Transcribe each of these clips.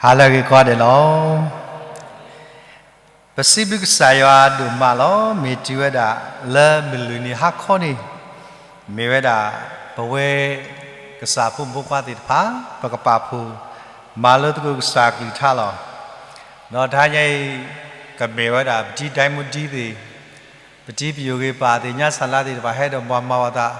ဟါလၢအဂ့ၤကိးဂၤဒဲးလီၤ. ပစံးဘျုးကစၢ်ယွၤဒိၣ်မးလီၤ. မ့ၢ်တုၤဝဲဒၣ်လၢမုၢ်လွံၢ်နံၤဟါခီန့ၣ်, မ့ၢ်ဝဲဒၣ် ပဝဲကစၢ်ဖိမုၣ်ဖိခွါသ့ၣ်တဖၣ် ပကပာ်ဖှိၣ်မၤလိသကိးကစၢ်ကလုၢ်ကထါလီၤ. ဒီးတဟါညါအံၤ ကမ့ၢ်ဝဲဒၣ်ပတံၤဒဲမူဒံသ့ၣ် ပတံၤပယိၣ်ဂ့ၤ ပှၤသ့ၣ်ညါစၢ်လါသ့ၣ်တဖၣ် ဟဲဒီးမၤမၤအသး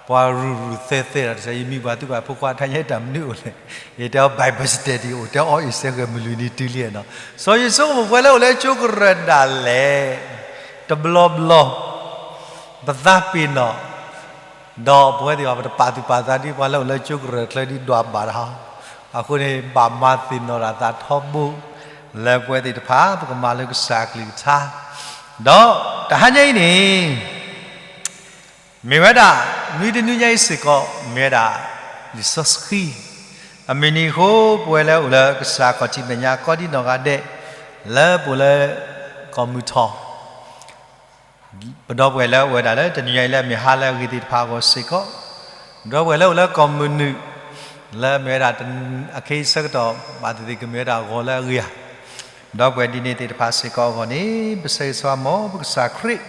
ပှၤရူၤရူၤသဲသဲဒီး တစဲး ယမံၤပှၤသူပှၤဖိခွါ တဟါညါအံၤတၢ်မနုၤအိၣ်လဲၣ်, ယတဲအီၤ Bible study အိၣ် တဲအီၤ အ့ၣ် စဲဃဲၤ မုၢ်လွံၢ်နံၤတုၤလံနီၤ. စီၤယိၤစိကမိၣ် ပဝဲလၢအိၣ်လၢကၠိကရၢၢ်ဒၣ်လဲာ် တဘျီဘျီ ပသးပ့ၤနီၣ် ဒီးပဝဲသ့ၣ်တဖၣ် ပတပာ်သူၣ်ပာ်သးဒ်ပှၤလၢအိၣ်လၢကၠိကရၢၢ်ချၢဒ်ဒွးဘၣ်တဟါ, အဃိန့ၣ် ဘၣ်မၤသ့ၣ်နီၣ်ဒၣ်သးထီဘိ လၢပဝဲသ့ၣ်တဖၣ် ပကမၤလၢကစၢ်ကလုၢ်ကထါ, ဒီးတဟါညါအံၤန့ၣ် မ့ၢ်ဝဲဒၣ် နွံတနွံညါအံၤစ့ၢ်ကီး မ့ၢ်ဝဲဒၣ် လံာ်စီဆှံ အမုၢ်နံၤအဃိ ပဝဲလၢအိၣ်လၢကစၢ်ခီၣ်ထံးမဲာ်ညါ ကိးဒံနီၢ်ဂၤဒဲး လၢပအိၣ်လၢကီၢ်မုၢ်ထီၣ် ပဒီပုၢ်ဝဲၢ်လၢအိၣ်ဝဲဒၣ်လၢတနံၤညါအံၤလၢအမ့ၢ်ဟါလၢအဂ့ၤသ့ၣ်တဖၣ်အဂီၢ်စ့ၢ်ကီး, ပဒီပုၢ်ဝဲၢ်လၢအိၣ်လၢကီၢ်မုၢ်နုာ် လၢအမ့ၢ်ဝဲဒၣ် အခ့အဆၢကတီၢ် ဘၣ်သ့ၣ်သ့ၣ်ကမ့ၢ်ဝဲဒၣ်ဂီၤလၢအဂ့ၤဧါ, ပဒီပုၢ်ဝဲၢ်ဒ်န့ၣ်သ့ၣ်တဖၣ်စ့ၢ်ကီးအဂီၢ်န့ၣ် ပဆၢဂ့ၤဆၢဝါမ်ပကစၢ်ခရံာ်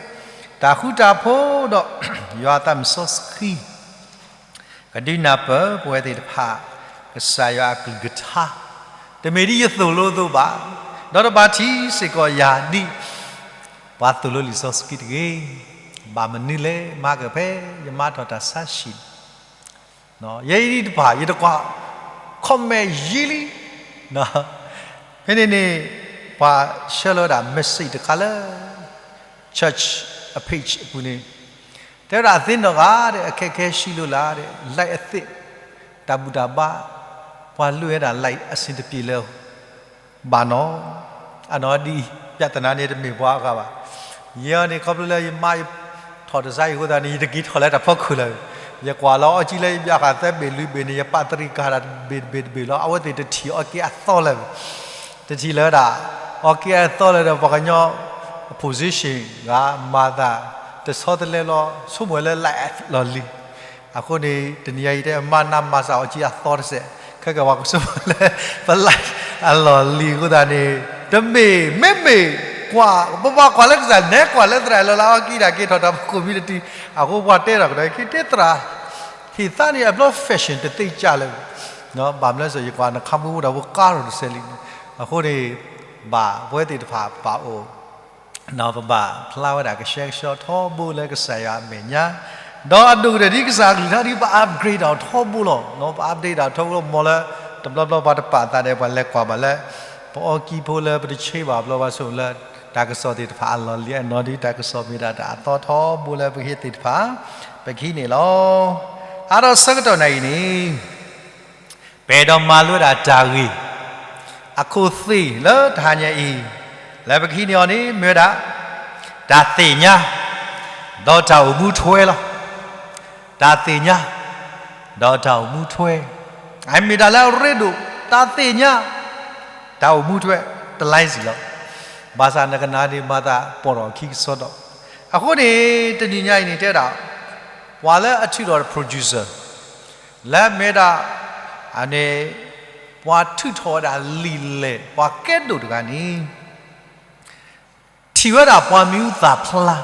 တၢ်ဃူတၢ်ဖိးဒီး ယွၤအသးမုၢ်စီဆှံ ကဒုးနၢ်ပၢၢ်ပဝဲသ့ၣ်တဖၣ် ကစၢ်ယွၤအကလုၢ်ကထါ, တမ့ၢ်ဒ်ယသိၣ်လိအသိးဘၣ်, ဒီးတဘၣ်ထံးစ့ၢ်ကီးယၤဒ် ပှၤသိၣ်လိလံာ်စီဆှံတဂ့ၤ, ဘၣ်မနုၤလဲၣ် မၤကဖဲ ယမၤထီၣ်တၢ်ဆါဟံၣ် ယဲအံၤတဖၣ် ယတကွၢ် comment ယံာ်လံ, ဖဲန့ၣ်န့ၣ် ပှၤဆှၢလီၤဝဲဒၣ် message တခါလၢ church အ page အပူၤန့ၣ် တဲဝဲဒၣ်အသ့နီၢ်ဂၤဒီး အခက်အခဲရှိလို့လား light အသ့ၣ် တၢ်ဘူၣ်တၢ်ဘါ ပှၤလွံၢ်ဝဲဒၣ် light အဆင်တပြေလၢၤဘၣ်နီၤ, အနီၢ်ဒ် ပြဿနာန့ၣ် တမ့ၢ်ပှၤအဂၤဘၣ်. ယဲအံၤန့ၣ် ခီဖျိလၢယမါ ယထီၣ်တစါအံၤအဃိသတးန့ၣ် ယတက့ၤထီၣ်လၢတၢ်ဖီခိၣ်လၢၤ, ယကွၢ်လီၤအီကံလၢယဘၣ်ဃးသၢဘ့ၣ်လွံၢ်ဘ့ၣ်န့ၣ် ယပာ်တရံးကၤတၢ်တဘ့ၣ်တဘ့ၣ်တဘ့ၣ်လီၤ. အဝဲသ့ၣ်တထံၣ်အီက့အသီလၢၤ, တထံၣ်လၢၤဝဲဒၣ် အီက့အသီလၢၤဒီး ပှၤကညီ position ဂၤမၤသး တဆီတလဲလီၤ, ဆိကမိၣ်လၢ light အလီၢ်လံၤ အဃိန့ၣ် တနံၤအံၤယတဲ မၤနးမၤစၢ်အီကံအသီတစဲး, ခဲကဲပှၤကဆိကမိၣ်လၢ ပ light အလီၢ်လံၤအဃိသတးန့ၣ် တမ့ၢ် မ့မ့ၢ်ကွၢ် ပဘၣ်ကွၢ်လၢကစၢ် နဲကွၢ်လၢသရၣ်လီၤလၢအီကံဒၣ်က့ၤထီၣ်တၢ်ဖီခိၣ်မံတတုၤ, အဃိပှၤတဲထီၣ်ကဒီး က့ၤတဲသရၣ် ဟ့ၣ်သါန့ၣ် အဘျီ fashion တသ့စၢ်လၢၤ, ဘၣ်မနုၤလဲၣ် ယကွၢ်နခါမူဝဲဒၣ် ဝဲကါထီၣ်တစဲးလံန့ၣ်, အဃိန့ၣ် ဘၣ်ပဝဲသ့ၣ်တဖၣ်ပာ်အိၣ် ပဘၣ်ဖျါဝဲဒၣ်ကဆှဲကဆှီထီဘိလၢကစၢ်ယွၤအမဲာ်ညါ, ဒီးအဒိၣ်ကတၢၢ်ဒ်ကစၢ်အကလုၢ်ကထါဒ်ပ upgrade ဒၣ်ထီဘိလီၤ. ပ update ဒၣ်ထီဘိလီၤ မ်လၢ တဘျီဘျီပှၤတပာ်သးဒီး ပှၤလဲၤကွၢ်ဘၣ်လၢ ပအီကံဖိလၢပတဆ့ဘၣ်ဘျီ ပှၤဆိကမိၣ်လၢ တၢ်ကစီၣ်သ့ၣ်တဖၣ်အလီၢ်လံၤအနီၢ်ဒ် တၢ်ကစီၣ်မ့ၢ်ဒၣ်တၢ်အသီထီဘိလၢပဟ့ၣ်သ့ၣ်တဖၣ် ပကဟံးန့ၢ်လီၤ. အါထီၣ်ဆၢကတီၢ်နၤအံၤန့ၣ် ပအဲၣ်ဒိးမၤလိဝဲဒၣ်တၢ်ဂ့ၢ် အခိၣ်သ့ၣ်လၢတဟါညါအံၤ လၢပကဟံးန့ၢ်အီၤန့ၣ် မ့ၢ်ဝဲဒၣ် တၢ်သ့ၣ်ညါ ဒီးတၢ်အိၣ်မူထွဲလီၤ. တၢ်သ့ၣ်ညါ ဒီးတၢ်အိၣ်မူထွဲ အမ့ၢ်တၢ်လၢအရ့ဒိၣ် တၢ်သ့ၣ်ညါ တၢ်အိၣ်မူထွဲ တလါစံၣ်လီၤ. ဘၣ်ဆၣ်နကနၣ်န့ၣ် မၤသးပီၢ်ထီၣ်ခံကစီဒီး အဃိန့ၣ် တနံၤညါအံၤန့ၣ်တဲဒၣ် ပှၤလၢအထုးထီၣ် producer လၢမ့ၢ်ဒၣ် အန့ၣ် ပှၤထုးထီၣ်ဝဲဒၣ်လံာ်လဲၢ် ပှၤကဲဒိၣ်တဂၤန့ၣ် ထံၣ်ဝဲဒၣ်ပှၤမံၤဟူသၣ်ဖျါ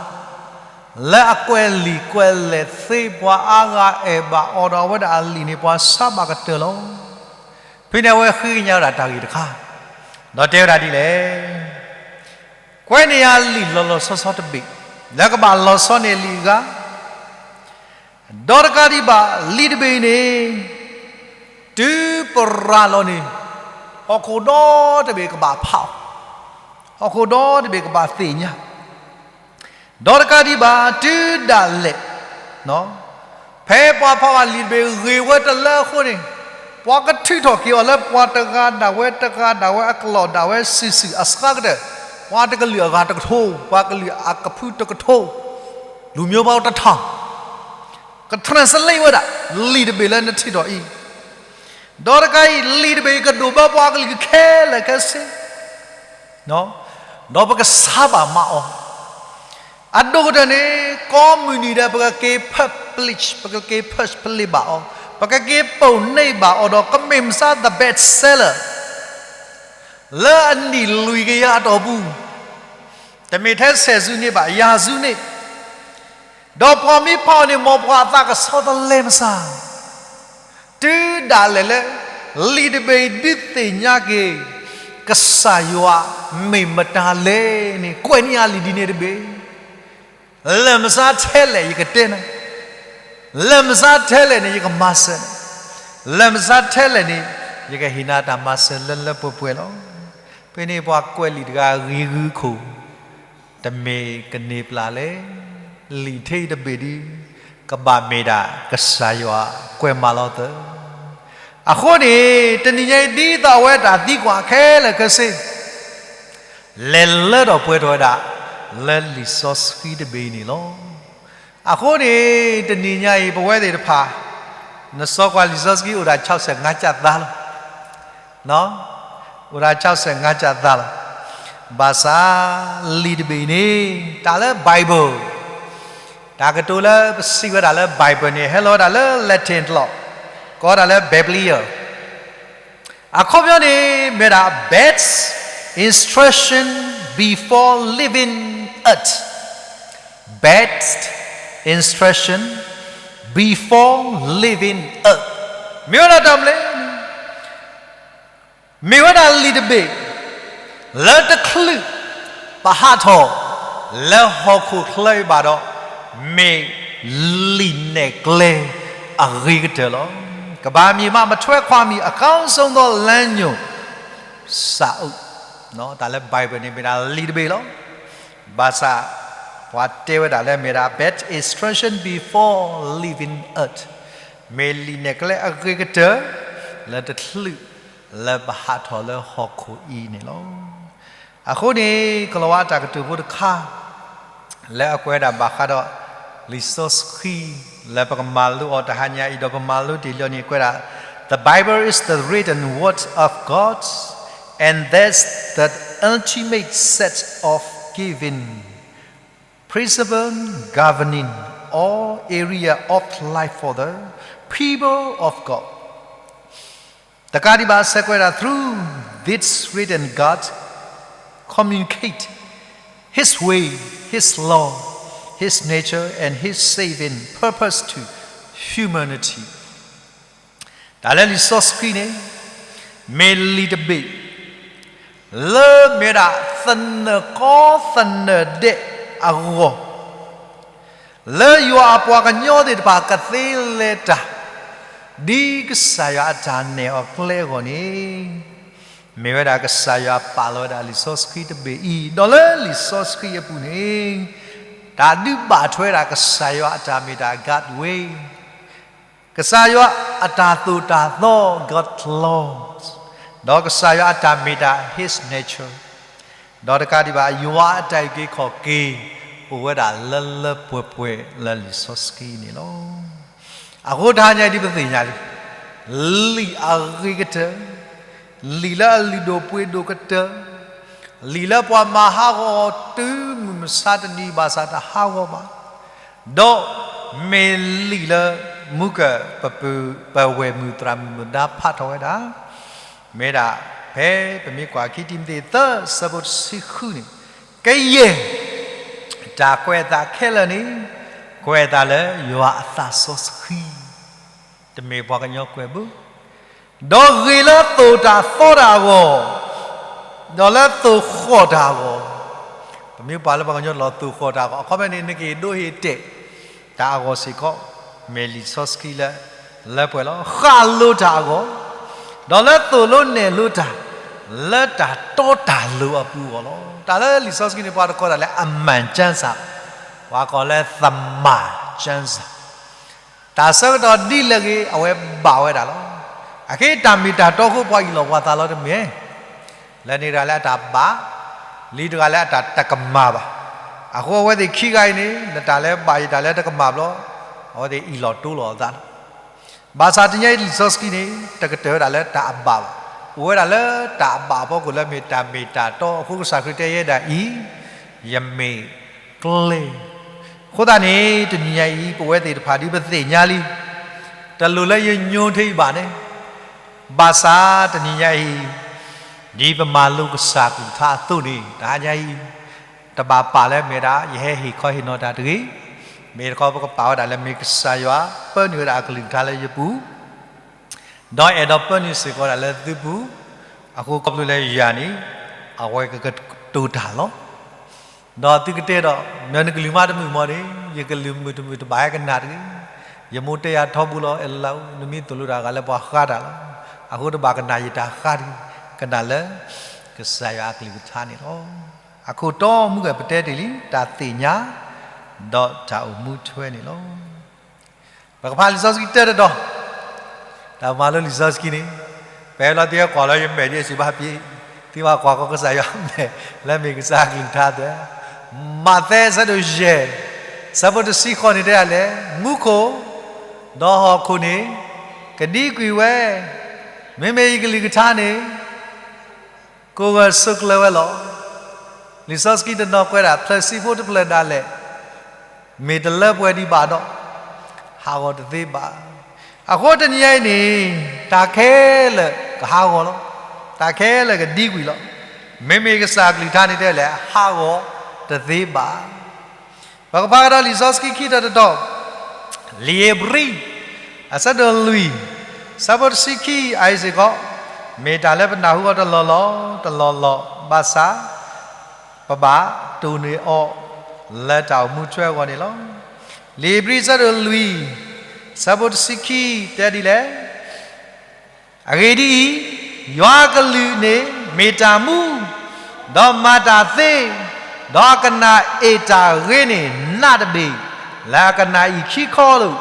လၢအကွဲးလံာ်ကွဲးလဲၢ်သ့ ပှၤအါဂၤအဲၣ်ဘၣ်အီၤဒီး အဝဲဒၣ်အလံာ်န့ၣ် ပှၤဆါဘၣ်ကတၢၢ်လီၤ. ဖဲန့ၣ်အဝဲဃ့ကညးဝဲဒၣ်တၢ်ဂ့ၢ်တခါ ဒီးတဲဝဲဒၣ်ဒ်လဲၣ်, ကွဲးန့ၢ်ယၤလံာ်လီၤလီၤဆီဆီတဘ့ၣ် လၢကဘၣ်လီၤဆီန့ၢ်လံာ်အဂၤ ဒီးတကးဒံးဘၣ် လံာ်တဘ့ၣ်အံၤန့ၣ် တုၤပရၤလီၤန့ၣ် ဟီၣ်ခိၣ်ဒီတဘ့ၣ်ကဘၣ်ဖးအီၤ, ဟီၣ်ခိၣ်ဒီတဘ့ၣ်ကဘၣ်သ့ၣ်ညါ, ဒီးတကးဒံးဘၣ် တုၤဒၣ်လဲာ် ဖဲပှၤဖးဘၣ်လံာ်တဘ့ၣ်ဂ့ၤဝဲတလၢအဃိန့ၣ် ပှၤကထုးထီၣ်က့ၤအီၤလၢပှၤတဂၤဒၣ်ဝဲတဂၤဒၣ်ဝဲအကလီၢ်ဒၣ်ဝဲစုာ်စုာ်အစှၤကတၢၢ်, ပှၤတကလုာ်အဂၤတကထိ, ပှၤကလုာ်အကဖုတကထိ, လူမျိုးပေါင်းတစ်ထောင် က translate ဝဲဒၣ် လံာ်တဘ့ၣ်လၢနထုးထီၣ်အံၤ, ဒီးတကးအံၤ လံာ်တဘ့ၣ်အံၤကဒိးဘၢပှၤကလုာ်ခဲလၢာ်ခဲဆ့ ဒီးပကဆါဘၣ်မၤအီၤ, အဒိၣ်ကတၢၢ်န့ၣ် ကိးမုၢ်နံၤဒီး ပကက့ၤ publish ပကက့ၤ publish ဘၣ်အီၤ, ပကက့ၤပိာ်န့ၢ်ဘၣ်အီၤဒီး ကမ့ၢ်မဆါ the best seller လၢအနံၣ်လွံၢ်ကယၤအတီၢ်ပူၤ, တမ့ၢ်ထဲဆယ်စုနှစ်ဘၣ်, ရာစုနှစ်, ဒီးပှၤမ့ၢ်ဖးအီၤန့ၣ် မ်ပှၤအသးကဆှီတလဲမဆါ, တုၤဒၣ်လဲာ်လၢ လံာ်တဘ့ၣ်အံၤဒုးသ့ၣ်ညါက့ၤ ကစၢ်ယွၤမ့ၢ်မတၤလဲၣ်န့ၣ် ကွဲးန့ၢ်အလံာ်ဒ်န့ၣ်တဘ့ၣ် လၢမဆါထဲလဲၣ်ယကတဲနၤ, လၢမဆါထဲလဲၣ်န့ၣ် ယကမၤစၢၤနၤ, လၢမဆါထဲလဲၣ်န့ၣ် ယကဟ့ၣ်နၤတၢ်မၤစၢၤလၢလၢပှဲၤပှဲၤလီၤ. ဖဲန့ၣ်ပှၤကွဲးလံာ်တဂၤဂ့ၤဂုာ်ခိၣ်, တမ့ၢ်ကန့ၢ်ပျၢ်လဲၣ်, လံာ်ထဲအံၤတဘ့ၣ်ဒုး ကဘၣ်မ့ၢ်ဒၣ်ကစၢ်ယွၤကွဲးမၤလီၤသၢ. အဃိန့ၣ် တနံၤညါအံၤဒ်သိးအဝဲတၢ်သံကွၢ်ခဲလၢာ်ခဲဆ့ လဲၤလၢထီၣ်ပှဲၤထီၣ်ဝဲဒၣ် လၢလံာ်စီဆှံတဘ့ၣ်အံၤန့ၣ်လီၤ. အဃိန့ၣ် တနံၤညါအံၤ ပဝဲသ့ၣ်တဖၣ် နစီကွၢ်လံာ်စီဆှံအိၣ်ဒၣ် ခြောက်ဆယ်ငါး ကၢ်သးလီၤ. အိၣ်ဒၣ် ခြောက်ဆယ်ငါး ကၢ်သးလီၤ. ဘၣ်ဆၣ် လံာ်တဘ့ၣ်အံၤန့ၣ် တၢ်လၢ Bible တၢ်ကတိၤလၢပစံးဝဲဒၣ်လၢ Bible န့ၣ် ဟဲလီၤဝဲဒၣ်လၢ Latin တလီၢ်, ကိးဒၣ်လၢ Biblia အခီပညီန့ၣ် မ့ၢ်ဒၣ် best instruction before leaving earth, best instruction before leaving earth မ့ၢ်ဝဲဒၣ်တၢ်မနုၤလဲၣ်န့ၣ် မ့ၢ်ဝဲဒၣ်လံာ်တဘ့ၣ် လၢတချုးပဟးထီၣ်လၢဟီၣ်ခိၣ်ချၢအံၤဘၣ်ဒီး မ့ၢ်လံာ်နဲၣ်ကျဲအဂ့ၤကတၢၢ်လီၤ. ကဘၣ်မ့ၢ်မး မထွဲခွါမံၤ အကောင်းဆုံးသောလမ်းညွှန်စာအုပ် တၢ်လၢ Bible န့ၣ် မ့ၢ်ဒၣ်လံာ်တဘ့ၣ်လီၤ. ဘၣ်ဆၣ် ပှၤတဲဝဲဒၣ်လၢမ့ၢ်ဒၣ် best instruction before leaving earth မ့ၢ်လံာ်နဲၣ်ကျဲအဂ့ၤကတၢၢ် လၢတချုးလၢပဟးထီၣ်လၢဟီၣ်ခိၣ်အံၤန့ၣ်လီၤ. အဃိန့ၣ် ကလီၤဝါအတၢ်ကတိၤဖိတခါ လၢအကွဲးဒၣ်ဘၣ်ဃးဒီး လံာ်စီဆှံ လၢပကမၤလိအီၤတဟါညါအံၤ ဒီးပမၤလိတ့ၢ်လံန့ၣ် ကွဲးဒၣ် The Bible is the written word of God, and that's the ultimate set of given principle governing all area of life for the people of God. တကးဒံးဘၣ် ဆၢကွဲးဒၣ် through this written God communicate his way, his law, his nature, and his saving purpose to humanity. တၢ်လၢလံာ်စီဆှံန့ၣ် မ့ၢ်လံာ်တဘ့ၣ် လၢမ့ၢ်ဒၣ်သနၢၣ်ကီသနၢၣ်ဒဲးအဂီၢ် လၢယွၤအပှၤကညီသ့ၣ်တဖၣ်ကသ့လဲၤတၢ် ဒ်ကစၢ်ယွၤအတၢ်နဲၣ်အီၤကျဲအဂီၢ်န့ၣ် မ့ၢ်ဝဲဒၣ်ကစၢ်ယွၤပာ်လီၤဝဲဒၣ်လံာ်စီဆှံတဘ့ၣ်အံၤ, ဒီးလၢလံာ်စီဆှံအပူၤန့ၣ် တၢ်ဒုးဘၣ်ထွဲဒၣ်ကစၢ်ယွၤအတၢ်မ့ၢ်တၢ် God way, ကစၢ်ယွၤအတၢ်သိၣ်တၢ်သီ God laws, ဒီးကစၢ်ယွၤအတၢ်မ့ၢ်တၢ် his nature, ဒီးတကးဒံးဘၣ် ယွၤအတၢ်အုၣ်က့ၤခီၣ်က့ၤ အိၣ်ဝဲဒၣ်လၢလၢပှဲၤပှဲၤလၢလံာ်စီဆှံန့ၣ်လီၤ. အဃိတဟါညါအံၤဒ်ပသ့ၣ်ညါလံ လံာ်အဂ့ၤကတၢၢ်, လံာ်လၢအလုၢ်ဒိၣ်ပှ့ၤဒိၣ်ကတၢၢ်, လံာ်လၢပှၤမၤဟးဂီၤတုၤမုၢ်မဆါတနံၤဘၣ်ဆၣ်တဟးဂီၤဘၣ်, ဒီးမ့ၢ်လံာ်လၢ မူကၢၢ်ပပုၢ်ပဝဲၢ်မုၢ်သရၣ်မုၣ်မုၢ်ဒါဖးထီၣ်ဝဲဒၣ်, မ့ၢ်ဒၣ် ဖဲပမ့ၢ်ကွၢ်ခံတံၤမသ့းသၢဆၢဖိတဆံဃုန့ၣ်, ကယဲၢ် တၢ်ကွဲးအသးခဲလၢာ်န့ၣ် ကွဲးအသးလၢယွၤအသးစီဆှံ, တမ့ၢ်ပှၤကညီကွဲးဘၣ်, ဒီးဂ့ၤလၢသိၣ်တၢ်သီတၢ်အဂီၢ်, ဒီးလၢသိၣ်ဃီၣ်တၢ်အဂီၢ်, ပမ့ၢ်ပှၤလၢပှၤကညီလီၤသိၣ်ဃီၣ်တၢ်အဂီၢ် အခီပညီန့ၣ် နက့ၤဒိဟ့ၣ်တဲာ် တၢ်အဂီၢ်စ့ၢ်ကီး, မ့ၢ်လံာ်စီဆှံလၢ လၢပှဲၤလီၤ ဃၣ်လိၤတၢ်အဂီၢ်, ဒီးလၢသိၣ်လိနဲၣ်လိတၢ် လၢတၢ်တီတၢ်လိၤအပူၤအဂီၢ်လီၤ. တၢ်လၢလံာ်စီဆှံန့ၣ် ပှၤတကိးတၢ်လၢ အမှန်ကျမ်းစာ, ပှၤကိးလၢ သမ္မာကျမ်းစာ, တၢ်ဆၢကတီၢ်ဒ်လဲၣ်ဂ့ၤ အဝဲဘၣ်ဝဲဒၣ်လီၤ. အခဲအံၤတၢ်မ့ၢ်တၢ်တီအဃိ ပှၤအ့ၣ်လိာ်ပှၤသးလီၤတမ့ၢ် လၢန့ၣ်တဂၤလၢအတၢ်ဘၣ်, လံတဂၤလၢအတၢ်တကမၣ်ဘၣ်. အဃိအဝဲသ့ၣ်ခံဂၤအံၤန့ၣ် နတၢ်လၢဘၣ်ယတၢ်လၢတကမၣ်ဘျီ, အဝဲသ့ၣ်အ့ၣ်လိာ်တိလိာ်အသးလီၤ. ဘၣ်ဆၣ်တနံၤညါအံၤလံာ်စီဆှံန့ၣ် တကတၢၢ်ဝဲဒၣ်လၢတၢ်အဘၣ်ဘၣ်, အိၣ်ဝဲဒၣ်လၢတၢ်အဘၣ်အဖီခိၣ်လၢမ့ၢ်တၢ်မ့ၢ်တၢ်တီအဃိ ကစၢ်ခရံာ်တဲယဲဒၣ်အံၤ, ယမ့ၢ်ကျဲ, အဃိသတးန့ၣ် တနံၤညါအံၤ ပဝဲသ့ၣ်တဖၣ်ဒ်ပသ့ၣ်ညါလံ, တလိၣ်လၢယညိထဲအံၤဘၣ်န့ၣ်, ဘၣ်ဆၣ်တနံၤညါအံၤ ဒ်ပမၤလိကစၢ်အကလုၢ်ကထါအသိးန့ၣ် တဟါညါအံၤ တဘၣ်ပာ်လၢမ့ၢ်ဒၣ် ယဟဲဟ့ၣ်ခီဟ့ၣ်နီၤတၢ်တဂ့ၤ, မ့ၢ်တခီပကပာ်ဝဲဒၣ်လၢမ့ၢ်ကစၢ်ယွၤ ပၢနုာ်ဝဲဒၣ်အကလုၢ်ကထါလၢယပူၤ ဒီးအဲၣ်ဒိးပၢနုာ်စ့ၢ်ကီးဒၣ်လၢသုပူၤ, အဃိခီဖျိလၢယၤန့ၣ် အဝဲကကတိၤတၢ်လီၤ. ဒီးသုကတဲဒီး နကလုၢ်မါတမုာ်မီၢ်န့ၣ် ယကလုၢ်မုာ်တမုာ်တဘၣ်ဟဲကနၣ်တဂ့ၤ. ယမိၢ်တဲယၤထီဘိလီၤ အဲၣ်လီၤလၢအူ နမ့ၢ်သိၣ်လိတၢ်ဂၤလၢပှၤဃါတၢ်လီၤ. အဃိတဘၣ်ကနၣ်ယတၢ်ဃါတဂ့ၤ, ကနၣ်လၢ ကစၢ်ယွၤအကလုၢ်ကထါန့ၣ်လီၤ. အခိၣ်တီမုၢ်ဂဲၤပတဲတ့ၢ်လံ တၢ်သ့ၣ်ညါ ဒီးတၢ်အိၣ်မူထွဲန့ၣ်လီၤ. ပကဖးလံာ်စီဆှံတၢတတီၤ, တၢ်မၤလိလံာ်စီဆှံန့ၣ် ပဟဲလီၤသ့ကွၢ်လီၤယမဲာ်ဒ်အစံးဘၣ်ပှၤ, သံကွၢ်ကွၢ်ကီကစၢ်ယွၤမဲာ် လၢမ့ၢ်ကစၢ်အကလုၢ်ကထါသ့, မးသဲအဆၢဒိၣ်ယဲၢ် အဆၢဖိတဆံဃိးန့ၣ်တဲဒ်လဲၣ်, မူခိၣ် ဒီးဟီၣ်ခိၣ်န့ၣ် ကဒံကွံာ်ဝဲ, မ့မ့ၢ်ယကလုၢ်ကထါန့ၣ် ကိးဂၤဆိးကျၢၤဝဲလီၤ. လံာ်စီဆှံတနီၤကွဲးဒၣ် ဖျၢၣ်ဆံဖိတဖျၢၣ်ဒၣ်လဲာ် မ့ၢ်တလၢပှဲၤဒံးဘၣ်ဒီး ဟးဂီၤတသ့ဘၣ်. အဃိတနံၤညါအံၤန့ၣ် တၢ်ခဲလၢာ်ကဟးဂီၤလီၤ. တၢ်ခဲလၢာ်ကဒံကွံာ်လီၤ. မ့မ့ၢ်ကစၢ်အကလုၢ်ကထါန့ၣ်တဲလဲၣ် ဟးဂီၤတသ့ဘၣ်. ပကဖးကဒီးလံာ်စီဆှံခံတီၤတတီၤ, လံာ်ဧ့ၤဘြံၤ အဆၢဒိၣ်လွံၢ် အဆၢဖိတဆံခံ အအံၤစ့ၢ်ကီး မ့ၢ်တၢ်လၢပနၢ်ဟူအီၤတလီၢ်လီၢ်တလီၢ်လီၢ် ဘၣ်ဆၣ် ပဘၣ်တိၢ်န့ၢ်အီၤ လၢတၢ်အိၣ်မူထွဲအဂီၢ်န့ၣ်လီၤ. လံာ်ဧ့ၤဘြံၤအဆၢဒိၣ်လွံၢ် အဆၢဖိတဆံခံ တဲဒ်လဲၣ် အဂ့ၢ်ဒ်အံၤ, ယွၤအကလုၢ်န့ၣ်မ့ၢ်တၢ်မူ, ဒီးမၤတၢ်သ့, ဒီးအကနၣ်အ့ၣ်တၢ်ဂ့ၤန့ၢ်နးတဘ့ၣ် လၢအကနၣ်အံၤခံခီလိာ်,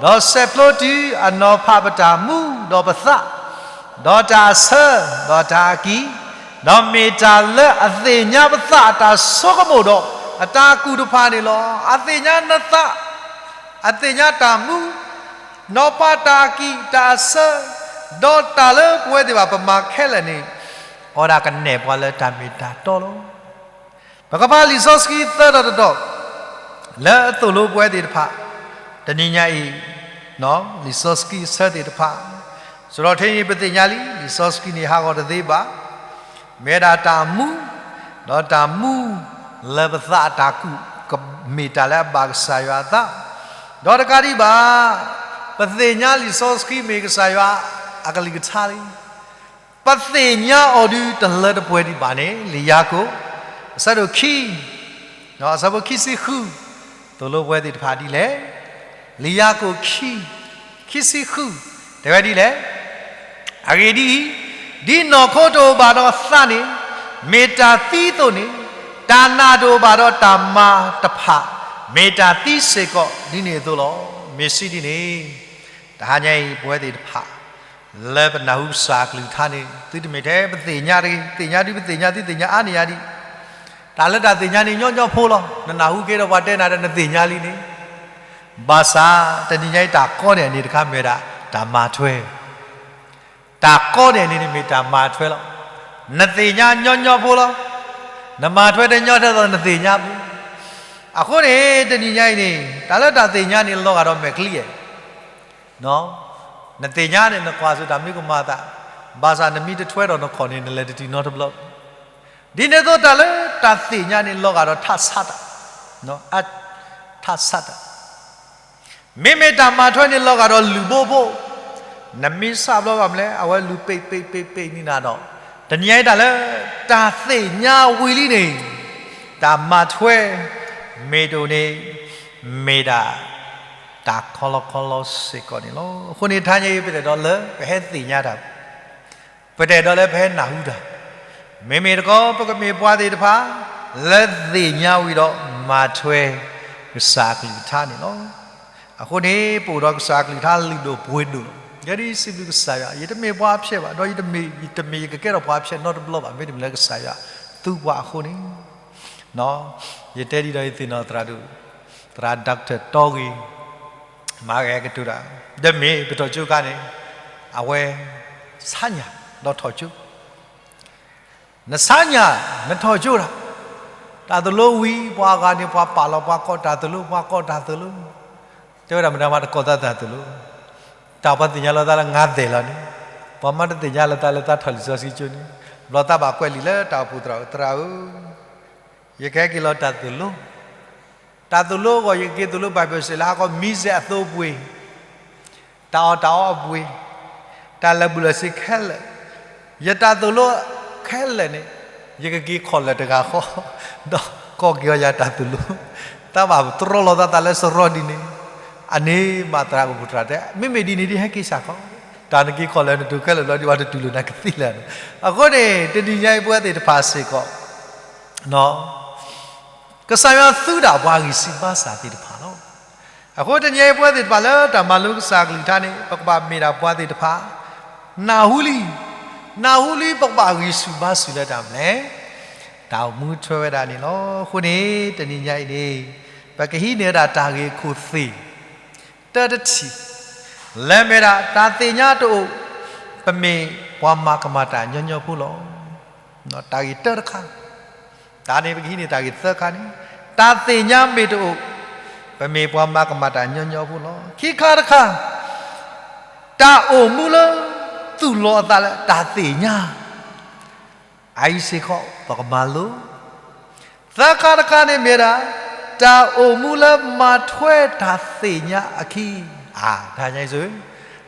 ဒီးဆဲးဖျိတုၤအနီၤဖးပတၢ်မူဒီးပသး, ဒီးတၢ်အဆၢ, ဒီးတၢ်အကံၢ်, ဒီးမ့ၢ်တၢ်လၢအသ့ၣ်ညါပသးအတၢ်ဆိကမိၣ်ဒီး အတၢ်ကူၣ်တဖၣ်န့ၣ်လီၤ. အသ့ၣ်ညါနသး, အသ့ၣ်ညါတၢ်မူ, နီၤဖးတၢ်အကံၢ်တၢ်အဆၢ, ဒီးတၢ်လၢပဝဲသ့ၣ်တဖၣ်ပမၤခဲလၢာ်န့ၣ် အဝဲဒၣ်ကနဲၣ်ပှၤလၢတၢ်မ့ၢ်တၢ်တီလီၤ. ပကဖးလံာ်စီဆှံသၢတီၤတတီၤ လၢအသိၣ်လိပဝဲသ့ၣ်တဖၣ် တနံၤညါအံၤ လံာ်စီဆှံအဆၢသ့ၣ်တဖၣ်, စရီထ့န့ၣ် ပသ့ၣ်ညါလံ လံာ်စီဆှံန့ၣ်ဟးဂီၤတသ့ဘၣ်. မ့ၢ်ဝဲဒၣ်တၢ်မူ, ဒီးတၢ်မူလၢပသးအတၢ်ကူၣ် ကမ့ၢ်တၢ်လၢအဘၣ်ကစၢ်ယွၤအသး, ဒီးတကးဒံးဘၣ် ပသ့ၣ်ညါလံာ်စီဆှံမ့ၢ်ကစၢ်ယွၤအကလုၢ်ကထါလံ. ပသ့ၣ်ညါအီၤဒုးတလၢတပှဲၤဒံးဘၣ်န့ၣ် လံာ်ယၤကိာ် အဆၢဒိၣ်ခံ အဆၢဖိခံဆံဃု သိၣ်လိပဝဲသ့ၣ်တဖၣ်ဒ်လဲၣ်. လံာ်ယၤကိာ်ခံ ခံဆံဃု တဲဝဲဒ်လဲၣ်. အဂ့ၢ်ဒ်အံၤ, ဒ်နီၢ်ခိတအိၣ်ဘၣ်ဒီးသးန့ၣ် မ့ၢ်တၢ်သံအသိးန့ၣ်, တၢ်နာ်တအိၣ်ဘၣ်ဒီးတၢ်မၤတဖၣ် မ့ၢ်တၢ်သံစ့ၢ်ကီးဒ်န့ၣ်အသိးလီၤ. မ့ၢ်စံးဒ်န့ၣ် တဟါညါအံၤ ပဝဲသ့ၣ်တဖၣ် လၢပနၢ်ဟူကစၢ်အကလုၢ်ကထါန့ၣ် သုတမ့ၢ်ထဲပသ့ၣ်ညါတဂ့ၤ, သ့ၣ်ညါဒုးပသ့ၣ်ညါ သုသ့ၣ်ညါအါန့ၢ်ယၤဒံး, တၢ်လၢတၢ်သ့ၣ်ညါန့ၣ် ညီညီဖိလီၤ. နနၢ်ဟူက့ၤဒီးပှၤတဲနၤဒီးနသ့ၣ်ညါလံန့ၣ်, ဘၣ်ဆၣ်တနံၤညါအံၤတၢ်ကီန့ၢ်အန့ၣ်တခါမ့ၢ်ဝဲဒၣ် တၢ်မၤထွဲ တၢ်ကီန့ၢ်အန့ၣ်န့ၣ်မ့ၢ်တၢ်မၤထွဲလီၤ. နသ့ၣ်ညါညီညီဖိလီၤ. နမၤထွဲတညီထဲသိးနသ့ၣ်ညါဖိ. အဃိန့ၣ် တနံၤညါအံၤန့ၣ် တၢ်လၢတၢ်သ့ၣ်ညါန့ၣ်လီၤဂာ်ဒီးမဲာ်ချံဧါ နသ့ၣ်ညါန့ၣ် နကွၢ်ဆူၣ်တၢ်မနုၤကမၤအသး, ဘၣ်ဆၣ်နမ့ၢ်တထွဲဒီးနခီၣ်န့ၣ် နလဲၤတတုၤနီတဘျီ. ဒ်န့ၣ်အသိးတၢ်လၢတၢ်သ့ၣ်ညါန့ၣ်လီၤဂာ်ဒီးထးဆါတၢ်, ထးဆါတၢ်. မ့မ့ၢ်တၢ်မၤထွဲန့ၣ်လီၤဂာ်ဒီးလုၢ်ဘိဖိ, နမ့ၢ်စးဘျီဘၣ်မနုၤလဲၣ် အဝဲလုၢ်ပ့းပ့းပ့းပ့းန့ၢ်နၤဒီး, တနံၤညါအံၤတၢ်လၢတၢ်သ့ၣ်ညါဝံၤလံန့ၣ်, တၢ်မၤထွဲ မ့ၢ်တအိၣ်န့ၣ် မ့ၢ်ဒၣ် တၢ်ခီလီခီလီစ့ၢ်ကီးန့ၣ်လီၤ. အဃိန့ၣ် တဟါညါအံၤ ပတအဲၣ်ဒိးလၢပဟဲသ့ၣ်ညါတၢ်, ပတအဲၣ်ဒိးလၢပဟဲနၢ်ဟူတၢ်, မ့မ့ၢ်တခီ ပကမ့ၢ်ပှၤသ့ၣ်တဖၣ် လၢသ့ၣ်ညါဝံၤဒီးမၤထွဲကစၢ်အကလုၢ်ကထါန့ၣ်လီၤ. အဃိန့ၣ် ပအိၣ်ဒီးကစၢ်အကလုၢ်ကထါလုၢ်ဒိၣ်ပှ့ၤဒိၣ်လီၤ. ယဲဒၣ်စံးဘျုးကစၢ်ယွၤ ယတမ့ၢ်ပှၤဖျဲးဘၣ်, ဒီးယတမ့ၢ် ယတမ့ၢ်ယကကဲထီၣ်ပှၤဖျဲးနီတဘျီဘၣ်, မ့တမ့ၢ်လၢကစၢ်ယွၤသူပှၤအဃိန့ၣ် ယတဲဒ်ဒီးယသ့ၣ်နီၣ်သရၣ်ဒိၣ်, သရၣ် Doctor တီဂ့ၤ, မၤဂဲၤကတိၤတၢ်, ဒီးမ့ၢ်ပထီၣ်ကၠိခါန့ၣ် အဝဲ ဆါညၣ်ဒီးထီၣ်ကၠိ, နဆါညၣ် နထီၣ်ကၠိတၢ်, တၢ်သိၣ်လိဝံၤ ပှၤဂၤန့ၣ် ပှၤပာ်လီၤပှၤကိးတၢ်သိၣ်လိ ပှၤကိးတၢ်သိၣ်လိ, တဲဝဲဒၣ်မတၤမးတကိးသးတၢ်သိၣ်လိ, တၢ်ပှၤသ့ၣ်ညါလီၤသးလၢငါသဲၣ်လီၤန့ၣ်, ပှၤမ့တသ့ၣ်ညါလီၤသးလၢသးထီၣ်လံာ်စီဆှံကၠိန့ၣ်, ဘျီသးဘၣ်ကွဲးလံာ်လၢတၢ်အိၣ်ဖှိၣ်သရၣ်ဧၢ, သရၣ်ဧၢ, ယကဟဲက့ၤလီၤတၢ်သိၣ်လိ, တၢ်သိၣ်လိအဂီၢ် ယကက့ၤသိၣ်လိ Bible study လၢဟါခီ မံၤစဲးအသိပှ့ၤ, တၢ်အီၣ်တၢ်အီအပှ့ၤ, တၢ်လၢာ်ဘူၣ်လၢာ်စ့ခဲလၢာ်, ယတၢ်သိၣ်လိခဲလၢာ်န့ၣ်, ယကက့ၤခီၣ်လၢာ်တဂၤဃီ, ဒီးကိးက့ၤအီၤယၤတၢ်သိၣ်လိ, သးဘၣ်တြီလီၤသးသးလၢစရီဒ်န့ၣ်, အန့ၣ်မးသရၣ်အိၣ်ဖှိၣ်သရၣ်တဲ မ့မ့ၢ်ဒ်န့ၣ်ဒ်ဟဲက့ၤစ့ၢ်ကီး, တၢ်နက့ၤခီၣ်လၢာ်နတိၤခဲလၢာ်ဘျီဒ်ဝဲတတူၢ်လိာ်နၤကသ့လၢာ်န့ၣ်, အဃိန့ၣ် တနံၤညါအံၤပဝဲသ့ၣ်တဖၣ်စ့ၢ်ကီး ကစၢ်ယွၤသူဒၣ်ပှၤဂံၢ်စၢ်ဘါစၢ်သ့ၣ်တဖၣ်လီၤ. အဃိတနံၤညါအံၤပဝဲသ့ၣ်တဖၣ်လၢတၢ်မၤလိကစၢ်အကလုၢ်ကထါန့ၣ် ပကဘၣ်မ့ၢ်ဒၣ်ပှၤသ့ၣ်တဖၣ် နၢ်ဟူလံ, နၢ်ဟူလံပကဘၣ်ဂံၢ်ဆူၣ်ဘါဆူၣ်လၢတၢ်မနုၤလဲၣ်, တၢ်အိၣ်မူထွဲဝဲဒၣ်န့ၣ်လီၤ. အဃိန့ၣ် တနံၤညါအံၤန့ၣ် ပကဟံးန့ၢ်ဝဲဒၣ်တၢ်ဂ့ၢ်အခိၣ်သ့ၣ် တၢတထံၣ်, လၢမ့ၢ်ဒၣ်တၢ်သ့ၣ်ညါတအိၣ်, ပမ့ၢ်ပှၤမၤကမၣ်တၢ်ညီညီဖိလီၤ. တၢ်ဂ့ၢ်တၢတခါ, တၢ်န့ၣ်ပကဟံးန့ၢ်တၢ်ဂ့ၢ်သၢခါန့ၣ်, တၢ်သ့ၣ်ညါမ့ၢ်တအိၣ်, ပမ့ၢ်ပှၤမၤကမၣ်တၢ်ညီညီဖိလီၤ. ခံခါတခါ, တၢ်အိၣ်မူလၢ သူၣ်လီၤအသးလၢတၢ်သ့ၣ်ညါ အအံၤစ့ၢ်ကီး ပကမၤလိ သၢခါတခါန့ၣ်မ့ၢ်ဒၣ် တၢ်အိၣ်မူလၢမၤထွဲတၢ်သ့ၣ်ညါအခံ, အတၢ်ညါအံၤစ့ၢ်,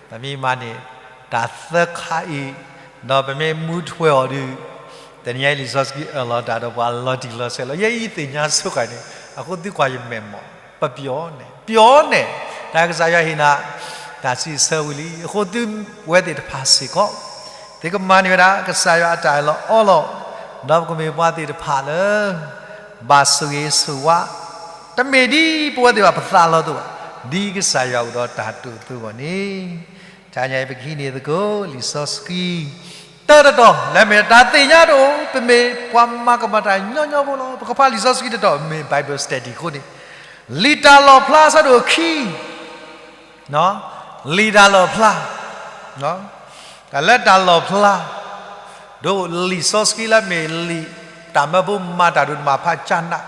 ပမ့ၢ်မၤန့ၢ် တၢ်သၢခါအံၤ, ဒီးပမ့ၢ်မူထွဲအီၤဒီး, တနံၤညါအံၤလံာ်စီဆှံအၢၣ်လီၤတၢ်ဒီးပှၤလီၤတံၢ်လီၤဆဲးလီၤ. ယဲအံၤသ့ၣ်ညါဆိဃာ်န့ၣ်, အဃိသုကွၢ်ယမဲာ်မီၢ်, ပပျီၤန့ၣ်, ပျီၤန့ၣ်, တၢ်ကစၢ်ယွၤဟ့ၣ်နၤ, တၢ်စံးဆၢဝံၤလံ. အဃိသုဝဲသ့ၣ်တဖၣ်စ့ၢ်ကီး သုကမၤန့ၢ်ဝဲဒၣ် ကစၢ်ယွၤအတၢ်အၢၣ်လီၤအီလီၤ, ဒီးပကမ့ၢ်ပှၤသ့ၣ်တဖၣ်လၢ ဘၣ်ဆိၣ်ဂ့ၤဆိၣ်ဝါ, တမ့ၢ်ဒ်ပဝဲသ့ၣ်တဖၣ်ပသးလီၤအသိးဘၣ်, ဒ်ကစၢ်ယွၤအိၣ်ဒီးတၢ်တိာ်အသိးအဂီၢ်န့ၣ်, တနံၤညါအံၤပကဟံးန့ၢ်သကိး လံာ်စီဆှံ တၢတတီၤ လၢမ့ၢ်တၢ်သ့ၣ်ညါတအိၣ် ပမ့ၢ်ပှၤမၤကမၣ်တၢ်ညီညီဖိလီၤ. ပကဖးလံာ်စီဆှံတတီၤ မ့ၢ် Bible study အဃိန့ၣ်, လံာ်တၢ်လီၣ်ဖျါအဆၢဒိၣ်ခံ လံာ်တၢ်လီၣ်ဖျါ, တၢ်လၢတၢ်လီၣ်ဖျါ, ဒ်လံာ်စီဆှံလၢမ့ၢ်လံာ်တၢ်မၢဖိမၤတၢ်ဒိၣ်တမးဖးကၢ်နး,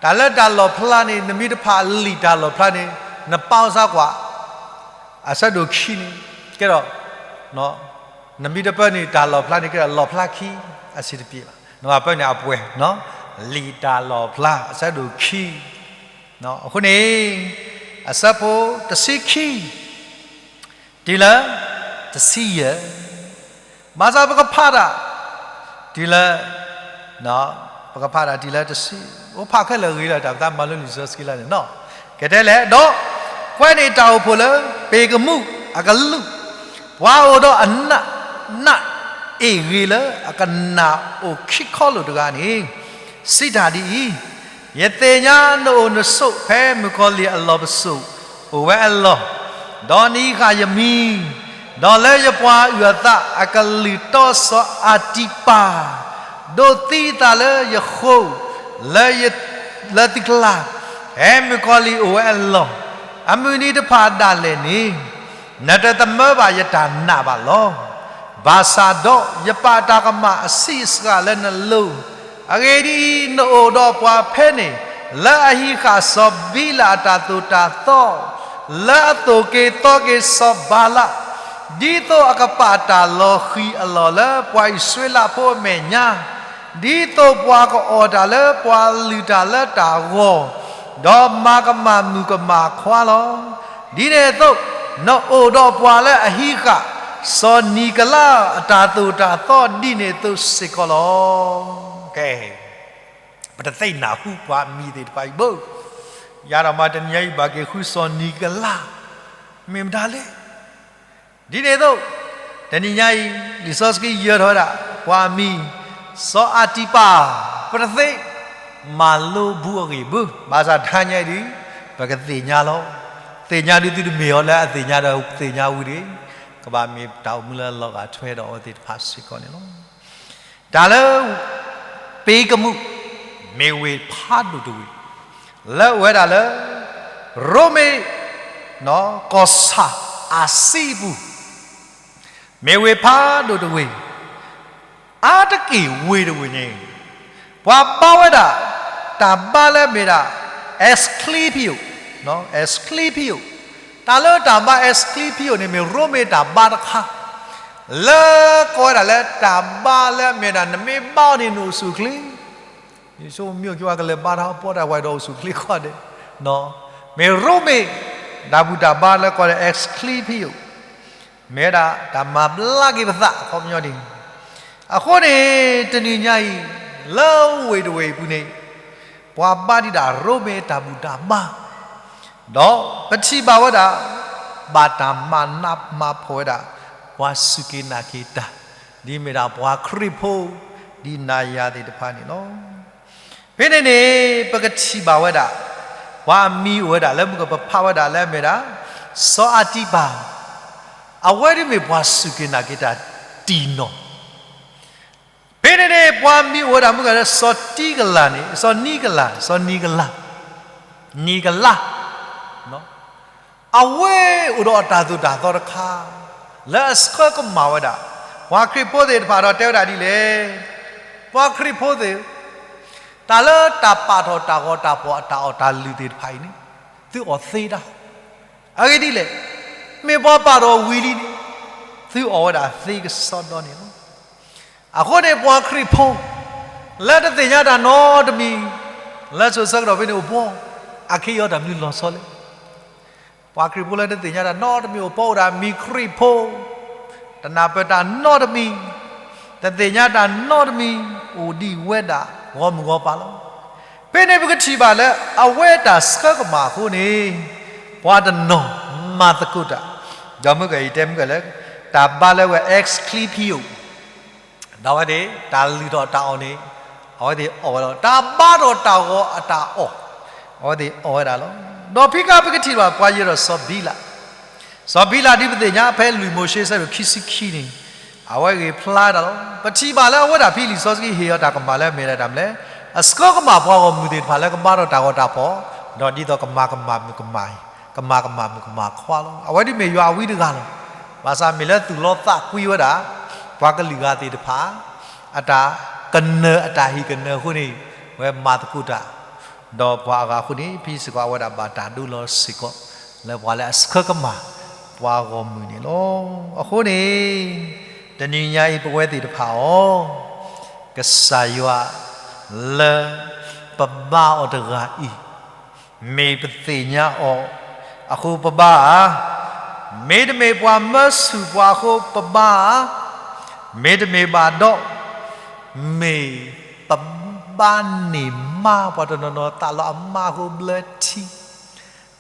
တၢ်လၢတၢ်လီၣ်ဖျါန့ၣ် နမ့ၢ်တဖးလံာ်တၢ်လီၣ်ဖျါန့ၣ် နပာ်စၢကွၢ် အဆၢဒိၣ်ခံန့ၣ်, ကဲဒီး နမ့ၢ်တပၢန့ၣ် တၢ်လီၣ်ဖျါန့ၣ် ကဲဒီးလီၣ်ဖျါခံ အဆံးတပျ့ၤဘၣ်. နဘၣ်ပၢန့ၣ်အပှဲၤ, လံာ်တၢ်လီၣ်ဖျါ အဆၢဒိၣ်ခံ, အဃိန့ၣ် အဆၢဖိတဆံခံ တုၤလၢ တဆံယဲၢ်, ဘၣ်ဆၣ်ပကဖးတၢ် တုၤလၢ ပကဖးတၢ်တုၤလၢတဆံ, အိၣ်ဖးခဲလၢာ်ဂ့ၤလီၤ တၢ်ပသးမၤလိလံာ်စီဆှံလၢန့ၣ်နီၤ, ကတဲလဲၣ်, ဒီးကွဲးန့ၢ်တၢ်အိၣ်ဖှိၣ်လၢ ပ့ၤကမူၣ်အကလူး, ပှၤအိၣ်ဒီးအနး နးအ့ၣ်ဂ့ၤလၢအကနၣ်အိၣ်ခံခီလိာ်တဂၤန့ၣ် စံးတၢ်ဒ်အံၤ, ယသ့ၣ်ညါနအိၣ်နဆိး ဖဲမုၣ်ကီၤလံၢ်အလီၢ်ပစိာ်အိၣ်ဝဲအလီၢ်, ဒီးနအံးဃာ်ယမံၤ, ဒီးလၢယပှၤအုၣ်အသးအကလုၢ်တီစီၤအၤတံပၤ ဒိးသံအသးလၢယဃိ, လၢယ လၢသုကျါ, ဖဲမုၣ်ကီၤလံၢ်အိၣ်ဝဲအလီၢ်, အမုၢ်နံၤတဖၣ်ဒၣ်လဲာ်န့ၣ် နတသမၢဘၣ်ယတၢ်နာ်ဘၣ်လီၤ. ဘၣ်ဆၣ်ဒီးယပာ်တၢ်ကမၣ်အဆံးအစှၤလၢနလိၤ, အဂ့ၢ်ဒ်အံၤ, နအိၣ်ဒီးပှၤဖဲန့ၣ် လၢအဟံးဃာ်စီၤဘံလးအတၢ်သိၣ်တၢ်သီ, လၢအသိၣ်က့ၤသီက့ၤစီၤဘၤလး, ဒ်သိးအကပာ်တၢ်လီၤဃံၤအလီၢ်လၢပှၤအံၣ်စရ့လးဖိအမဲာ်ညါ, ဒ်သိးပှၤကအီၣ်တၢ်လၢပှၤလုၢ်တၢ်လၢတၢ်ဂီၤ, ဒီးမၤကမၣ်မုၣ်ကမၣ်ခွါလီၤ. ဒ်န့ၣ်အသိး, နအိၣ်ဒီးပှၤလၢအဟံးဃာ် စီၤနံၤကလးအတၢ်သိၣ်တၢ်သီဒ်န့ၣ်အသိးစ့ၢ်ကီးလီၤ. ကဲ, ပတသ့ၣ်နၢ်ဟူပှၤမံၤသ့ၣ်တဖၣ်အံၤဘၣ်, ယၤဒီးမၤတနံၤညါအံၤ ဘၣ်က့ၤဃုစီၤနံၤကလး မ့ၢ်မတၤလဲၣ်. ဒ်န့ၣ်အသိး, တနံၤညါအံၤ လံာ်စီဆှံယၢၤထီၣ်ဝဲဒၣ် ပှၤအမံၤ စီၤအၤတံပၤ, ပတသ့ၣ်မၤလိဘူးအဂ့ၢ်ဘၣ်, ဘၣ်ဆၣ်တနံၤညါအံၤဒီး ပကသ့ၣ်ညါလီၤ. သ့ၣ်ညါဒုးသုတမ့ၢ်အီၤလၢအသ့ၣ်ညါဒီးသ့ၣ်ညါဝံၤတဂ့ၤ, ကဘၣ်မ့ၢ်တၢ်အိၣ်မူလၢအလီၤဂာ်ထွဲဒီးအဝဲသ့ၣ်တဖၣ်စ့ၢ်ကီးန့ၣ်လီၤ. တၢ်လၢ ပ့ၤကမူၣ် မ့ၢ်ဝ့ၢ်ဖးဒိၣ်တဝ့ၢ် လၢအအိၣ်ဝဲဒၣ်လၢ ရိမ့ၤ ကီၢ်ဆၣ်အစံအပူၤ မ့ၢ်ဝ့ၢ်ဖးဒိၣ်တဝ့ၢ်, အါတက့ၢ်ဝ့ၢ်တဝ့ၢ်န့ၣ် ပှၤဘါဝဲဒၣ် တၢ်ဘါလၢမ့ၢ်ဒၣ် Asclepio, Asclepio, တၢ်လၢတၢ်ဘါ Asclepio န့ၣ်မ့ၢ်ရိမ့ၤတၢ်ဘါတခါ, လၢကိးဝဲဒၣ်လၢတၢ်ဘါလၢအမ့ၢ်ဝဲဒၣ် နမ့ၢ်ဘါအီၤန့ၣ် နအိၣ်ဆူၣ်အိၣ်ချ့, ယဆိကမိၣ်က့ၤဝဲကလဲၤဘါတၢ်အီၣ်ပီတၢ်ဝဲဒီးအိၣ်ဆူၣ်အိၣ်ချ့ခီဒဲး, မ့ၢ်ရိမ့ၤ တၢ်ဘူၣ်တၢ်ဘါလၢကိးဒီး Asclepius မ့ၢ်ဝဲဒၣ်တၢ်မၤဘျါက့ၤပသးအခီပညီန့ၣ်, အဃိန့ၣ် တနံၤညါအံၤ လၢဝ့ၢ်တဝ့ၢ်အံၤပူၤန့ၣ် ပှၤဘါဒံးဒၣ်ရိမ့ၤတၢ်ဘူၣ်တၢ်ဘါ, ဒီးပထံၣ်ဘၣ်ဝဲဒၣ် ဘၣ်တၢ်မၤနးမၤဖှီၣ်ဝဲဒၣ် ပှၤစူၢ်က့ၤနာ်က့ၤတၢ် ဒ်မ့ၢ်ဒၣ်ပှၤခရံာ်ဖိ ဒ်နၤယၤသ့ၣ်တဖၣ်န့ၣ်လီၤ. ဖဲန့ၣ်န့ၣ် ပကထံၣ်ဘၣ်ဝဲဒၣ် ပှၤအမံၤအိၣ်ဝဲဒၣ် လၢမုၢ်ကပဖးဝဲဒၣ်လၢအမ့ၢ်ဒၣ် စီၤအၤတံပၤ, အဝဲဒၣ်မ့ၢ်ပှၤစူၢ်က့ၤနာ်က့ၤတၢ်တံၢ်နီၢ် ဖဲန့ၣ်န့ၣ် ပှၤမံၤအိၣ်ဝဲဒၣ်မုၢ်ဂၤလၢ စီၤတံကလၤန့ၣ် စီၤနံကလၤ စီၤနံကလၤ နံကလၤ အဝဲအိၣ်ဒီးအတၢ်သိၣ်တၢ်သီတခါ လၢအဆှၢကမၣ်ဝဲဒၣ် ပှၤခရံာ်ဖိသ့ၣ်တဖၣ်ဒီးတဲဝဲဒၣ်ဒ်လဲၣ်, ပှၤခရံာ်ဖိသ့ၣ်, တၢ်လၢတၢ်ပာ်ထီၣ်တၢ်ဂီၤတၢ်ဖီၣ်အတၢ်အီၣ်တၢ်လုၢ်သ့ၣ်တဖၣ်အံၤန့ၣ် သုအီၣ်သ့တၢ်, အဂ့ၢ်ဒ်လဲၣ်, မ့ၢ်ပှၤပာ်ထီၣ်ဝံၤလံန့ၣ် သုအီၣ်ဝဲဒၣ်သ့ကစီဒီန့ၣ်လီၤ. အဃိန့ၣ်ပှၤခရံာ်ဖိ လၢတသ့ၣ်ညါတၢ်နီတမံၤ လၢစိၤဆၢကတီၢ်ဖဲန့ၣ်အိၣ်ပှီၢ် အခံအီၤတၢ်မနုၤလီၤဆီလဲၣ်. ပှၤခရံာ်ဖိလၢတသ့ၣ်ညါတၢ်နီတမံၤအိၣ်ပှီၢ်အိၣ်ဒၣ်မံၤခရံာ်ဖိ, တနၢ်ပၢၢ်တၢ်နီတမံၤ, တသ့ၣ်ညါတၢ်နီတမံၤ အိၣ်ဒံးဝဲဒၣ်ဂီၢ်မုၢ်ဂီၢ်ပၤလီၤ. ဖဲန့ၣ်ပကထံၣ်ဘၣ်လၢ အဝဲတၢ်ဆှၢကမၣ်အဃိန့ၣ် ပှၤတနီၤမၤသကိးတၢ်, ဒီးမုၢ်ကယံာ်တဲမုၢ်ကလၢ တၢ်ဘါလၢဝဲ Asclepius ဒီးအဝဲသ့ၣ် တၢ်လုၢ်ထီၣ်တၢ်အီၣ်န့ၣ် အဝဲသ့ၣ်အီၣ်ဝဲလီၤ. တၢ်ဘါထီၣ်တၢ်ဂီၤအတၢ်အီၣ် အဝဲသ့ၣ်အီၣ်ဝဲဒၣ်လီၤ. ဒီးဖံးဃာ်ပကထံၣ်ဘၣ်ပှၤယဲၢ်ဒီးစီၤဘံလး, စီၤဘံလးဒ်ပသ့ၣ်ညါ ဖဲလွံၢ်မိၤၡ့ဆၢဒိၣ်ခံဆံခံန့ၣ် အဝဲဂ့ၤဖျါတၢ်လီၤ. ပထံၣ်ဘၣ်လၢအဝဲဒၣ်ဖဲလံာ်စီဆှံဟ့ၣ်အီၤတၢ်ကမၣ်လၢအမ့ၢ်ဒၣ်တၢ်မနုၤလဲၣ်, အဆှၢကမၣ်ပှၤဂီၢ်မုၢ်သ့ၣ်တဖၣ်လၢကဘါထီၣ်တၢ်ဂီၤတၢ်ဖီၣ်, ဒီးဒ်သိးကမၤကမၣ်မုၣ်ကမၣ်အံၤ, ကမၤကမၣ်မုၣ်ကမၣ်ခွါလီၤ. အဝဲဒၣ်မ့ၢ်ယွၤအဝံတဂၤလီၤ. ဘၣ်ဆၣ်မ့ၢ်လၢသူၣ်လီသးကွံဝဲဒၣ် ပှၤကလုာ်ဂၤသ့ၣ်တဖၣ် အတၢ်ကနၢၤအတၢ်ဟ့ၣ်ကနၢအဃိန့ၣ် ဝဲမၤသကိးတၢ်, ဒီးပှၤအဂၤအဃိန့ၣ် ဖဲစ့ၢ်ကီးအဝဲဒၣ်ဘၣ်တၢ်ဒိလီၤစ့ၢ်ကီး လၢပှၤလၢအဆှၢကမၣ်ပှၤဂီၢ်မုၢ်န့ၣ်လီၤ. အဃိန့ၣ် တနံၤညါအံၤပဝဲသ့ၣ်တဖၣ်အီၤ, ကစၢ်ယွၤလၢပဘါအီၤတဂၤအံၤ မ့ၢ်ပသ့ၣ်ညါအီၤအဃိပဘါဧါ, မ့တမ့ၢ်ပှၤမၢဆူၣ်ပှၤအဃိပဘါဧါ, မ့တမ့ၢ်ဘၣ်ဒီး မ့ၢ်ပဘါန့ၢ်မါ ပှၤတနီၤနီၤသးလီအမါအဃိဘျၢထံ,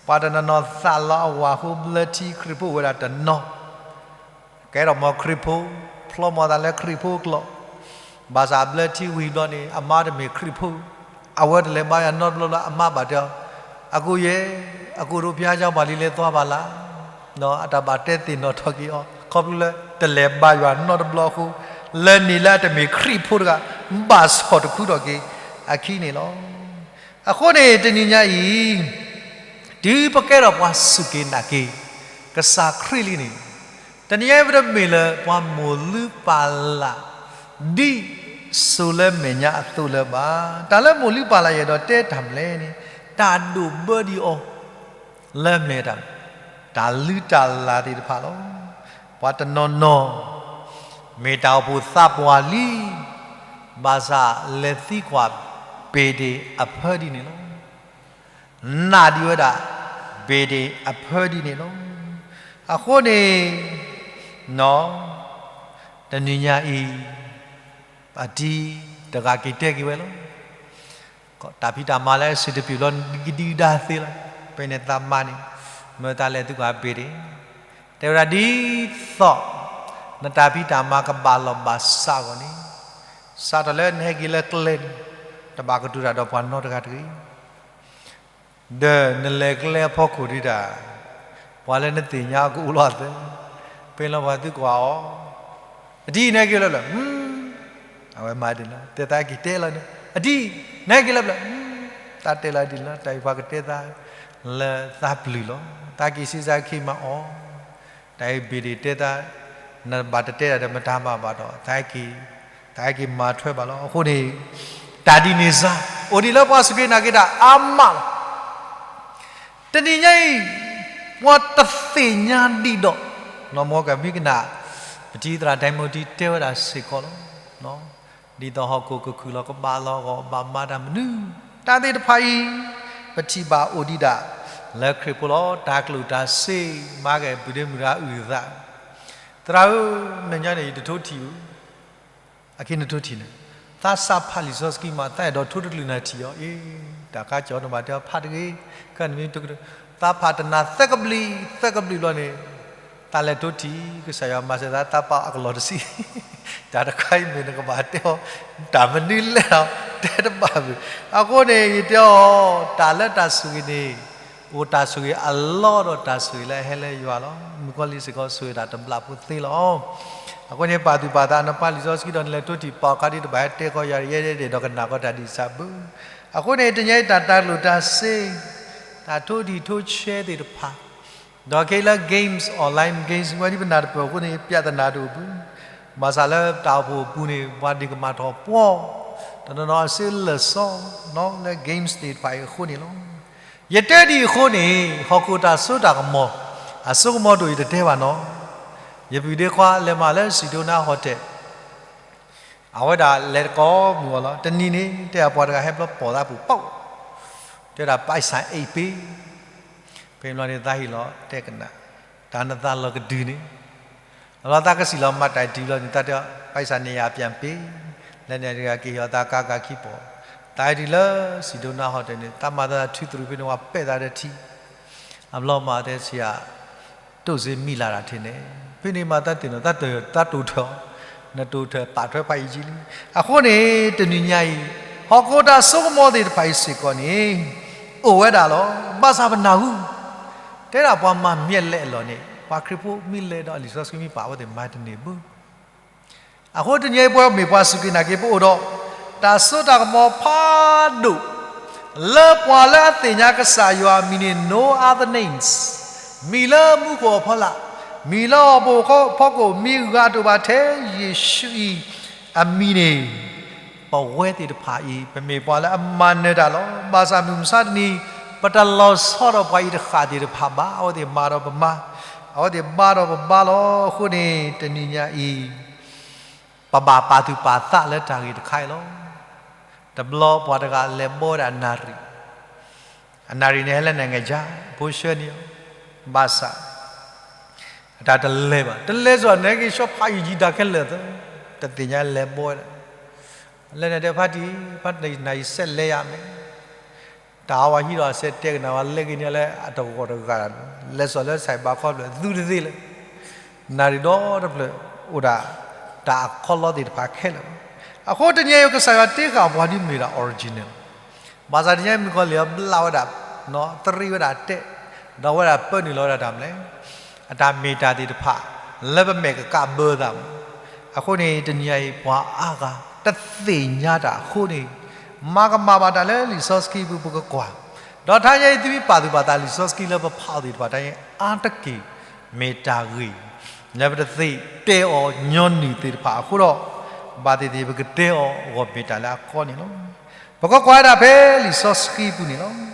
ပှၤတနီၤနီၤသးလီအဝၤအဃိဘျၢထံ ခရံာ်ဖိအိၣ်ဝဲဒၣ်တနီၤ ကဲထီၣ်မီၤခရံာ်ဖိ, ဖျီမီၤသးလၢခရံာ်ဖိကျိာ်, ဘၣ်ဆၣ်ဘျၢထံဝံၤဘျီန့ၣ် အမါတမ့ၢ်ခရံာ်ဖိ, အဝဲတလဲၤဘါယွၤနီတဘျီဘျီ အမါဘၣ်တဲအီၤ, အကိယဲ, အကိဒိးဖျါကၠီပှၤလံလဲၤသွါဘၣ်လၢ်, အတၢ်ဘၣ်တဲသ့ၣ်နီၣ်ထီၣ်က့ၤအီၤ ခီဖျိလၢတလဲၤဘါယွၤနီတဘျီအဃိ, လၢန့ၣ်လၢအတမ့ၢ်ခရံာ်ဖိတဂၤ ဘၣ်ဆီၣ်တခူထီၣ်က့ၤအခံန့ၣ်လီၤ. အဃိန့ၣ် တနံၤညါအံၤ တုၤပကဲထီၣ်ပှၤစူၢ်က့ၤနာ်က့ၤ ကစၢ်ခရံာ်လံန့ၣ်, တနံၤညါအံၤပတမ့ၢ်လၢပှၤမိၢ်လုၢ်ပၢ်လၢ် ဒ်စိၤလၢမဲာ်ညါအသိးလၢၤဘၣ်. တၢ်လၢမိၢ်လုၢ်ပၢ်လၢ်ယအဲၣ်ဒိးတဲတၢ်မနုၤလဲၣ်န့ၣ်, တၢ်ဒိၣ်ဘၢဒံးအီၤ လၢမဲာ်တၢ်, တၢ်လုၢ်တၢ်လၢ်သ့ၣ်တဖၣ်လီၤ. ပှၤတနီၤနီၤ မ့ၢ်တၢ်အိၣ်ဖှိၣ်သးပှၢ်လံ, ဘၣ်ဆၣ်လဲၤသံကွၢ် ဘ့ၣ်ဒ့ၣ်အဖၢဒ်န့ၣ်လီၤ. နာ်ဒံးဝဲဒၣ် ဘ့ၣ်ဒ့ၣ်အဖၢဒ်န့ၣ်လီၤ. အဃိန့ၣ် တနံၤညါအံၤ အတံၤတဂၤက့ၤတဲက့ၤဝဲလီၤ. တၢ်ဖံးတၢ်မၤလၢအဆံးတပျုာ်လီၤ ဒ်ကဒံကဒါသ့လီၤ. ဖဲန့ၣ်သးမါန့ၣ် မၢသးလဲၤသံကွၢ်ဘ့ၣ်ဒ့ၣ်, တဲဝဲဒၣ်ဒ်သိး နတၢ်ဖံးတၢ်မၤကဘၣ်လီၢ်ဘၣ်စးအဂီၢ်န့ၣ်, စးထီၣ်လၢနဟဲက့ၤလၢကျဲန့ၣ် တဘၣ်ကတိၤတၢ်ဒီးပှၤနီတဂၤတဂ့ၤ. ဒီးနလဲၤကျဲအဖီခိၣ်ဒံးတၢ်, ပှၤလၢနသ့ၣ်ညါကအိၣ်လီၤသၢ, ဖဲလီၤပှၤသံကွၢ်အီၤ, အတံၤနဟဲက့ၤလၢပျၢၤ, အဝဲမၤဒ်န့ၣ်လီၤ, တဲသးက့ၤတဲလီၤန့ၣ်, အတံၤ နဟဲက့ၤလၢပျၢၤ, သးတဲလီၤဒ်န့ၣ်လီၤ. တၢ်အံၤပှၤကတဲသး လၢသးပျုၢ်လီၤ. သးက့ၤဆံးစၢ်ခံမၤအီၤ, တၢ်အံၤဘ့ၣ်ဒ့ၣ်တဲသး, နဘၣ်တတဲတၢ်ဒီးမတၤမၤဘၣ်ဒီး သးက့ၤမၤထွဲဘၣ်လီၤ. အဃိန့ၣ် တၢ်ဒ်န့ၣ်စ့ၢ် အိၣ်ဒံးလၢပှၤစူၢ်က့ၤနာ်က့ၤတၢ်အါမးလီၤ. တနံၤညါအံၤ ပှၤတသ့ၣ်ညါဒံးဒီး နီၢ်မီၢ်ကမံကနၣ် ပတံၤသရၣ်ဒဲမိတံတဲဝဲဒၣ်စ့ၢ်ကီးလီၤ. ဒ်သိးဟီၣ်ခိၣ်ကခုၣ်လီၤကဘၣ်လီၤအဂီၢ် ဘၣ်မၤတၢ်မနုၤ, တၢ်သ့ၣ်တဖၣ်အံၤ ပထံၣ်ဘၣ်အိၣ်ဒံးဒၣ် လၢခရံာ်ဖိလီၤ. တၢ်ကျိၣ်တၢ်စ့ မၤက့ၤပုၢ်ဒ့မုၣ်တဂၤအုၣ်သး, သရၣ်ဧၢ, နညါန့ၣ် ယတထိထံၣ်ဧါ, အခဲနထိထံၣ်န့ၣ်, သးစၢ်ဖးလံာ်စီဆှံမး သးအဲၣ်ဒိးထိတကလုာ်နၤထံၣ်အီၤ, အ့, တၢ်ကါကၠီၤန့ၣ်ဘၣ်တဲအီၤဖးတဂ့ၤ, ခဲနမ့ၢ်တကလုာ်, သးဖးတနၤသၢကဘျံး, သၢကဘျံးဘျီန့ၣ်, သးလဲၤထိထံၣ် ကစၢ်ယွၤမၤစၢၤသး သးပာ်အကလီၢ်တဆံ, တၢ်တခါအံၤမ့ၢ်နကဘၣ်တဲအီၤ, တၢ်မနုၤလဲၣ်လီၤ, တဲတဘၣ်ဘၣ်. အဃိန့ၣ် ယတဲအီၤ, တၢ်လၢတၢ်ဆိၣ်ဂ့ၤန့ၣ် အိၣ်တၢ်ဆိၣ်ဂ့ၤအလီၢ်ဒီးတၢ်ဆိၣ်ဂ့ၤလၢအဟဲလၢယွၤလီၤ. မုၣ်ကီၤလံၢ်စ့ၢ်ကီးဆိၣ်ဂ့ၤတၢ်တဘျုးဖိသ့လီၤ. အဃိန့ၣ် ပာ်သူၣ်ပာ်သး နဖးလံာ်စီဆှံဒီးနလဲၤထိထံၣ် ပာ်ခါဒ်တဘၣ်ဟဲတဲခီယၤ ယဲဒၣ်ဒီးကနၣ်ကီတၢ်ဒ်စၢ်ဘၣ်. အဃိန့ၣ် တနံၤအံၤတၢ်တၢ်ကျိၣ်တၢ်စ့, တၢ်ထိထံၣ်ထိဆဲးသ့ၣ်တဖၣ်, ဒီးခဲအံၤလၢ games, online games ဝဲဒ်ပနၢ်တပၢၢ်အဃိန့ၣ် ပြဿနာတအိၣ်ဘၣ်. ဘၣ်ဆၣ်လၢတၢ်အိၣ်ဖှိၣ်အပူၤန့ၣ် ပှၤဒ့ၣ်ကမၣ်ထီၣ်ပှီၢ်, တနီၤနီၤအစ့လၢာ်စီ လၢ games သ့ၣ်တဖၣ်အံၤအဃိန့ၣ်လီၤ. ယတဲဒ်အံၤအဃိန့ၣ် ဟီၣ်ခိၣ်တၢ်စိတၢ်ကမီၤ အစိကမီၤတအိၣ်အံၤတတဲဘၣ်နီၤ. ယပုၢ်ဒ့ခွါလဲၤမၤလၢ Sedona Hotel, အဝဲဒၣ်လဲၤတကိးမုၢ်အီၤလီၤ. တနံၤန့ၣ် တဲအပှၤတဂၤဟဲဘျီပိာ်သးပူၤပိာ်, တဲဒၣ် ပိုက်ဆံအိတ်ပေး, ဖဲန့ၣ်ဘျီန့ၣ် သးဟ့ၣ်လီၤတဲကနၣ်, တၢ်နသးလီၤကဒုန့ၣ် အလီၤသးကစံၣ်လီၤမၤတၢ်အံၤတုၤလီၤန့ၣ် တၢ်တဲ ပိုက်ဆံ န့ၣ်ယၤ ပြန်ပေး, လဲၤန့ၣ်တဂၤက့ၤဟီၣ်သးကါကါခံပိာ်, တၢ်အံၤတုၤလၢ Sedona Hotel န့ၣ် သးမၤသးထူသရူးဖဲန့ၣ် ဝဲပဲာ်သးဒီးထံ, အဘျီမၤတဲဆံးဧါ, တိၢ်စ့မံလၢ်တၢ်ထဲန့ၣ်, ဖဲန့ၣ်မၤသးတ့ၢ်နီၤ သးတိၢ်ထၢၣ်, နတိၢ်ထၢၣ်ပာ်ထွဲပှၤအံၤကံလံ. အဃိန့ၣ် တနံၤညါအံၤ ဟီၣ်ခိၣ်တၢ်စိကမီၤသ့ၣ်တဖၣ်အံၤစ့ၢ်ကီးန့ၣ် အိၣ်ဝဲဒၣ်လီၤ. ဘၣ်ဆၣ်ပနၢ်ဟူ တဲဒၣ်ပှၤမၤမ့ၢ်လဲအလီၢ်န့ၣ် ပှၤခရံာ်ဖိမ့ၢ်လဲဒီးလံာ်စီဆှံမ့ၢ်ပာ် အဝဲသ့ၣ်မၤတန့ၢ်ဘၣ်. အဃိတနံၤအံၤပဝဲမ့ၢ်ပှၤစူၢ်က့ၤနာ်က့ၤ ပအိၣ်ဒီး တၢ်စိတၢ်ကမီၤဖးဒိၣ် လၢပှၤလၢအသ့ၣ်ညါကစၢ်ယွၤအမံၤန့ၣ် no other names, မံၤလၢမူခိၣ်အဖီလာ်, မံၤလၢဟီၣ်ခိၣ်ဖီခိၣ် မံၤဂၤတအိၣ်ဘၣ်ထဲယ့ၣ်ၡူးအံၤအမံၤန့ၣ် ပဝဲသ့ၣ်တဖၣ်အံၤ ပမ့ၢ်ပှၤလၢအမၤနၢၤတၢ်လီၤ. ဘၣ်ဆၣ်မုၢ်မဆါတနံၤ ပတလီၤဆီဒီးပှၤအံၤတဃၣ်သ့ၣ်တဖၣ်ဘၣ်. အဝဲသ့ၣ်မၤဒီးပမၤ, အဝဲသ့ၣ်ဘါဒီးပဘါလီၤ. အဃိန့ၣ် တနံၤညါအံၤ ပဘၣ်ပာ်သူၣ်ပာ်သးလၢတၢ်ဂ့ၢ်တခါအံၤလီၤ. တဘျီပှၤတဂၤလဲၤဘီဝဲဒၣ်အနၣ်ရံၣ်, အနၣ်ရံၣ်န့ၣ်ဟဲလၢ နိုင်ငံခြား, ဖိဆှၢန့ၢ်အီၤ, ဘၣ်ဆၣ် အတၢ်တလဲၤဘၣ်, တလဲၤစ့ၢ်န့ၣ်က့ၤ ဆီဖးယံာ်ယံာ်တၢ်ခဲလၢာ်သၢ, တသ့ၣ်ညါလဲၤဘီဝဲဒၣ်, လဲၤန့ၣ်တဲဖါတံၢ်, ဖါတံၢ်နၤယံာ်စဲးလဲၤယၤမ့ၢ် တၢ်အဝဲဟံးဒီးအစဲးတဲကနၣ်ဝဲ လဲၤက့ၤန့ၢ်လၢအတဂီၢ်တဂၤ, လဲၤစ့ၢ်လၢ ဆိုင်ဘာ ခီဖျိ သူတသ့လၢၤ, နၣ်ရံၣ်ဒီတဖျၢၣ် အိၣ်ဒၣ် တၢ်အခီလီသ့ၣ်တဖၣ်ခဲလၢာ်. အဃိတနံၤအံၤကစၢ်ယွၤတ့ဃာ်ပှၤဒ်မ့ၢ်ဒၣ် original ဘၣ်ဆၣ်တနံၤအံၤမုၣ်ကီၤလံၢ်အဘျးဝဲဒၣ်, သရံးဝဲဒၣ်တဲာ်, ဒီးဝဲဒၣ်ပၢနုာ်လီၤဝဲဒၣ်တၢ်မနုၤလဲၣ်, အတၢ်မ့ၢ်တၢ်သ့ၣ်တဖၣ် လၢပမဲာ်ကကးဘၢသးမး. အဃိန့ၣ် တနံၤအံၤ ပှၤအါဂၤတသ့ၣ်ညါတၢ်အဃိန့ၣ်, မၤကမၣ်ဘၣ်တၢ်လၢလံာ်စီဆှံပူၤပကကွၢ်, ဒီးတနံၤအံၤ သုမ့ၢ်ပာ်သူၣ်ပာ်သးလံာ်စီဆှံလၢပဖးအီၤသ့ၣ်တဖၣ် တနံၤအံၤအါတက့ၢ် မ့ၢ်တၢ်ဂ့ၢ် လၢပတသ့ၣ်တဲအီၤညီနုၢ်သ့ၣ်တဖၣ်အဃိဒီး, ဘၣ်သ့ၣ်သ့ၣ်ပကတဲအီၤအဂီၢ်မ့ၢ်တၢ်လၢအကီန့ၣ်လီၤ. ပကကွၢ်ဝဲဒၣ်ဖဲလံာ်စီဆှံပူၤန့ၣ်လီၤ.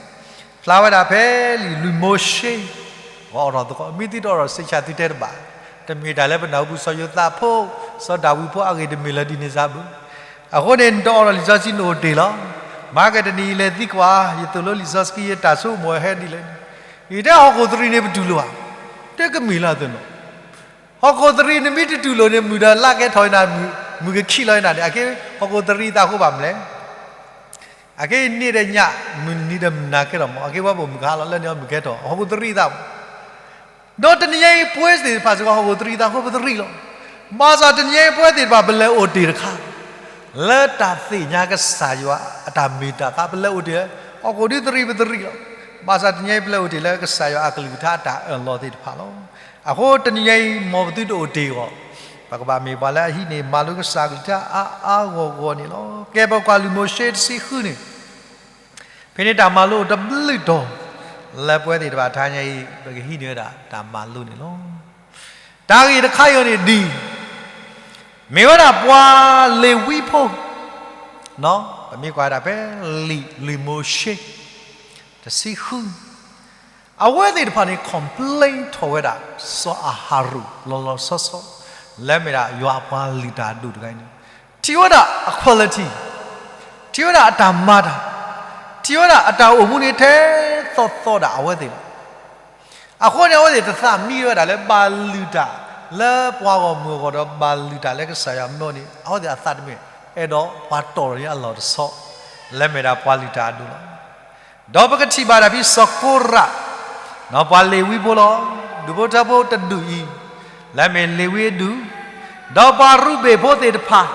ဖျါဝဲဒၣ်ဖဲလံာ်လွံၢ်မိၤၡ့, ပှၤအိးထီၣ်သကိး မ့ၢ်သုတအိးထီၣ်စံးဆၣ်သုတဲတဘၣ်, တမ့ၢ်တၢ်လၢပနၢ်ဟူပူၤ စီၤယိၤသးဖိ, စီၤဒၤဝံးဖိအဂ့ၢ်တမ့ၢ်လၢဒ်န့ၣ်စ့ၢ်ဘၣ်. အဃိန့ၣ် နတအိးထီၣ်လံာ်စီဆှံ နအိၣ်တ့ၢ်လီၤ. မၤကတနံၤအံၤလဲၤသံကွၢ်, ယသိၣ်လိလံာ်စီဆှံ ယတၢ်ဆိကမိၣ်ဟဲဒ်လဲၣ်, ယတဲဟီၣ်ခိၣ်သရံးန့ၣ်ပတူၢ်လိာ်ဧါ, တကမ့ၢ်လၢအသိးနီၤ ဟီၣ်ခိၣ်သရံးနမ့ၢ်တတူၢ်လိာ်န့ၣ် မုၢ်ဒီးလါကဲထီၣ်နၤ, မုၢ်ကခံးလီၤနၤန့ၣ် အက့ဟီၣ်ခိၣ်သရံးသးဃိဘၣ်မနုၤလဲၣ်. အက့န့ၣ်ဒီးညၣ်, မုၢ်နံၤဒီးမုၢ်နၤကဲထီၣ်မး, အက့ဝဲပိာ်မုၣ်ကဟါလီၤ လၢန့ၣ်မုၢ်ကဲထီၣ် ဟီၣ်ခိၣ်သရံးသးမး. ဒီးတနံၤအံၤပဝဲသ့ၣ်တဖၣ်စ့ၢ်ကီး ဟီၣ်ခိၣ်သရံးသးဃိပသရံးလီၤ. ဘၣ်ဆၣ်တနံၤအံၤပဝဲသ့ၣ်တဖၣ် ပလဲၤအိၣ်တ့ၢ်တခါ လၢတၢ်သ့ၣ်ညါကစၢ်ယွၤအတၢ်မ့ၢ်တၢ်တီ, ပလဲၤအိၣ်တ့ၢ်လၢ ဟီၣ်ခိၣ်ဒုးသရံးပသရံးလီၤ. ဘၣ်ဆၣ်တနံၤအံၤပလဲၤအိၣ်တ့ၢ်လၢကစၢ်ယွၤအကလုၢ်ကထါအတၢ်အၢၣ်လီၤသ့ၣ်တဖၣ်လီၤ. အဃိတနံၤအံၤ မ်ပသုတအိၣ်တ့ၢ်အဂီၢ်, ပကဘၣ်မ့ၢ်ပှၤလၢအဟံးန့ၢ်မၤလိကစၢ်ကလုၢ်ကထါအါအါဂီၢ်ဂီၢ်န့ၣ်လီၤ. ကဲပကွၢ်လွံၢ်မိၤၡ့တဆံဃုန့ၣ်, ဖဲန့ၣ်တၢ်မၤလိတဘျုးတီၤ လၢပဝဲသ့ၣ်တဖၣ်တနံၤအံၤ ပကဟံးန့ၢ်ဝဲဒၣ်တၢ်မၤလိန့ၣ်လီၤ. တၢ်ဂ့ၢ်တခါအံၤန့ၣ်ဒ်အံၤ, မ့ၢ်ဝဲဒၣ်ပှၤလ့ၤဝံဖိ, ပမ့ၢ်ကွၢ်ဒၣ်ဖဲလံာ်လွံၢ်မိၤၡ့ တဆံဃု, အဝဲသ့ၣ်တဖၣ်န့ၣ် complain ထီၣ်ဝဲဒၣ် စီၤအၤဟရိၣ်လီၤလီၤဆီဆီ, လၢမ့ၢ်ဒၣ်ယွၤအပှၤလုၢ်တၢ်အဒိၣ်တဂၤအံၤန့ၣ် ထံၣ်ဝဲဒၣ်အ quality, ထံၣ်ဝဲဒၣ်အတၢ်မၤတၢ်, ထံၣ်ဝဲဒၣ်အတၢ်အိၣ်မူန့ၣ်ထဲသိးသိးဒၣ်အဝဲသ့ၣ်လီၤ. အဃိန့ၣ် အဝဲသ့ၣ်တသးမံဝဲဒၣ်လၢဘၣ်လုၢ်တၢ်လၢပှၤဂီၢ်မုၢ်အဂီၢ်ဒီး ဘၣ်လုၢ်တၢ်လၢကစၢ်ယွၤအမဲာ်န့ၣ် အဝဲသ့ၣ်အသးတမံ, အဲၣ်ဒိးပှၤတီၢ်ထီၣ်န့ၢ်အလီၢ်တဆီ လၢမ့ၢ်ဒၣ်ပှၤလုၢ်တၢ်အဒိၣ်လီၤ. ဒီးပကထံၣ်ဘၣ်ဒၣ်ဖဲစီၤကိရး, ပှၤလ့ၤဝံဖိလီၤ, ဒူၣ်ဖိထၢဖိတဒူၣ်အံၤ, လၢမ့ၢ်လ့ၤဝံအဒူၣ်, ဒီးပှၤရူၤဘ့ၣ်ဖိသ့ၣ်တဖၣ်,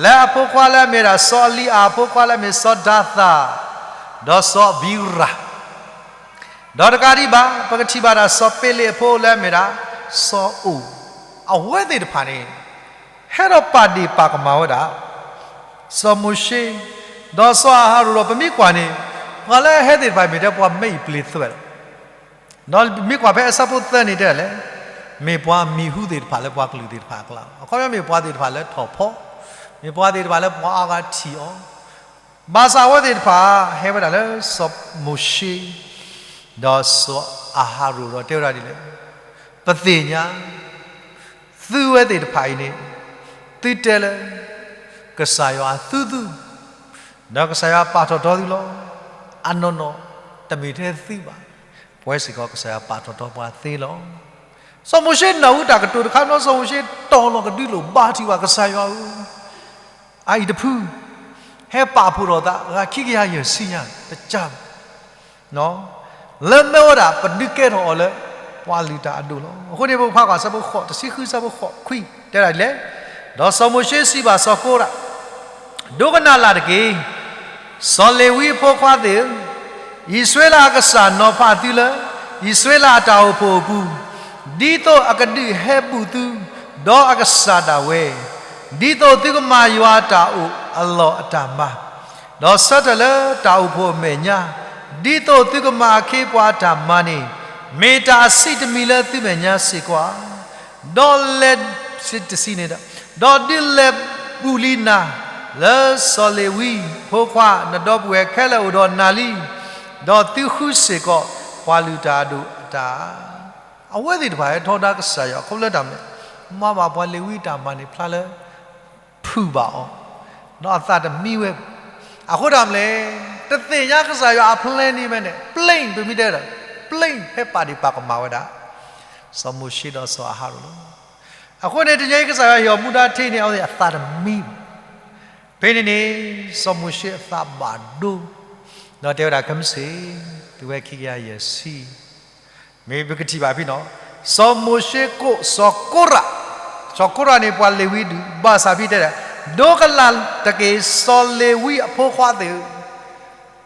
လၢအဖိခွါလၢအမ့ၢ်ဒၣ်စီၤအလံအၤအဖိခွါလၢအမ့ၢ်စီၤဒၤသၣ်, ဒီးစီၤအဘံရၣ် ဒီးတကးဒံးဘၣ် ပကထံၣ်ဘၣ်ဒၣ်စီၤပ့လ့းအဖိလၢအမ့ၢ်ဒၣ် စီၤအိၣ်, အဝဲသ့ၣ်တဖၣ်န့ၣ် ဟဲဒီးပာ်ဒ့ၣ်ပာ်ကမၣ်ဝဲဒၣ် စီၤမိၤၡ့, ဒီးစီၤအၤဟရိၣ်ဒီး ပမ့ၢ်ကွၢ်န့ၣ် ပှၤလၢအဟဲသ့ၣ်တဖၣ်မ့ၢ်ထဲပှၤမဲအံၤပျ့ၤသွဲၣ်လီၤ. ဒီးမ့ၢ်ကွၢ်ဖဲအဆၢဖိသၢန့ၣ်တဲဒ်လဲၣ်, မ့ၢ်ပှၤမံၤဟူသ့ၣ်တဖၣ်လၢပှၤကလုာ်သ့ၣ်တဖၣ်အကျါ, အခီပညီမ့ၢ်ပှၤသ့ၣ်တဖၣ်လၢထီၣ်ဖီ, မ့ၢ်ပှၤသ့ၣ်တဖၣ်လၢပှၤအါဂၤထံၣ်အီၤ ဘၣ်ဆၣ်အဝဲသ့ၣ်တဖၣ် ဟဲဝဲဒၣ်လၢစီၤမိၤၡ့ ဒီးစီၤအၤဟရိၣ်ဒီးတဲဝဲဒၣ်ဒ်လဲၣ်, ပသ့ၣ်ညါ သုဝဲသ့ၣ်တဖၣ်အံၤန့ၣ် သုတဲလၢ ကစၢ်ယွၤသူသု, ဒီးကစၢ်ယွၤပာ်ထီၣ်ထီသုလီၤ. အနီၢ်နီၢ် တမ့ၢ်ထဲသုဘၣ်, ပဝဲစ့ၢ်ကီးကစၢ်ယွၤပာ်ထီၣ်ထီပှၤသ့လီၤ. စီၤမိၤၡ့နၢ်ဟူတၢ်ကတိၤတခါနီၤ, စီၤမိၤၡ့တီၢ်လီၤကဒုလိာ်ဘါထံၣ်ဘၣ်ကစၢ်ယွၤဧၢ အအံၤတဖု ဟဲပာ်ဖှိၣ်ထီၣ်သး ဂၤခံကယၤယဲၢ်ဆံညါ တကး လၢမၢဝဲဒၣ် ပဒုးကဲထီၣ်အီၤလၢ ပှၤလုၢ်တၢ်အဒိၣ်လီၤ. အဃိန့ၣ် ပကဖးကွၢ်ဆၢဖိဃိး တဆံဃုဆၢဖိဃိးခွံ တဲဒၣ်ဒ်လဲၣ်, ဒီးစီၤမိၤၡ့စံးဘၣ်စီၤကိရး, ဒိကနၣ်လၢ်တက့ၢ် စီၤလ့ၤဝံအဖိခွါသ့ၣ်ဧၢ, အံၣ်စရ့လးအကစၢ်နီၤဖးသုလၢ အံၣ်စရ့လးအတၢ်အိၣ်ဖှိၣ်အပူၤ, ဒ်သိးအကဒုးဟဲဘူးသု ဒီးအကစၢ်ဒၣ်ဝဲ, ဒ်သိးသုကမၤယွၤအတၢ်အိၣ်အလီၢ်အတၢ်မၤ, ဒီးဆၢထၢၣ်လၢတၢ်အိၣ်ဖှိၣ်အမဲာ်ညါ, ဒ်သိးသုကမၤအခ့အပှၤအတၢ်မၤန့ၣ် မ့ၢ်တၢ်အဆံးတမံၤလၢသုမဲာ်ညါစ့ၢ်ကီးဧါ. ဒီးလဲၤ တဆံန့ၣ်ဒီး, ဒီးဒုးလဲၤဘူးလံနၤ လၢစီၤလ့ၤဝံဖိခွါ နဒီပုၢ်ဝဲၢ်ခဲလၢာ်အိၣ်ဒီးနၤလံ, ဒီးသုဃုစ့ၢ်ကီး ပှၤလုၢ်တၢ်အဒိၣ်အတၢ် အဝဲသ့ၣ်တဖၣ်ဟဲထီဒါကစၢ်ယွၤ ခီဖျိလၢတၢ်မနုၤလဲၣ်, မၤဘၣ်ပှၤလ့ၤဝံအတၢ်မၤန့ၣ်ဖျါလၢ ဖုၣ်ဘၣ်အီၤ, ဒီးအသးတမံဝဲ, အဃိတၢ်မနုၤလဲၣ်, တသ့ၣ်ညါကစၢ်ယွၤအ plan န့ၣ်မ့ၢ်န့ၣ် plan ပမ့ၢ်တဲဒီး plan ဟဲပာ်ဒ့ၣ်ပာ်ကမၣ်ဝဲဒၣ် စီၤမိၤၡ့ဒီးစီၤအၤဟရိၣ်လီၤ. အဃိန့ၣ် တနံၤအံၤကစၢ်ယွၤဟ့ၣ်အီၤမူဒါထဲန့ၣ် အဝဲသ့ၣ်အသးတမံဘၣ်. ဖဲန့ၣ်န့ၣ် စီၤမိၤၡ့အသးဘၣ်ဒိ ဒီးတဲဝဲဒၣ် ခဲမုၢ်ဆ့ၣ် သုဝဲခံကယၤယဲၢ်ဆံ မ့ၢ်ပကထံၣ်ဘၣ်ဖဲနီၤ, စီၤမိၤၡ့ကိးစီၤကိရး, စီၤကိရးန့ၣ်ပှၤလ့ၤဝံဒုး ဘၣ်ဆၣ်ဖဲတဲဒၣ်, ဒိကနၣ်လၢ်တက့ၢ် စီၤလ့ၤဝံအဖိခွါသ့ၣ်ဧၢ,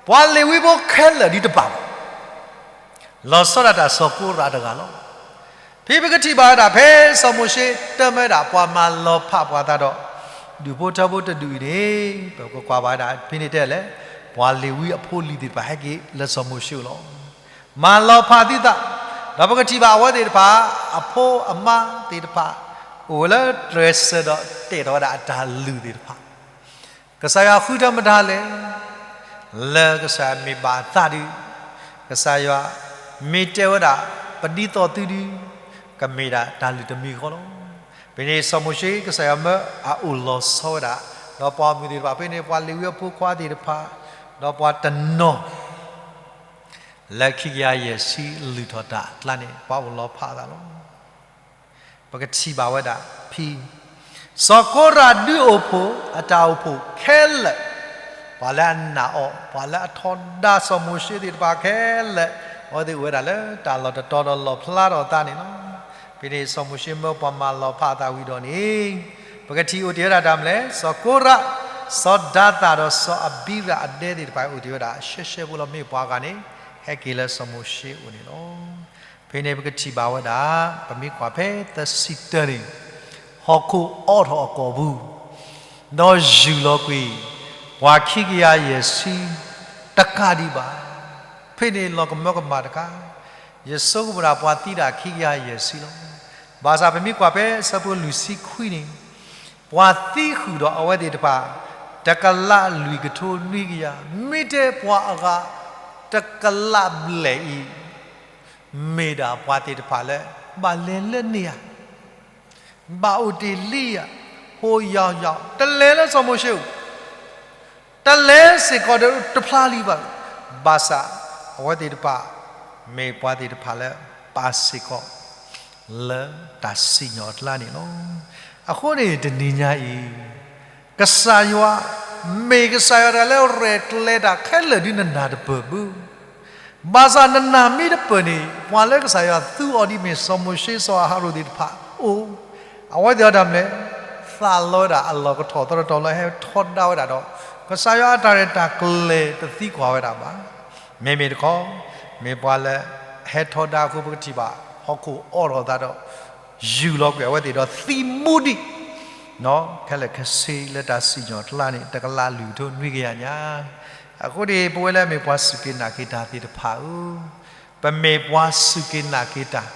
ပှၤလ့ၤဝံဖိခဲလၢာ်ဒ်တဘၣ်ဘၣ် လီၤဆီဒၣ်တၢ်စီၤကိရးတဂၤလီၤ. ဖဲပကထံၣ်ဘၣ်ဝဲဒၣ် ဖဲစီၤမိၤၡ့တမၢဝဲဒၣ် ပှၤမၤလီၤဖးပှၤသးဒီး ဒူၣ်ဖိထၢဖိတဒူၣ်အံၤန့ၣ် ပကကွၢ်ဘၣ်ဝဲဒၣ် ဖဲန့ၣ်တဲလဲၣ်, ပှၤလ့ၤဝံအဖိလံၤသ့ၣ်တဖၣ်ဟဲက့ၤလၢစီၤမိၤၡ့အအိၣ်လီၤ. မၤလီၤဖးသုသး, ဒီးပကထံၣ်ဘၣ်အဝဲသ့ၣ်တဖၣ် အဖိအမါသ့ၣ်တဖၣ် အိၣ်ဝဲလၢတြဲၤစၢၤဒီးတဲာ်ထီၣ်ဝဲဒၣ်အတၢ်လုၢ်သ့ၣ်တဖၣ် ကစၢ်ယွၤဃုထၢမတၤလဲၣ်, လၢကစၢ်ယွၤမ့ၢ်ဘၣ်အသးဒီး, ကစၢ်ယွၤမ့ၢ်တဲဝဲဒၣ် ပဒ်သိးသုဒီး, ကမ့ၢ်ဒၣ်တၢ်လုၢ်တမံၤဃီလီၤ. ဖဲန့ၣ်စီၤမိၤၡ့ ကစၢ်ယွၤမၢအအိၣ်လီၤဆီဝဲဒၣ်, ဒီးပှၤမုၣ်သ့ၣ်တဖၣ် ဖဲန့ၣ် ပှၤလ့ၤဝံအဖိခွါသ့ၣ်တဖၣ်, ဒီးပှၤတနီၤ လၢခံကယၤယဲၢ်ဆံလုၢ်ထီၣ်တၢ်အကျါန့ၣ် ပှၤအိၣ်လီၤဖးအသးလီၤ. ပကထံၣ်ဘၣ်ဝဲဒၣ်ဖဲ စီၤကိရးဒုးအိၣ်ဖှိၣ်အတၢ်အိၣ်ဖှိၣ်ခဲလၢာ်, ပှၤလၢအနာ်အီၤ, ပှၤလၢအထီဒါစီၤမိၤၡ့သ့ၣ်တဖၣ်ခဲလၢာ်, အဝဲသ့ၣ်အိၣ်ဝဲဒၣ်လၢတၢ်လီၢ်တတီၤဒီးလီၣ်ဖျါထီၣ်အသးန့ၣ်လီၤ. ဖဲန့ၣ်စီၤမိၤၡ့မၢပှၤမၤလီၤဖးအသးဝံၤဒီးန့ၣ်, ပကထံၣ်အိၣ်တ့ၢ်ဝဲဒၣ်တၢ်မနုၤလဲၣ်, စီၤကိရး, စီၤဒၤသၣ်ဒီးစီၤအဘံရၣ်အဒဲသ့ၣ်တဖၣ်အိၣ်တ့ၢ်ဝဲဒၣ် ရှဲရှဲဖိလီၤ မ့ၢ်ပှၤဂၤန့ၣ် ဟဲက့ၤလၢစီၤမိၤၡ့အအိၣ်န့ၣ်လီၤ. ဖဲန့ၣ်ပကထံၣ်ဘၣ်ဝဲဒၣ် ပမ့ၢ်ကွၢ်ဖဲသၢဆံတၢန့ၣ်, ဟီၣ်ခိၣ်အိးထီၣ်အကိာ်ပူၤ, ဒီးယုၢ်လီၤကွံာ် ပှၤခံကယၤယဲၢ်ဆံ တကးဒံးဘၣ်. ဖဲန့ၣ်လီၤကမၢကမၣ်တခါ, ယဆိကမိၣ်ဒၣ်ပှၤသံဒၣ်ခံကယၤယဲၢ်ဆံလီၤ. ဘၣ်ဆၣ်ပမ့ၢ်ကွၢ်ဖဲဆၢဖိလွံၢ်ဆံခွံန့ၣ်, ပှၤသံဃုာ်ဒီးအဝဲသ့ၣ်တဖၣ် တကလးလွံၢ်ကထိနွံကယၤ, မ့ၢ်တဲပှၤအဂၤ တကလးဘျဲၣ်အံၤ မ့ၢ်ဒၣ်ပှၤသ့ၣ်တဖၣ်လၢ ဘၣ်လဲၤလၢန့ၣ်ဧါ ဘၣ်အိၣ်တ့ၢ်လံဧါ, ဟိယီၤယီၤ တလဲၤလၢစီၤမိၤၡ့အိၣ်, တလဲၤစ့ၢ်ကီးဒီးတဖျါလံဘၣ်. ဘၣ်ဆၣ် အဝဲသ့ၣ်တဖၣ် မ့ၢ်ပှၤသ့ၣ်တဖၣ်လၢ ပာ်စ့ၢ်ကီး လၢတၢ်စံၣ်ညီၣ်အကျါန့ၣ်လီၤ. အဃိန့ၣ်တနံၤညါအံၤ ကစၢ်ယွၤ မ့ၢ်ကစၢ်ယွၤတဂၤလၢရဲၣ်ကျဲၤတၢ်ခဲလၢာ်ဒ်နနၢ်တပၢၢ်ဘၣ်. ဘၣ်ဆၣ်နနၢ်မ့ၢ်တပၢၢ်န့ၣ် ပှၤလၢကစၢ်ယွၤသူအီၤဒ်မ့ၢ်စီၤမိၤၡ့စီၤအၤဟရိၣ်သ့ၣ်တဖၣ်အိၣ်, အဝဲသ့ၣ်အီၤတၢ်မနုၤလဲၣ်, သးလီဝဲဒၣ်အလီၢ်ကထီၣ်သရီထီၣ်လၢဟဲထီဒါဝဲဒၣ်ဒီး ကစၢ်ယွၤအတၢ်ရဲၣ်တၢ်ကျဲၤတသံကွၢ်ဝဲဒၣ်ဘၣ်. မ့မ့ၢ်တခီ မ့ၢ်ပှၤလၢ ဟဲထီဒါအဃိပကထံၣ်ဘၣ် ဟီၣ်ခိၣ်အိးထီၣ်သးဒီး ယူၢ်လီၤကွံာ်အဝဲသ့ၣ်ဒီးသံမူဒံး ခဲလၢာ်ခဲဆ့လၢတၢ်စံၣ်ညီၣ်အကျါန့ၣ် တကလးလွံၢ်ကထိနွံကယၤညါ. အဃိန့ၣ် ပဝဲလၢအမ့ၢ်ပှၤစူၢ်က့ၤနာ်က့ၤတၢ်သ့ၣ်တဖၣ်ဧၢ, ပမ့ၢ်ပှၤစူၢ်က့ၤနာ်က့ၤတၢ်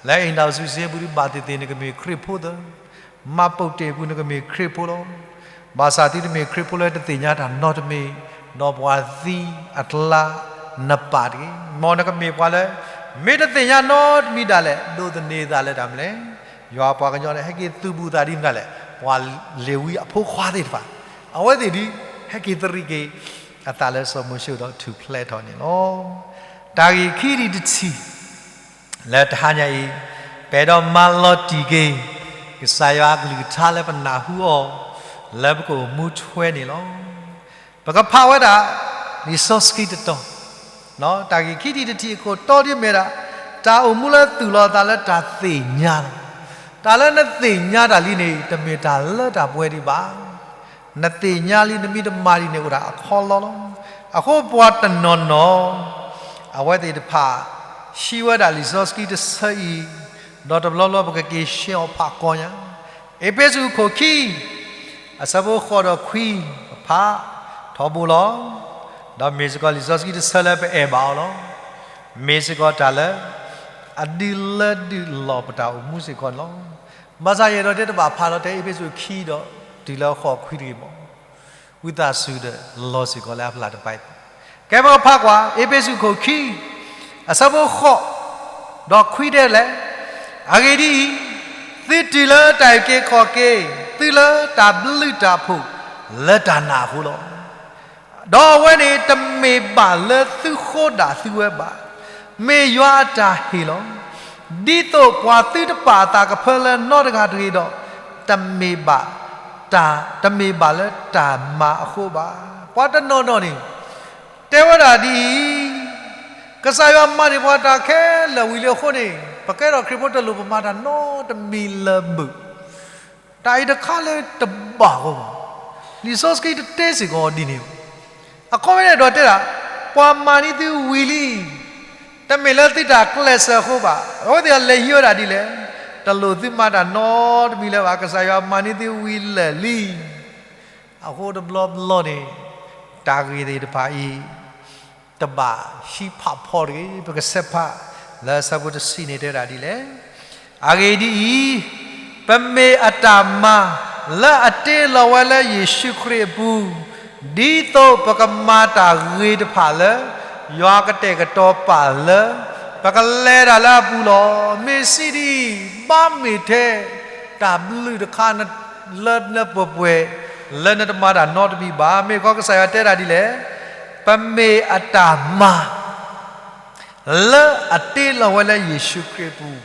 လၢအိမ်ထောင်စုစာရင်းပူၤဒ်ဘၣ်သ့ၣ်သ့ၣ် နကမ့ၢ်ခရံာ်ဖိသၢ, မှတ်ပုံတင်ပူၤနကမ့ၢ်ခရံာ်ဖိလီၤ. ဘၣ်ဆၣ်သုတမ့ၢ်ခရံာ်ဖိလၢတသ့ၣ်ညါတၢ်နီတမံၤ, ဒီးပှၤသံအကျါ နပာ်တဂ့ၤ. မ်နကမ့ၢ်ပှၤလၢ မ့ၢ်တသ့ၣ်ညါနီတမံၤဒၣ်လဲာ် ဒိးသန့ၤသးလၢတၢ်မနုၤလဲၣ်, ယွၤပှၤကညီန့ၣ် ဟဲက့ၤသုးဘူးသးဒ်မနုၤလဲၣ်, ပှၤလ့ၤဝံအဖိခွါသ့ၣ်တဖၣ် အဝဲသ့ၣ်ဒ် ဟဲက့ၤသရံးက့ၤ အသးလၢစီၤမိၤၡ့ဒီးထူၣ်ဖျဲးထီၣ်န့ၣ်လီၤ. တၢ်ဂ့ၢ်ခံဒံးတထံၣ် လၢတဟါညါအံၤ ပအဲၣ်ဒိးမၤလီၤတံၢ်က့ၤ ကစၢ်ယွၤအကလုၢ်ကထါလၢပနၢ်ဟူအီၤ လၢပကအိၣ်မူထွဲန့ၣ်လီၤ. ပကဖးဝဲဒၣ် လံာ်စီဆှံတတီၤ, တၢ်ဂ့ၢ်ခံထံၣ်တထံၣ်အခိၣ်တီဒ်မ့ၢ်ဒၣ် တၢ်အိၣ်မူလၢသူၣ်လီၤသးလၢတၢ်သ့ၣ်ညါလီၤ. တၢ်လၢနသ့ၣ်ညါတၢ်လံန့ၣ် တမ့ၢ်တၢ်လၢတၢ်ပှဲၤဒံးဘၣ်. နသ့ၣ်ညါလံ နမ့ၢ်တမၤဒ်န့ၣ် အိၣ်ဒၣ်အခီလီလီၤ. အဃိပှၤတနီၤနီၤ အဝဲသ့ၣ်တဖၣ် ဟံးဝဲဒၣ်လံာ်စီဆှံတဆၢအံၤ, ဒီးတဘျီဘျီပကက့ၤဆှၢအီၤဖးကီညါ. အ့းဖ့းစူးအခိၣ်ခံ အဆၢဖိဃိးဒီးခွံ ပဖးထီဘိလီၤ. ဒီးမ့ၢ်စ့ၢ်ကီးလံာ်စီဆှံတဆၢလၢပအဲၣ်ဘၣ်အီၤလီၤ. မ့ၢ်စ့ၢ်ကီးတၢ်လၢ အဒုးလၢဒုးလီၤပတၢ်အိၣ်မူစ့ၢ်ကီးန့ၣ်လီၤ. ဘၣ်ဆၣ်ယအဲၣ်ဒိးတဲတဘၣ်ဖးလီၤတဲ အ့းဖ့းစူးခံဒီးတုၤလၢဃိးခွံတဂ့ၤမး. ဝံသးစူၤဒီးလီၤစ့ၢ်ကီးလၢအဖျၢၣ်တပၤအံၤ, ကဲပကဖးကွၢ် အ့းဖ့းစူးခိၣ်ခံ အဆၢဖိဃိး ဒီးခွံတဲလဲၣ်, အဂ့ၢ်ဒ်အံၤ, သုတုၤလၢတၢ်အုၣ်က့ၤခီၣ်က့ၤ, သုလၢတၢ်ဘျုးတၢ်ဖှိၣ်လၢတၢ်နာ်အဃိလီၤ. ဒီးအဝဲန့ၣ်တမ့ၢ်ဘၣ်လၢသုဃိဒၣ်သုဝဲဘၣ်, မ့ၢ်ယွၤအတၢ်ဟ့ၣ်လီၤ. ဒ်သိးပှၤသုတပာ်အသးကဖၢလၢနီတဂၤတဂ့ၤဒီး, တမ့ၢ်ဘၣ်, တၢ်, တမ့ၢ်ဘၣ်လၢတၢ်မၤအဃိဘၣ်. ပှၤတနီၤနီၤန့ၣ် တဲဝဲဒၣ်ဒ်အံၤ, ကစၢ်ယွၤမၤန့ၢ်ပှၤတၢ်ခဲလၢာ်ဝံၤလံအဃိန့ၣ်, ပကဲထီၣ်ခရံာ်ဖိတလိၣ်ပမၤတၢ်နီတမံၤလၢၤဘၣ်. တၢ်အံၤတခါလၢတဘၣ်အဃိဘၣ်. လံာ်စီဆှံတတဲစ့ၢ်ကီးဒ်န့ၣ်ဘၣ်. အခီပညီန့ၣ်ဒီးတဲဒၣ်, ပှၤမၤန့ၢ်သုဝံၤလံ, တမ့ၢ်လၢသုတၢ်ကျဲးစၢးအဃိဘၣ်. အဝဲသ့ၣ်အလဲၤဟံးဝဲဒၣ်ဒ်လဲၣ်, တလိၣ်သုမၤတၢ်နီတမံၤလၢၤဘၣ်, ကစၢ်ယွၤမၤန့ၢ်သုဝံၤလၢာ်လံ. အဃိတဘျီဘျီန့ၣ်, တၢ်ဂ့ၢ်သ့ၣ်တဖၣ်အံၤ တဘၣ်ဟံးဖးဖီတဂ့ၤ. ပကဆဲးဖးလၢအဆၢဖိတဆံန့ၣ်တဲဒၣ်ဒ်လဲၣ်. အဂ့ၢ်ဒ်အံၤ, ပမ့ၢ်အတၢ်မၤလၢအတ့လီၤဝဲလၢယ့ၣ်ၡူးခရံာ်အပူၤ, ဒ်သိးပကမၤတၢ်ဂ့ၤတဖၣ်လၢ ယွၤကတဲာ်ကတီၤပာ်လၢ ပကလဲၤတၢ်လၢအပူၤလီၤ. မ့ၢ်စံးဒ်အံၤ, ဘၣ်မ့ၢ်ထဲတၢ်ဘျုးတခါ လၢလၢပှဲၤပှဲၤ လၢနတမၤတၢ်နီတမံၤဘၣ်. မ့ၢ်ခီကစၢ်ယွၤတဲဒၣ်ဒ်လဲၣ်, ပမ့ၢ်အတၢ်မၤ လၢအတ့လီၤဝဲလၢယ့ၣ်ၡူးခရံာ်အပူၤ.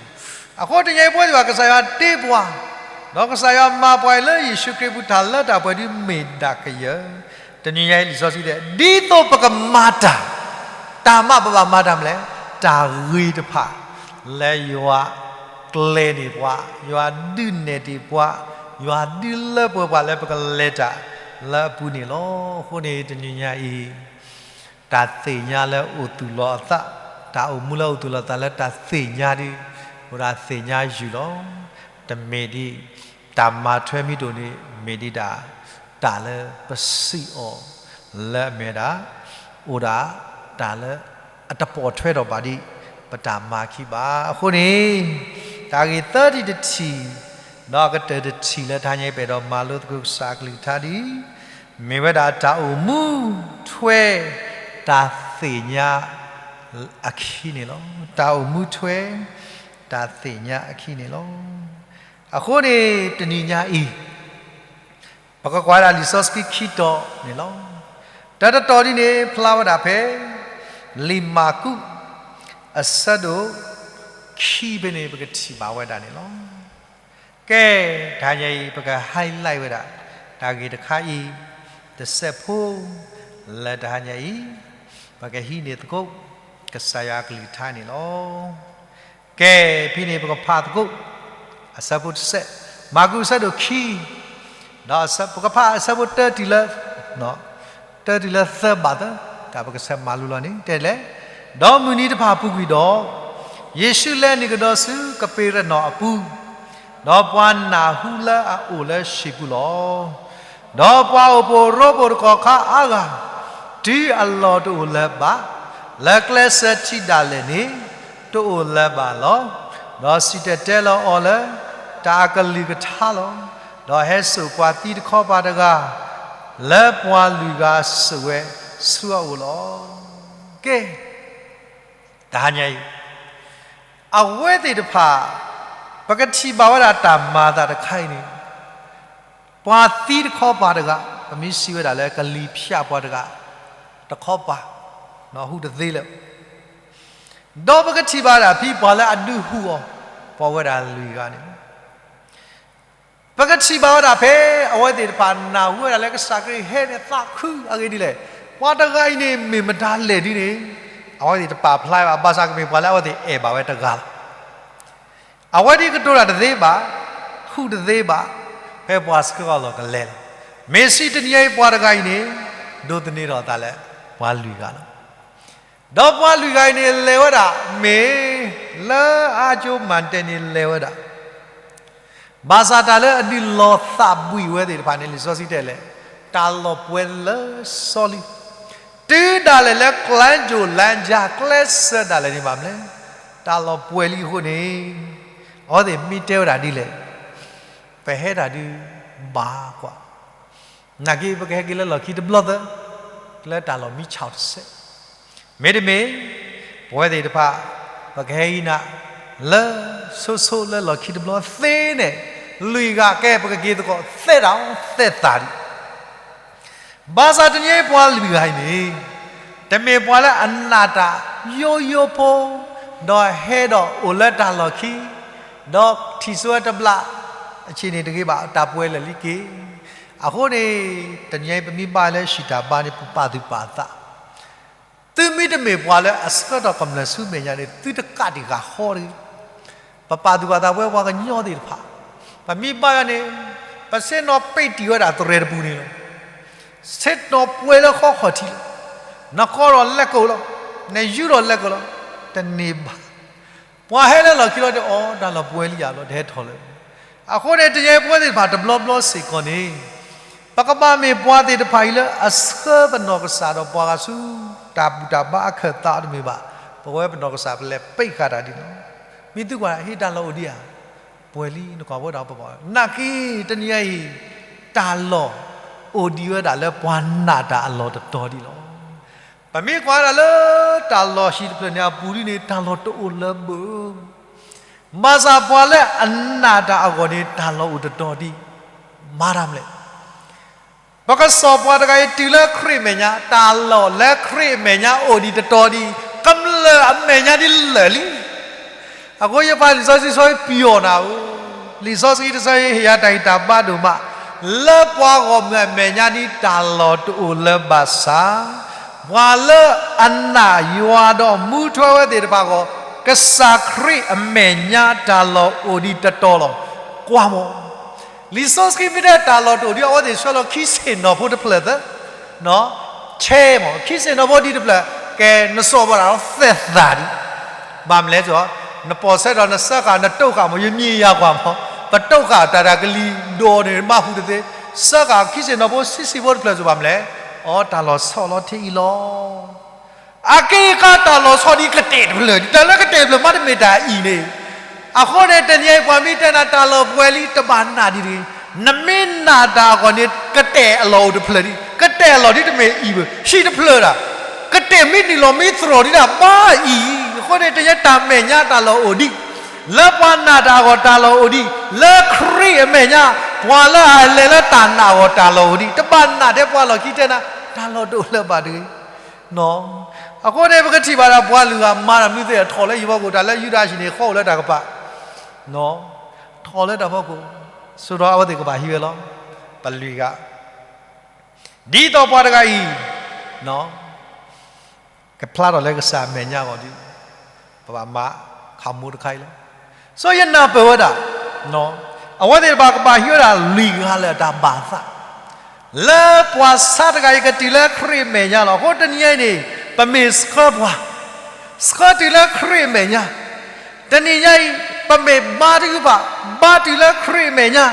အဃိတနံၤအံၤပဝဲသ့ၣ်တဖၣ် ကစၢ်ယွၤတ့ပှၤ, ဒီးကစၢ်ယွၤမၤပှၤအံၤလၢယ့ၣ်ၡူးခရံာ်အပူၤ တၢ်လၢတၢ်ပှဲၤဒ်မ့ၢ်ဒၣ်ကယၢၤ. တနံၤညါအံၤလံာ်စီဆှံတဲ, ဒ်သိးပကမၤတၢ်, တၢ်မၤပဘၣ်မၤတၢ်မနုၤလဲၣ်, တၢ်ဂ့ၤတဖၣ် လၢယွၤကျဲၤန့ၢ်ပှၤ, ယွၤဒုးနဲၣ်တ့ၢ်ပှၤ, ယွၤဒုးလၢပှဲၤပှၤလၢပကလဲၤတၢ်လၢအပူၤန့ၣ်လီၤ. အဃိန့ၣ်တနံၤညါအံၤ တၢ်သ့ၣ်ညါလၢအိၣ်သူၣ်လီၤအသး, တၢ်အိၣ်မူလၢအိၣ်သူၣ်လီၤသးလၢတၢ်သ့ၣ်ညါဒ် အိၣ်ဒၣ်သ့ၣ်ညါယုာ်လီၤ. တမ့ၢ်ဒ် တၢ်မၤထွဲမ့ၢ်တအိၣ်န့ၣ် မ့ၢ်ဒ်ဒၣ် တၢ်လၢပစံးအီၤ လၢအမ့ၢ်ဒၣ် အိၣ်ဒၣ်တၢ်လၢ အတပိာ်ထွဲထီၣ်ဘၣ်ဒ် ပတၢ်မၤခံဘၣ်. အဃိန့ၣ် တၢ်ဂ့ၢ်သၢထံၣ်တထံၣ် ဒီးအကတၢၢ်တထံၣ်လၢတဟါညါအံၤ ပအဲၣ်ဒိးမၤလိသကိးကစၢ်အကလုၢ်ကထါဒ် မ့ၢ်ဝဲဒၣ်တၢ်အိၣ်မူထွဲ တၢ်သ့ၣ်ညါအခံန့ၣ်လီၤ. တၢ်အိၣ်မူထွဲ တၢ်သ့ၣ်ညါအခံန့ၣ်လီၤ. အဃိန့ၣ် တနံၤညါအံၤ ပကကွၢ်ဒၣ်လံာ်စီဆှံခံတီၤန့ၣ်လီၤ. တၢ်တတီၤဒ်န့ၣ် ဖျါဝဲဒၣ်ဖဲ လံာ်မၢ်ကူး အဆၢဒိၣ်ခံဖဲန့ၣ် ပကထံၣ်ဘၣ်ဝဲဒၣ်န့ၣ်လီၤ. ကဲ, တဟါညါအံၤ ပက highlight ဝဲဒၣ် တၢ်ဂ့ၢ်တခါအံၤ တစဲးဖိ လၢတဟါညါအံၤ ပကဟံးန့ၢ်သကိး ကစၢ်ယွၤအကလုၢ်ကထါန့ၣ်လီၤ. ကဲ, ဖဲန့ၣ် ပကဖးသကိး အဆၢဖိတစဲး, မၢ်ကူးအဆၢဒိၣ်ခံ, ဒီးပကဖးအဆၢဖိတၢတုၤလၢ တၢတုၤလၢသၢဘၣ်သၢ, တၢ်ပကဆဲးမၤလိလီၤန့ၣ် တဲလဲၣ်, ဒီးမုၢ်နံၤတဖၣ်အပူၤကွံာ်ဒီး, ယ့ၣ်ၡူးလဲၤနုာ်ကဒီးဆူကပ့းရနီၣ်အပူၤ, ဒီးပှၤနၢ်ဟူလၢအအိၣ်လၢဟံၣ်ပူၤလီၤ. ဒီးပှၤအိၣ်ဖှိၣ်ရိဖှိၣ်တကီၢ်ခါအါဂၤ, တုၤအလီၢ်တအိၣ်လၢၤဘၣ်, လၢကျဲစၢၤထံးဒၣ်လဲာ်န့ၣ် တအိၣ်လၢၤဘၣ်လီၤ. ဒီးစံၣ်တဲၤတဲလီၤအီၤလၢ တၢ်အကလုၢ်ကထါလီၤ. ဒီးဟဲစိာ်ပှၤသံတခီပၤတဂၤ လၢပှၤလွံၢ်ဂၤစိာ်ဝဲဆူအအိၣ်လီၤ. ကဲ, တဟါညါအံၤ အဝဲသ့ၣ်တဖၣ် ပကထံၣ်ဘၣ်ဝဲဒၣ်တၢ်မၤအသးတခါအံၤန့ၣ် ပှၤသံတခီပၤတဂၤ, ပမ့ၢ်စံးဝဲဒၣ်လၢကလံၤဖၠးပှၤတဂၤ တခီပၤ, ဟူးတသ့လၢၤ. ဒီးပကထံၣ်ဘၣ်ဒၣ်ဖဲပှၤလၢအဒုးဟူးအီၤ ပှၤဝဲဒၣ်လွံၢ်ဂၤန့ၣ် ပကထံၣ်ဘၣ်ဝဲဒၣ်ဖဲ အဝဲသ့ၣ်တဖၣ်နၢ်ဟူဝဲဒၣ်လၢကစၢ်ခရံာ်ဟဲန့ၣ်သးခုအဂ့ၢ်ဒ်လဲၣ်, ပှၤတဂၤအံၤန့ၣ် မ့ၢ်မတၤလဲၣ်ဒ်န့ၣ် အဝဲသ့ၣ်တပာ်ဖျါဘၣ်, ဘၣ်ဆၣ်ကမ့ၢ်ပှၤလၢအဝဲသ့ၣ်အဲၣ်ဘၣ်ဝဲတဂၤလီၤ. အဝဲဒၣ်ကတိၤတၢ်တသ့ဘၣ်, ဟူးတသ့ဘၣ်, ဖဲပှၤဆှၢအီၤလီၢ်ကလဲၤလီၤ. မ့ၢ်စံးတနံၤအံၤပှၤတဂၤအံၤန့ၣ် ဒိးသန့ၤထီၣ်အသးလၢ ပှၤလွံၢ်ဂၤလီၤ. ဒီးပှၤလွံၢ်ဂၤအံၤန့ၣ် လဲၤဝဲဒၣ် မ့ၢ်လၢအကၠိမၤတၢ်န့ၣ်လဲၤဝဲဒၣ် ဘၣ်ဆၣ်တၢ်လၢအဒုးလီၤသးဘှံးဝဲသ့ၣ်တဖၣ်န့ၣ် လံာ်စီဆှံတဲလဲၣ်, တၢ်လီၢ်ပှဲၤလၢစီလံ, တုၤဒၣ်လဲာ်လၢကျဲကၠိၤလၢကၠါ ကျဲစၢၤဒၣ်လဲာ်န့ၣ်ဘၣ်မနုၤလဲၣ်, တၢ်လီၢ်ပှဲၤလံအဃိန့ၣ်, အဝဲသ့ၣ်မ့ၢ်တဲဝဲဒၣ်ဒ်လဲၣ်, ပဟဲတၢ်ဒုးဘၣ်ကွၢ် နာ်က့ ပကဟဲက့ၤလၢလီၢ်ခံတဘျီသၢ, လၢတၢ်လီၢ်မံဆီၣ်တစဲး, မ့တမ့ၢ် ပဝဲသ့ၣ်တဖၣ် ပကဟဲဟံးနၤ လၢဆိဆိလၢလီၢ်ခံတဘျီသ့န့ၣ်, လွံၢ်ဂၤကဲ ပကက့ၤသကိးသဲဒၣ်သဲသးဒံး ဘၣ်ဆၣ်တနံၤအံၤပှၤလွံၢ်ဂၤအံၤန့ၣ်, တမ့ၢ်ပှၤလၢအနာ်တၢ်ယိယိဖိ, ဒီးဟဲဒီးအိၣ်လၢတၢ်လီၢ်ခံ, ဒီးထံၣ်ဆိဝဲတဘျီ, အဆ့ၣ်န့ၣ်တဂ့ၤဘၣ် တၢ်ပှဲၤလၢာ်လံက့ၤ. အဃိန့ၣ် တနံၤအံၤပမ့ၢ်ဘၣ်လၢဟံၣ်တၢ်ဘါန့ၣ် ပပာ်သူၣ်ပာ်သး သုမ့တမ့ၢ်ပှၤလၢအဆှၢထီၣ်ကမျၢၢ်ဆူမဲာ်ညါန့ၣ် သုတကးတံာ်ဃာ်ဃီတဂ့ၤ. ပပာ်သူၣ်ပာ်သးပဝဲပှၤကညီသ့ၣ်တဖၣ်, ပမ့ၢ်ဘါယွၤန့ၣ်, ပဆ့ၣ်နီၤပ့းတံၢ်ဝဲဒၣ်သရဲၣ်တပူၤန့ၣ်လီၤ. ဆ့ၣ်နီၤပှဲၤလၢဃီခီၣ်ထံးလီၤ. နကီထီၣ်လဲၤကိာ်လီၤ, နယူၢ်ထီၣ်လဲၤကိာ်လီၤ, တန့ၢ်ဘၣ် ပှၤဟဲလၢလီၢ်ခံလီၤဒီး အီ တၢ်လီၢ်ပှဲၤလံယၤလီၤ တဟဲထီၣ်လၢၤ. အဃိန့ၣ် တနံၤအံၤပဝဲသ့ၣ်တဖၣ်တဘျီဘျီစ့ၢ်ကီးန့ၣ်, ပကဘၣ်မ့ၢ်ပှၤသ့ၣ်တဖၣ်အံၤလၢအဆှၢပနီၢ်ကစၢ်ဒီးပှၤဂၤဆူ တၢ်ဘူၣ်တၢ်ဘါအခၢၣ်သးအီၤတမ့ၢ်ဘၣ်, ပဝဲပနီၢ်ကစၢ်ပလဲၤပ့းဃာ်တၢ်ဒ်န့ၣ်လီၤ. မ့ၢ်သုကွၢ် ဟ့ၣ်တၢ်လီၢ်အိၣ်ဒံးဧါ, ပှဲၤလံ နကွၢ်ဝဲဒၣ်ပဘၣ် နာ်က့ တနံၤအံၤ တၢ်လီၢ်အိၣ်ဒံးဝဲဒၣ်လၢပှၤနာ်တၢ်အလီၢ်တတီၤဒံးလီၤ. ပမ့ၢ်ကွၢ်ဒၣ်လၢတၢ်လီၢ်ဟံၣ်တဖျၢၣ်န့ၣ်အပူၤဒ်န့ၣ် တၢ်လီၢ်တအိၣ်လၢၤဘၣ်. ဘၣ်ဆၣ်ပှၤလၢအနာ်တၢ်အဂီၢ်န့ၣ် တၢ်လီၢ်အိၣ်တတီၤဒံး, မၤတၢ်မနုၤလဲၣ်. ပကစီၣ်ပှၤတဂၤအံၤ တုၤလၢခရံာ်အမဲာ်ညါ, တၢ်လီၢ်လၢခရံာ်အမဲာ်ညါအိၣ်ဒံးတတီၤဒံး, ကမျၢၢ်အမဲာ်ညါဒ်လဲၣ်လံ. အဃိယပာ်လံာ်စီဆှံဆီပျီနၤဧိၤ, လံာ်စီဆှံတဆၢအံၤ ဟ့ၣ်ယၤတၢ်ဂံၢ်တၢ်ဘါဒိၣ်မး, လၢပှၤဂီၢ်မုၢ်အမဲာ်ညါဒ် တၢ်လီၢ်တအိၣ်လၢၤဘၣ်ဆၣ်, ပှၤလၢအနာ်ယွၤဒီးမူထွဲဝဲသ့ၣ်တဖၣ်အဂီၢ်, ကစၢ်ခရံာ်အမဲာ်ညါတၢ်လီၢ်အိၣ်ဒံးတတီၤလီၤ. ကွၢ်မး လံာ်စီဆှံမ့ၢ်တဲတၢ်လီၢ်တအိၣ်ဒံး အဝဲသ့ၣ်ဆှၢလီၤခံဆ့ၣ်နီၤဖိတဖျၢၣ်သၢ, ဆဲးမး ခံဆ့ၣ်နီၤဖိဒံးတဖျၢၣ်, ကဲနစီၣ်ဘၣ်တၢ်လီၤသဲးသးဒံး, ဘၣ်မနုၤလဲၣ်, နပိာ်ဆဲးဒီးနစၢဃာ်နတိၢ်ဃာ်မး ယမံၤယၤကွၢ်မး, ပတိၢ်ဃာ်တၢ်တၢ်ကလံၤဒိၣ်န့ၣ် မၤဟူးတသ့, စၢဃာ်ခံဆ့ၣ်နီၤဖိဆံးဆံးဖိတဖျၢၣ်စ့ၢ်ဘၣ်မနုၤလဲၣ်, အိ တၢ်လီၢ်ဆီလီၤထံအံၤလီၤ. အက့ၢ်အဂီၤတၢ်လီၢ်ဆီဒံးကတဲာ်တဖျၢၣ်ဒံး, တၢ်လၢကတဲာ်တဖျၢၣ်မးတမ့ၢ်တၢ်အံၤန့ၣ်, အဃိန့ၣ် တနံၤအံၤပှၤမ့ၢ်တဲနၤတၢ်လီၢ်ပှဲၤလံ တဘၣ်နာ်ဒံးတဂ့ၤ, နမ့ၢ်နာ်တၢ်အဂီၢ်န့ၣ် ကတဲာ်အလီၢ်အိၣ်တဖျၢၣ်ဒံး, ကတဲာ်အလီၢ်ဒ်တမ့ၢ်အံၤဘၣ်, ဟံၣ်တဖျၢၣ်ဒၣ်, ကတဲာ်မ့ၢ်နုာ်လီၤမ့ၢ်သြီၣ်ဒံးဒၣ်ဘၣ်အံၤ, အဃိန့ၣ် တနံၤအံၤတၢ်မဲာ်ညါတၢ်လီၢ်အိၣ်ဒံး လၢပှၤနာ်တၢ်အဂီၢ်တၢ်လီၢ်အိၣ်ဒံး, လၢခရံာ်အမဲာ်ညါ, ပှၤလၢအလဲၤလၢတၢ်နာ်အဂီၢ်တၢ်လီၢ်အိၣ်ဒံး, တဘၣ်နာ်ထဲပှၤလီၢ်ခံတဲနၤ, တၢ်လီၢ်တအိၣ်လၢၤဘၣ်တဂ့ၤ. အဃိန့ၣ် ပကထံၣ်ဘၣ်ဒၣ်ပှၤလုၢ်ဂၤမၤတၢ်မနုၤသ့ၣ် ထီၣ်လၢယဖီခိၣ် တၢ်လၢယူဒၤအဟံၣ်န့ၣ် ဃီအိၣ်လၢတၢ်ကပၤ, ထီၣ်လၢတၢ်ဖီခိၣ်, ဆိဒီးအဝဲသ့ၣ်ကဘၣ်ဟံးဝဲလီၤ. ပလွံၢ်ဂၤ, ဒ်သိးပှၤတဂၤအံၤ ကဖျါထီၣ်လၢကစၢ်အမဲာ်ညါအဂီၢ်ဒီး, ပဘၣ်မၤခးမူတခါအံၤလီၤ. စီၤယနၢ်ပၢၢ်ဝဲဒၣ်, အဝဲသ့ၣ်တဖၣ်ကဘၣ်ဟံးဝဲဒၣ်လွံၢ်ဂၤလၢာ်အတၢ်ဘၣ်သး, လၢပှၤဆါတဂၤအံၤကတုၤလၢခရံာ်အမဲာ်ညါလီၤ. အဃိတနံၤအံၤန့ၣ် ပမ့ၢ်ဆှၢပှၤ, ဆှၢတုၤလၢခရံာ်အမဲာ်ညါ တနံၤညါအံၤ ပမ့ၢ်ဘါထုကဖၣ်, ဘါတုၤလၢခရံာ်အမဲာ်ညါ,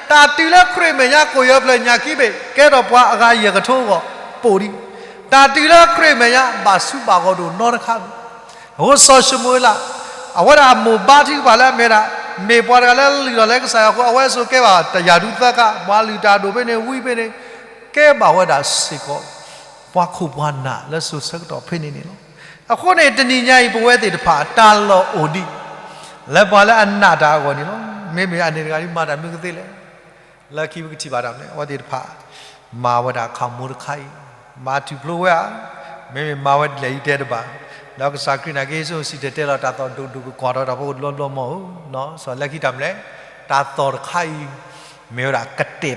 တၢ်တုၤလၢခရံာ်အမဲာ်ညါ ကိၣ်ယဲၢ်ဖျၢၣ်ညၣ်ခံဘ့ၣ် ကဲထီၣ်ပှၤအဂၤယဲၢ်ကထိအဂီၢ် ပိာ်ဒံး, တၢ်တုၤလၢခရံာ်အမဲာ်ညါ ဘၣ်ဆူးဘၣ်ဂီၤတအိၣ်နီတခါဘၣ်. အဃိစီၤၡမူၤအ့လး အဝဲဒၣ်အမိၢ်ဘါထုကဖၣ်လၢအမ့ၢ်ဒၣ်, မ့ၢ်ပှၤတဂၤလၢလုၢ်ထီၣ်လၢကစၢ်ယွၤအဃိ အဝဲစိာ်ကဲဘၣ်တၢ်ယၤဒူသၢကါ, ပှၤလုၢ်တၢ်ဒိၣ်ဖဲန့ၣ် ဝံဖဲန့ၣ်, ကဲဘၣ်ဝဲဒၣ်စ့ၢ်ကီး ပှၤခိၣ်ပှၤနၢ်လၢစိၤဆၢကတီၢ်ဖဲန့ၣ်န့ၣ်လီၤ. အဃိန့ၣ် တနံၤညါအံၤ ပဝဲသ့ၣ်တဖၣ် တၢ်လီၢ်အိၣ်ဒံး လၢပှၤလၢအနာ်တၢ်အဂီၢ်န့ၣ်လီၤ. မ့မ့ၢ်အန့ၣ်တဂၤဒ်မၤတၢ်မနုၤကသ့လဲၣ်. လၢခံပကထံၣ်ဘၣ်တၢ်မနုၤလဲၣ်, အဝဲသ့ၣ်တဖၣ် မၤဝဲဒၣ်ခးမူတခါအံၤ, မၤထူၣ်ဖျိဝဲဧါ, မ့မ့ၢ်မၤဝဲဒ်လဲၣ်အံၤတဲတဘၣ်. ဒီးကစၢ်ခရံာ်နာ်က့ စိၤစံၣ်တဲၤတဲလီၤတၢ်သီၣ်ဒိၣ်ဒိၣ်ကကွၢ်ထီၣ်တၢ်ဖိကဒိၣ်ဘျီဘျီမ့ၢ်ဧိၤ, စီၤလၢခံတၢ်မနုၤလဲၣ်, တၢ်သီၣ်တခါအံၤ မ့ၢ်ဝဲဒၣ်ကတဲာ်ဖးဒိၣ်တဖျၢၣ်အလီၢ်တြီၤဒ်န့ၣ်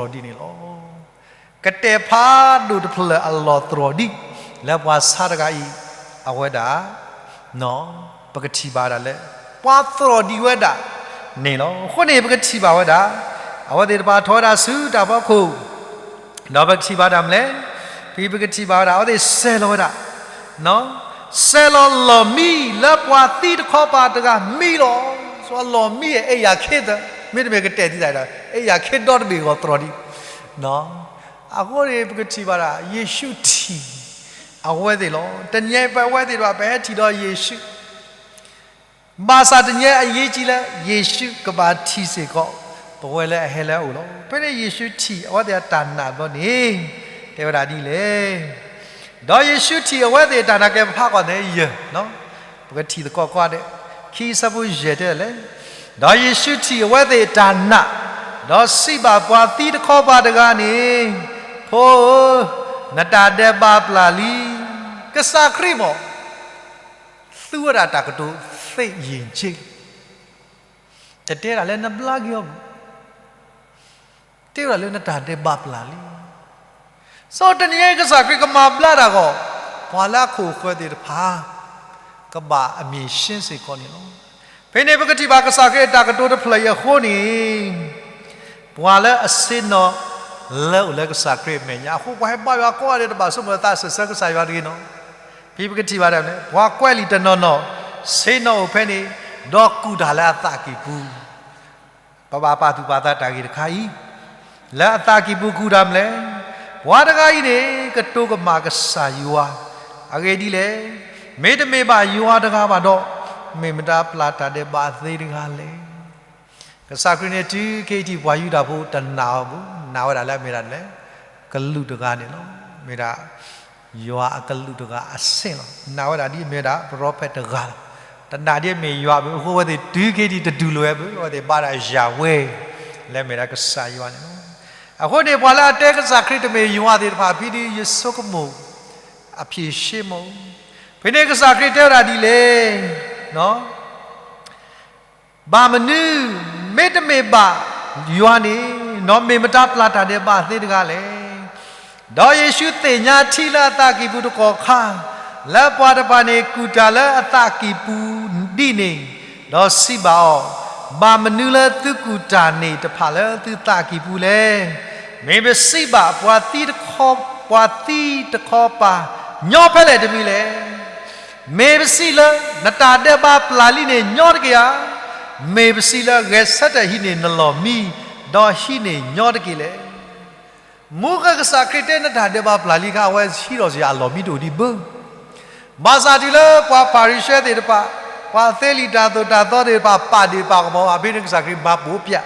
လီၤ. ကတဲာ်ဖးဒိၣ်တဖျၢၣ်အလီၢ်တြီၤဒ် လၢပှၤဆါတဂၤအံၤ အဝဲဒၣ် ပကထံၣ်ဘၣ်ဝဲဒၣ်လၢ ပှၤတြီၤဒံးဝဲဒၣ်န့ၣ်လီၤ. အဃိန့ၣ် ပကထံၣ်ဘၣ်ဝဲဒၣ် အဝဲသ့ၣ်တဖၣ်ထီၣ်ဝဲဒၣ်ဆူတၢ်ဖီခိၣ်, ဒီးပကထံၣ်ဘၣ်တၢ်မနုၤလဲၣ်, ဖဲပကထံၣ်ဘၣ်ဝဲဒၣ် အဝဲသ့ၣ်စဲးလီၤဝဲဒၣ် စဲးလီၤလီၢ်မံလၢပှၤသံတခီပၤတဂၤမံလီၤ. စီၤလီၢ်မံအံၤ အဲၣ်ယၤခ့သၢ, မ့တမ့ၢ်ကတဲာ်သံသးဒီး အဲၣ်ယၤခ့ဒီတဘ့ၣ်အဂီၢ်တြီၤဒံး. အဃိန့ၣ် ပကထံၣ်ဘၣ်ဒၣ် ယ့ၣ်ၡူးထံၣ်အဝဲသ့ၣ်လီၤ. တနံၤအံၤပဝဲသ့ၣ်တဖၣ် ပဟဲထံၣ်ဒီးယ့ၣ်ၡူး ဘၣ်ဆၣ်တနံၤအံၤအရေးကြီးလၢ ယ့ၣ်ၡူးကဘၣ်ထံၣ်စ့ၢ်ကီး ပဝဲလၢအဟဲလၢအအိၣ်လီၤ. ဖဲန့ၣ်ယ့ၣ်ၡူးထံၣ်အဝဲသ့ၣ်အတၢ်နာ်ဘျီန့ၣ် တဲဝဲဒၣ်ဒ်လဲၣ်. ဒီးယ့ၣ်ၡူးထံၣ်အဝဲသ့ၣ်အတၢ်နာ် ကဲပဖးကွၢ်န့ၣ်ယဲၢ်, ပကထံၣ်သကိးကွၢ်ဒီး ခံဆၢဖိယဲၢ်တဲလဲၣ်, ဒီးယ့ၣ်ၡူးထံၣ်အဝဲသ့ၣ်အတၢ်နာ်, ဒီးစံးဘၣ်ပှၤသံတခီပၤတဂၤန့ၣ်, ဖိဧၢ, နတၢ်ဒဲးဘးပျၢ်လံ. ကစၢ်ခရံာ်မ့ၢ် သူဝဲဒၣ်တၢ်ကတိၤ သ့ၣ်ယံၤက့, တတဲဒၣ်လၢနဘျါက့ၤအီၤဘၣ်, တဲဝဲဒၣ်လၢနတၢ်ဒဲးဘးပျၢ်လံ. စီၤတနံၤအံၤ ကစၢ်ခရံာ်ကမၤဘျါတၢ်အဂီၢ်, ပှၤလၢအခိၣ်ဃၢၤသ့ၣ်တဖၣ် ကဘၣ်အမံၤရှ့စ့ၢ်ကီးန့ၣ်လီၤ. ဖဲန့ၣ်ပကထံၣ်ဘၣ်ကစၢ်ခရံာ်အတၢ်ကတိၤတဖျၢၣ်အံၤအဃိန့ၣ် ပှၤလၢအဆ့ၣ်နီၤလၢအိၣ်လၢကစၢ်ခရံာ်အမဲာ်ညါအဃိ ပှၤဟဲဘါယွၤကိးဂၤဒဲး တဘၣ်ဆိကမိၣ်အသးစံးဆၢကစၢ်ယွၤတဂ့ၤနီၤ. ဖဲပကထံၣ်ဘၣ်ဒၣ်န့ၣ် ပှၤကွဲးလံာ်တနီၤနီၤ ဆ့ၣ်နီၤအိၣ်ဖဲန့ၣ် ဒီးကူၣ်တၢ်လၢအသးကံၢ်ပူၤ ပဘၣ်ပာ်သူၣ်ပာ်သးတၢ်ဂ့ၢ်တခါအံၤ, လၢအသးကံၢ်ပူၤကူၣ်တၢ်မနုၤလဲၣ်, ပှၤတဂၤအံၤန့ၣ် ကတိၤကမၣ်ကစၢ်ယွၤ, အဂ့ၢ်ဒ်လဲၣ်, မ့တမ့ၢ်ဘၣ်ယွၤတဂၤဘၣ်ဒီး မ့ၢ်မတၤပျၢ်တၢ်ဒဲးဘးသ့တဂၤလဲၣ်. ကစၢ်ခရံာ်န့ၣ် တုၤခဲအံၤထံးပှၤယူဒၤဖိတနာ်အီၤဘၣ်, နာ်ဝဲဒၣ်လၢအမ့ၢ်ဒၣ်လဲၣ်, ကလူးတဂၤန့ၣ်လီၤ. မ့ၢ်ဒၣ် ယွၤအကလူးတဂၤအဆင့်လီၤ. နာ်ဝဲဒၣ်ဒ်အမ့ၢ်ဝဲဒၣ် ပရိဖက်တဂၤလီၤ. တနာ်ဒ်အမ့ၢ်ယွၤဘၣ်. အဃိအဝဲသ့ၣ်တုၤခဲအံၤထံးတတူၢ်လိာ်ဝဲဘၣ်. အဝဲသ့ၣ်ဘါဒၣ်ယၤဝဲ လၢအမ့ၢ်ဒၣ်ကစၢ်ယွၤန့ၣ်လီၤ. အဃိန့ၣ် ပှၤလၢအတဲကစၢ်ခရံာ်တမ့ၢ်ယွၤသ့ၣ်တဖၣ် ဖဲဒၣ်ယဆိကမိၣ် အဖြေရှင်းမ့ၢ်, ဖဲန့ၣ်ကစၢ်ခရံာ်တဲဝဲဒၣ်ဒ်လဲၣ်, ဘၣ်မနုၤ မ့တမ့ၢ်ဘၣ်ယွၤန့ၣ် နီၢ်မ့ၢ်မတၤပျၢ်တၢ်ဒဲးဘးသ့တဂၤလဲၣ်. ဒီးယ့ၣ်ၡူးသ့ၣ်ညါထံလၢအသးကံၢ်ပူၤတကီၢ်ခါ, လၢပှၤတဖၣ်န့ၣ် ကူၣ်တၢ်လၢအသးကံၢ်ပူၤဒ်န့ၣ်, ဒီးစံးဘၣ်အီၤ, ဘၣ်မနုၤလၢသုကူၣ်တၢ်န့ၣ်တဖၣ်လၢသုသးကံၢ်ပူၤလဲၣ်. မ့ၢ်ပစံးဘၣ်ပှၤသံတခီ, ပှၤသံတခီပၤ ညီဖဲလဲၣ်တမံၤလဲၣ်. မ့ၢ်ပစံးလၢ နတၢ်ဒဲးဘးပျၢ်လံန့ၣ် ညီတက့ၢ်ဧါ. မ့ၢ်ပစံးလၢ ဂဲၤဆၢထၢၣ်ဟံးန့ၢ်နလီၢ်မံ, ဒီးဟံးန့ၢ်ညီတက့ၢ်လဲၣ်. မုၢ်ဃၢ်ကစၢ်ခရံာ်တဲ နတၢ်ဒဲးဘးပျၢ်လံခါ အဝဲဟံးထီၣ်စ့ၢ်အလီၢ်မံတအိၣ်ဒံးဘၣ်. ဘၣ်ဆၣ်တုၤလၢပှၤဖၤရံၤၡဲသ့ၣ်တဖၣ်, ပှၤသ့လံာ်တၢ်သိၣ်တၢ်သီသ့ၣ်တဖၣ် ပာ်ဒ့ၣ်ပာ်ကမီၤဘၣ်ဖဲန့ၣ် ကစၢ်ခရံာ်မၤပိာ်ပျၢ်,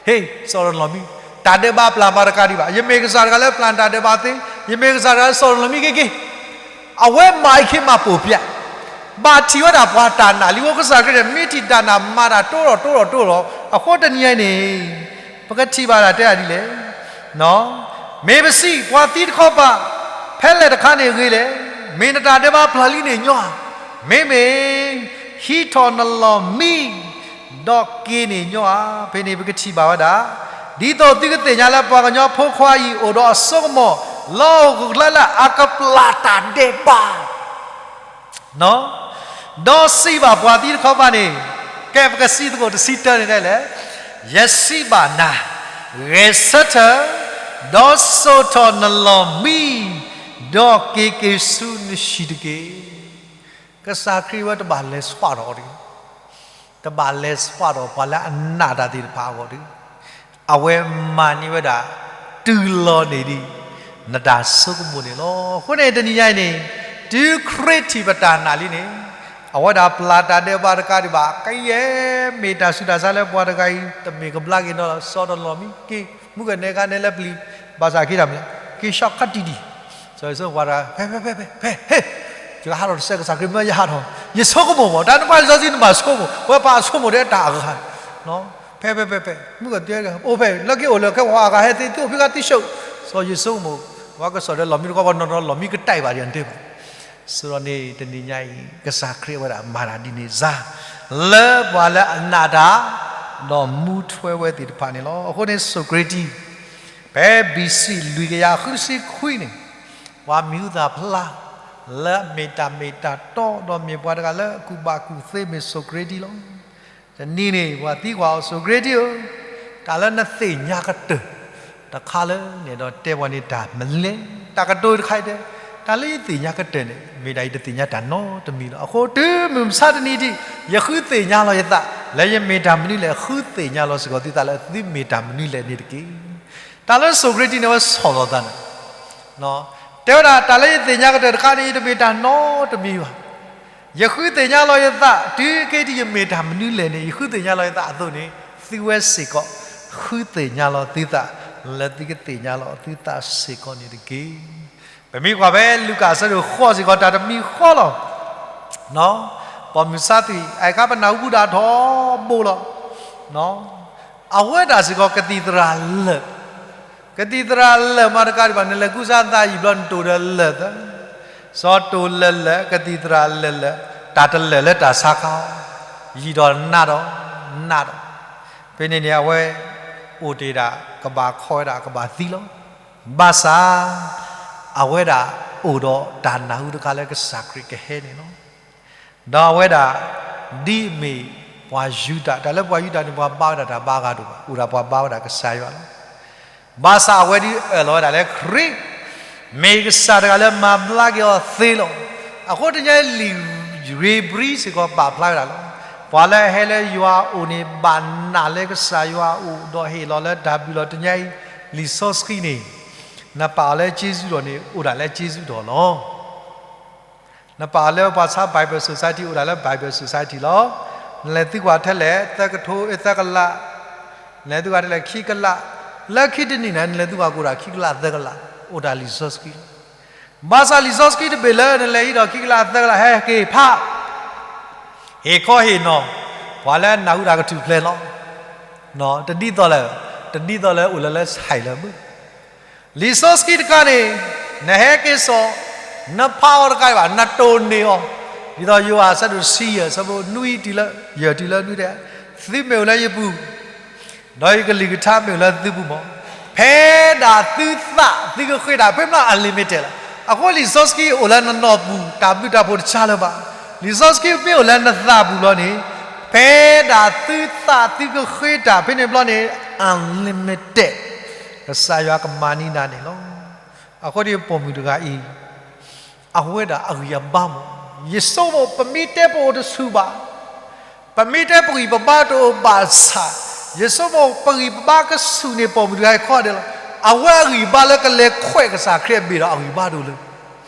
ဟ့ၣ်, စီၣ်နလီၢ်မံ, တၢ်ဒဲးဘးပျၢ်မၤတကးဒံးဘၣ်. ယမ့ၢ်ကစၢ်တဂၤလၢပျၢ်တၢ်ဒဲးဘးသ့, ယမ့ၢ်ကစၢ်တဂၤလၢစီၣ်နလီၢ်မံက့ၤက့ၤ. အဝဲမၤအံၤခ့မၤပိာ်ပျၢ် ဘၣ်ထံၣ်ဝဲဒၣ်ပှၤတၢ်နာ်လံ. အဃိကစၢ်ခရံာ်န့ၣ် မ့ၢ်ထံၣ်တၢ်နာ်မၤတၢ်တိၢ်လီၤတိၢ်လီၤတိၢ်လီၤ. အဃိတနံၤအံၤန့ၣ် ပကထံၣ်ဘၣ်တၢ်တဲဒၣ်ဒ်လဲၣ်, မ့ၢ်ပစံးပှၤသံတခီပၤ, ဖဲလဲၣ်တခါန့ၣ်ဂ့ၤလဲၣ်, မ့ၢ်နတၢ်ဒဲးဘးဖျါလံန့ၣ်ညီဧါ, မ့မ့ၢ် ဟံးထီၣ်နလီၢ်မံ ဒီးက့ၤန့ၣ်ညီဧါ. ဖဲန့ၣ်ပကထံၣ်ဘၣ်ဝဲဒၣ်, ဒ်သိးသုကသ့ၣ်ညါလၢပှၤကညီဖိခွါအံၤ အိၣ်ဒီးအစိကမီၤ လၢဟီၣ်ခိၣ်ချၢလၢအကပျၢ်တၢ်ဒဲးဘး ဒီးစံးဘၣ်ပှၤသံတခီပၤန့ၣ်, ကဲပကစံးသကိးတဆံတၢန့ၣ်ဒ်လဲၣ်, ယစံးဘၣ်နၤ, ဂဲၤဆၢထၢၣ်, ဒီးစိာ်ထီၣ်နလီၢ်မံ, ဒီးက့ၤက့ၤဆူနဟံၣ်တက့ၢ်. ကစၢ်ခရံာ်ဝဲတဘၣ်လဲၤဆွးထီၣ်အီၤတဂ့ၤ တဘၣ်လဲၤဆွးထီၣ်ပှၤလၢအနာ်တၢ်သ့ၣ်တဖၣ်အဂီၢ်တဂ့ၤ. အဝဲမၤန့ၢ်ဝဲဒၣ် တုၤလီၤန့ၢ်ဒံး နတၢ်ဆိကမိၣ်န့ၣ်လီၤ. အဃိန့ၣ်တနံၤညါအံၤန့ၣ်, တုၤခရံာ်ထံၣ်ပတၢ်နာ်လံန့ၣ်, အဝဲဒၣ်ပျၢ်တၢ်ဒဲးဘးတကးဒံးဘၣ် ကယဲၢ်မ့ၢ်တၢ်ဆူးတၢ်ဆါလၢပှၤတဂၤအံၤ တမ့ၢ်ကဘျါက့ၤနီၤလီၤ စိာ်ထီၣ်နလီၢ်မံ က့ၤ မုၢ်ကနဲခါနဲလၢပျံၤ ဘၣ်ဆၣ်က့ၤတၢ်မနုၤလဲၣ် က့ၤ shortcut တံၢ်တံၢ် စီၤယိၤၡူ ပှၤတဂၤ ဖဲ ဖဲ ဖဲ ဖဲ ဖဲ ဟ့ၣ် ယကဟးထီၣ်တစဲး ကစၢ်ခရံာ်မၢယဟးထီၣ် ယဆိကမိၣ်မး တၢ်နကွၢ်လံာ်စီဆှံနဘၣ်ဆိကမိၣ် ဝဲပှၤအဆိကမိၣ်ဒီးတၢ်အဂၤ ဖဲ ဖဲ ဖဲ ဖဲ မုၢ်ကတဲ အိၣ်ဖဲ လၢက့ၤအိၣ်လၢခဲပှၤအဂၤဟဲသ့ သုအိၣ်ဖဲဂၤသံၡိၣ် စီၤယိၤၡူမိၢ် ပှၤကစီၣ်ဒီးလီၢ်မံတခီ ပှၤနီၢ်နီၢ်လီၢ်မံကတဲာ်ဘၣ်ဒံးအတဲဘၣ် စံးဒီးန့ၣ်တနံၤညါအံၤ ကစၢ်ခရံာ်ဝဲဒၣ်မၤတၢ်ဒ်န့ၣ်စါ လၢပှၤလၢအနာ်တၢ် ဒီးမူထွဲဝဲသ့ၣ်တဖၣ်န့ၣ်လီၤ. အဃိန့ၣ် စီၤကရ့တံ ဖဲ ဘီစံ လွံၢ်ကယၤဃုဆံခွံန့ၣ် ပှၤမံၤဟူသၣ်ဖျါ လၢအမ့ၢ်တၢ်မ့ၢ်တၢ်တီ ဒီးမ့ၢ်ပှၤတဂၤလၢအကူၣ်ဘၣ်ကူၣ်သ့မ့ၢ်စီၤကရ့တံလီၤ. တနံၤန့ၣ် ပှၤသံကွၢ်အီၤ စီၤကရ့တံဧၢ, တၢ်လၢနသ့ၣ်ညါကတၢၢ် တခါလၢန့ၣ်ဒီးတဲပှၤန့ၣ်တၢ်မနုၤလဲၣ်. တၢ်ကတိၤတခါအံၤတဲ, တၢ်လၢယသ့ၣ်ညါကတၢၢ်န့ၣ် မ့ၢ်ဒၣ်ယတသ့ၣ်ညါတၢ်နီတမံၤလီၤ. အဃိတုၤမုၢ်မဆါတနံၤဒံး ယဃုသ့ၣ်ညါလီၤယသး လၢယမ့ၢ်တၢ်မနုၤလဲၣ် ဃုသ့ၣ်ညါလီၤစ့ၢ်ကီးသုသးလၢသုမ့ၢ်တၢ်မနုၤလဲၣ်န့ၣ်တက့ၢ်. တၢ်လၢစီၤကရ့တံန့ၣ် အဝဲဆီၣ်လီၤသးန့ၣ် တဲဝဲဒၣ် တၢ်လၢယသ့ၣ်ညါကတၢၢ်တခါန့ၣ် ယတမ့ၢ်တၢ်နီတမံၤဘၣ်. ယဃုသ့ၣ်ညါလီၤယသး တုၤခဲအံၤဒံးယမ့ၢ်တၢ်မနုၤလဲၣ်န့ၣ် ယဃုသ့ၣ်ညါလီၤယသးအသိးန့ၣ် သုဝဲစ့ၢ်ကီး ဃုသ့ၣ်ညါလီၤသုသး လၢသုကသ့ၣ်ညါလီၤသုသးစ့ၢ်ကီးန့ၣ်တက့ၢ်. ပမ့ၢ်ကွၢ်ဖဲလူၤကၣ်အဆၢဒိၣ်ဃိးစ့ၢ်ကီး တၢ်တမံၤဃီလီၤ. ပိာ်မုၣ်ဆါသွံၣ် အခါပနၢ်ဟူဒၣ်ထီဘိလီၤ. အဝဲဒၣ်စ့ၢ်ကီးကသံၣ်သရၣ်လၢာ်, ကသံၣ်သရၣ်လၢာ်မးတကးဒံးဘၣ် နလဲၤကူစါသးယံာ်ဘျီနတိၢ်ဒီးလၢာ်သၢ, စီၤတိၢ်လၢာ်လၢာ် ကသံၣ်သရၣ်လၢာ်လၢာ် တၢ်တလၢာ်လၢတၢ်ဆါခါ, ယံာ်ဒီးနးဒီး, နးဒီး, ဖဲန့ၣ်န့ၣ် အဝဲအိၣ်တ့ၢ်ဒၣ် ကဘၣ်ခီဝဲဒၣ်ကဘၣ်သံလီၤ. ဘၣ်ဆၣ် အဝဲဒၣ်အိၣ်ဒီးတၢ်နၢ်ဟူတခါလၢကစၢ်ခရံာ်ကဟဲန့ၣ်လီၤ. ဒီးအဝဲဒၣ် ဒ်အမ့ၢ်ပှၤယူဒၤ, တၢ်လၢပှၤယူဒၤန့ၣ် ပှၤဘါဝဲဒၣ်တၢ်ဘါအဂၤတအိၣ်ဘၣ်, အိၣ်ဒၣ်ပှၤဘါဝဲဒၣ်ကစၢ်ယွၤလီၤ. ဘၣ်ဆၣ်အဝဲဒၣ်အၢၣ်လီၤဝဲဒၣ်လၢခရံာ် မ့ၢ်ကစၢ်တဂၤလၢမၤဘျါက့ၤအီၤသ့လီၤ. အဃိတနံၤညါအံၤ လံာ်ဧ့ၤဘြံၤစ့ၢ်ကီးပာ်ဖျါဝဲဒၣ်လီၤ. ပှၤလၢအဟဲလၢယွၤအအိၣ်န့ၣ် ဘၣ်နာ်လၢကစၢ်ယွၤအအိၣ် ဒီးဟ့ၣ်လီၤလၢတၢ်ဘျုးလီၤ. တနံၤညါအံၤ လံာ်စီဆှံန့ၣ် နပာ်အီၤလၢကျေးဇူးတော်န့ၣ် အိၣ်ဒၣ်လၢကျေးဇူးတော်လီၤ. နပာ်အီၤလၢပှၤဆါ Bible Society အိၣ်ဒၣ်လၢ Bible Society လီၤ. နလဲၤသုကွၢ်ထဲလဲၣ် သၢကထိ သၢကလး, နလဲၤသုကွၢ်ထဲလဲၣ် ခံကလး, လၢခံတနံၤန့ၣ် နလဲၤသုကွၢ်ကအိၣ်ဒၣ်ခံကလးသၢကလး, အိၣ်ဒၣ်လံာ်စီဆှံလီၤ. ဘၣ်ဆၣ်လံာ်စီဆှံတဘ့ၣ်လၢနလဲၤဟံးဒီးခံကလးသၢကလး ဟဲက့ၤဖး ဟ့ၣ်ခီဟ့ၣ်နီၤ ပှၤလၢနၢ်ဟူတၢ်ကထူၣ်ဖျဲးလီၤ. တဒ်သိးလၢ, တဒ်သိးလၢအိၣ်လၢလၢဆဲးလၢမုၢ် လံာ်စီဆှံတခါန့ၣ် နဟဲက့ၤစိာ်, နဖးအီၤတကးဒံးဘၣ် နတိၢ်န့ၢ်အီၤ, ဒ်သိးယိၤဟၣ်အဆၢဒိၣ်တဆံယဲၢ် အဆၢဖိနွံတုၤလၢ ယဲၢ်တုၤလၢနွံတဲ, သုမ့ၢ်အိၣ်လၢယပူၤ ဒီးယကလုၢ်ကထါမ့ၢ်အိၣ်လၢသုပူၤမး, ဖဲဒၣ်သုသးသုကဃ့တၢ် ဖဲမ့ၢ် unlimited လီၤ. အဃိလံာ်စီဆှံအိၣ်လၢနနီၢ်ပူၤ တၢ်ဘျုးတၢ်ဖှိၣ်တဆါလၢၤဘၣ်. လံာ်စီဆှံမ့ၢ်အိၣ်လၢနသးပူၤလီၤန့ၣ်, ဖဲဒၣ်သုသးသုကဃ့တၢ်ဖဲန့ၣ်ဘျီန့ၣ် unlimited ကစၢ်ယွၤကမၤန့ၢ်နၤန့ၣ်လီၤ. အဃိဒီးပိာ်မုၣ်တဂၤအံၤ အဝဲဒၣ်အဂံၢ်အဘါမး, ယဆိကမိၣ် ပမ့ၢ်တဲပအိၣ်တဆူၣ်ဘၣ်, ပမ့ၢ်တဲပဂံၢ်ပဘါတအိၣ်ဘၣ်ဆၣ်, ယဆိကမိၣ်ပဂံၢ်ပဘါကဆူၣ်န့ၢ်ပိာ်မုၣ်တဂၤအံၤခီဒဲးလီၤ. အဝဲအဂံၢ်အဘါလၢကလဲၤခွဲးကစၢ်ခရံာ်အဘ့ၣ်ဒီးအဂံၢ်အဘါဒိၣ်လၢ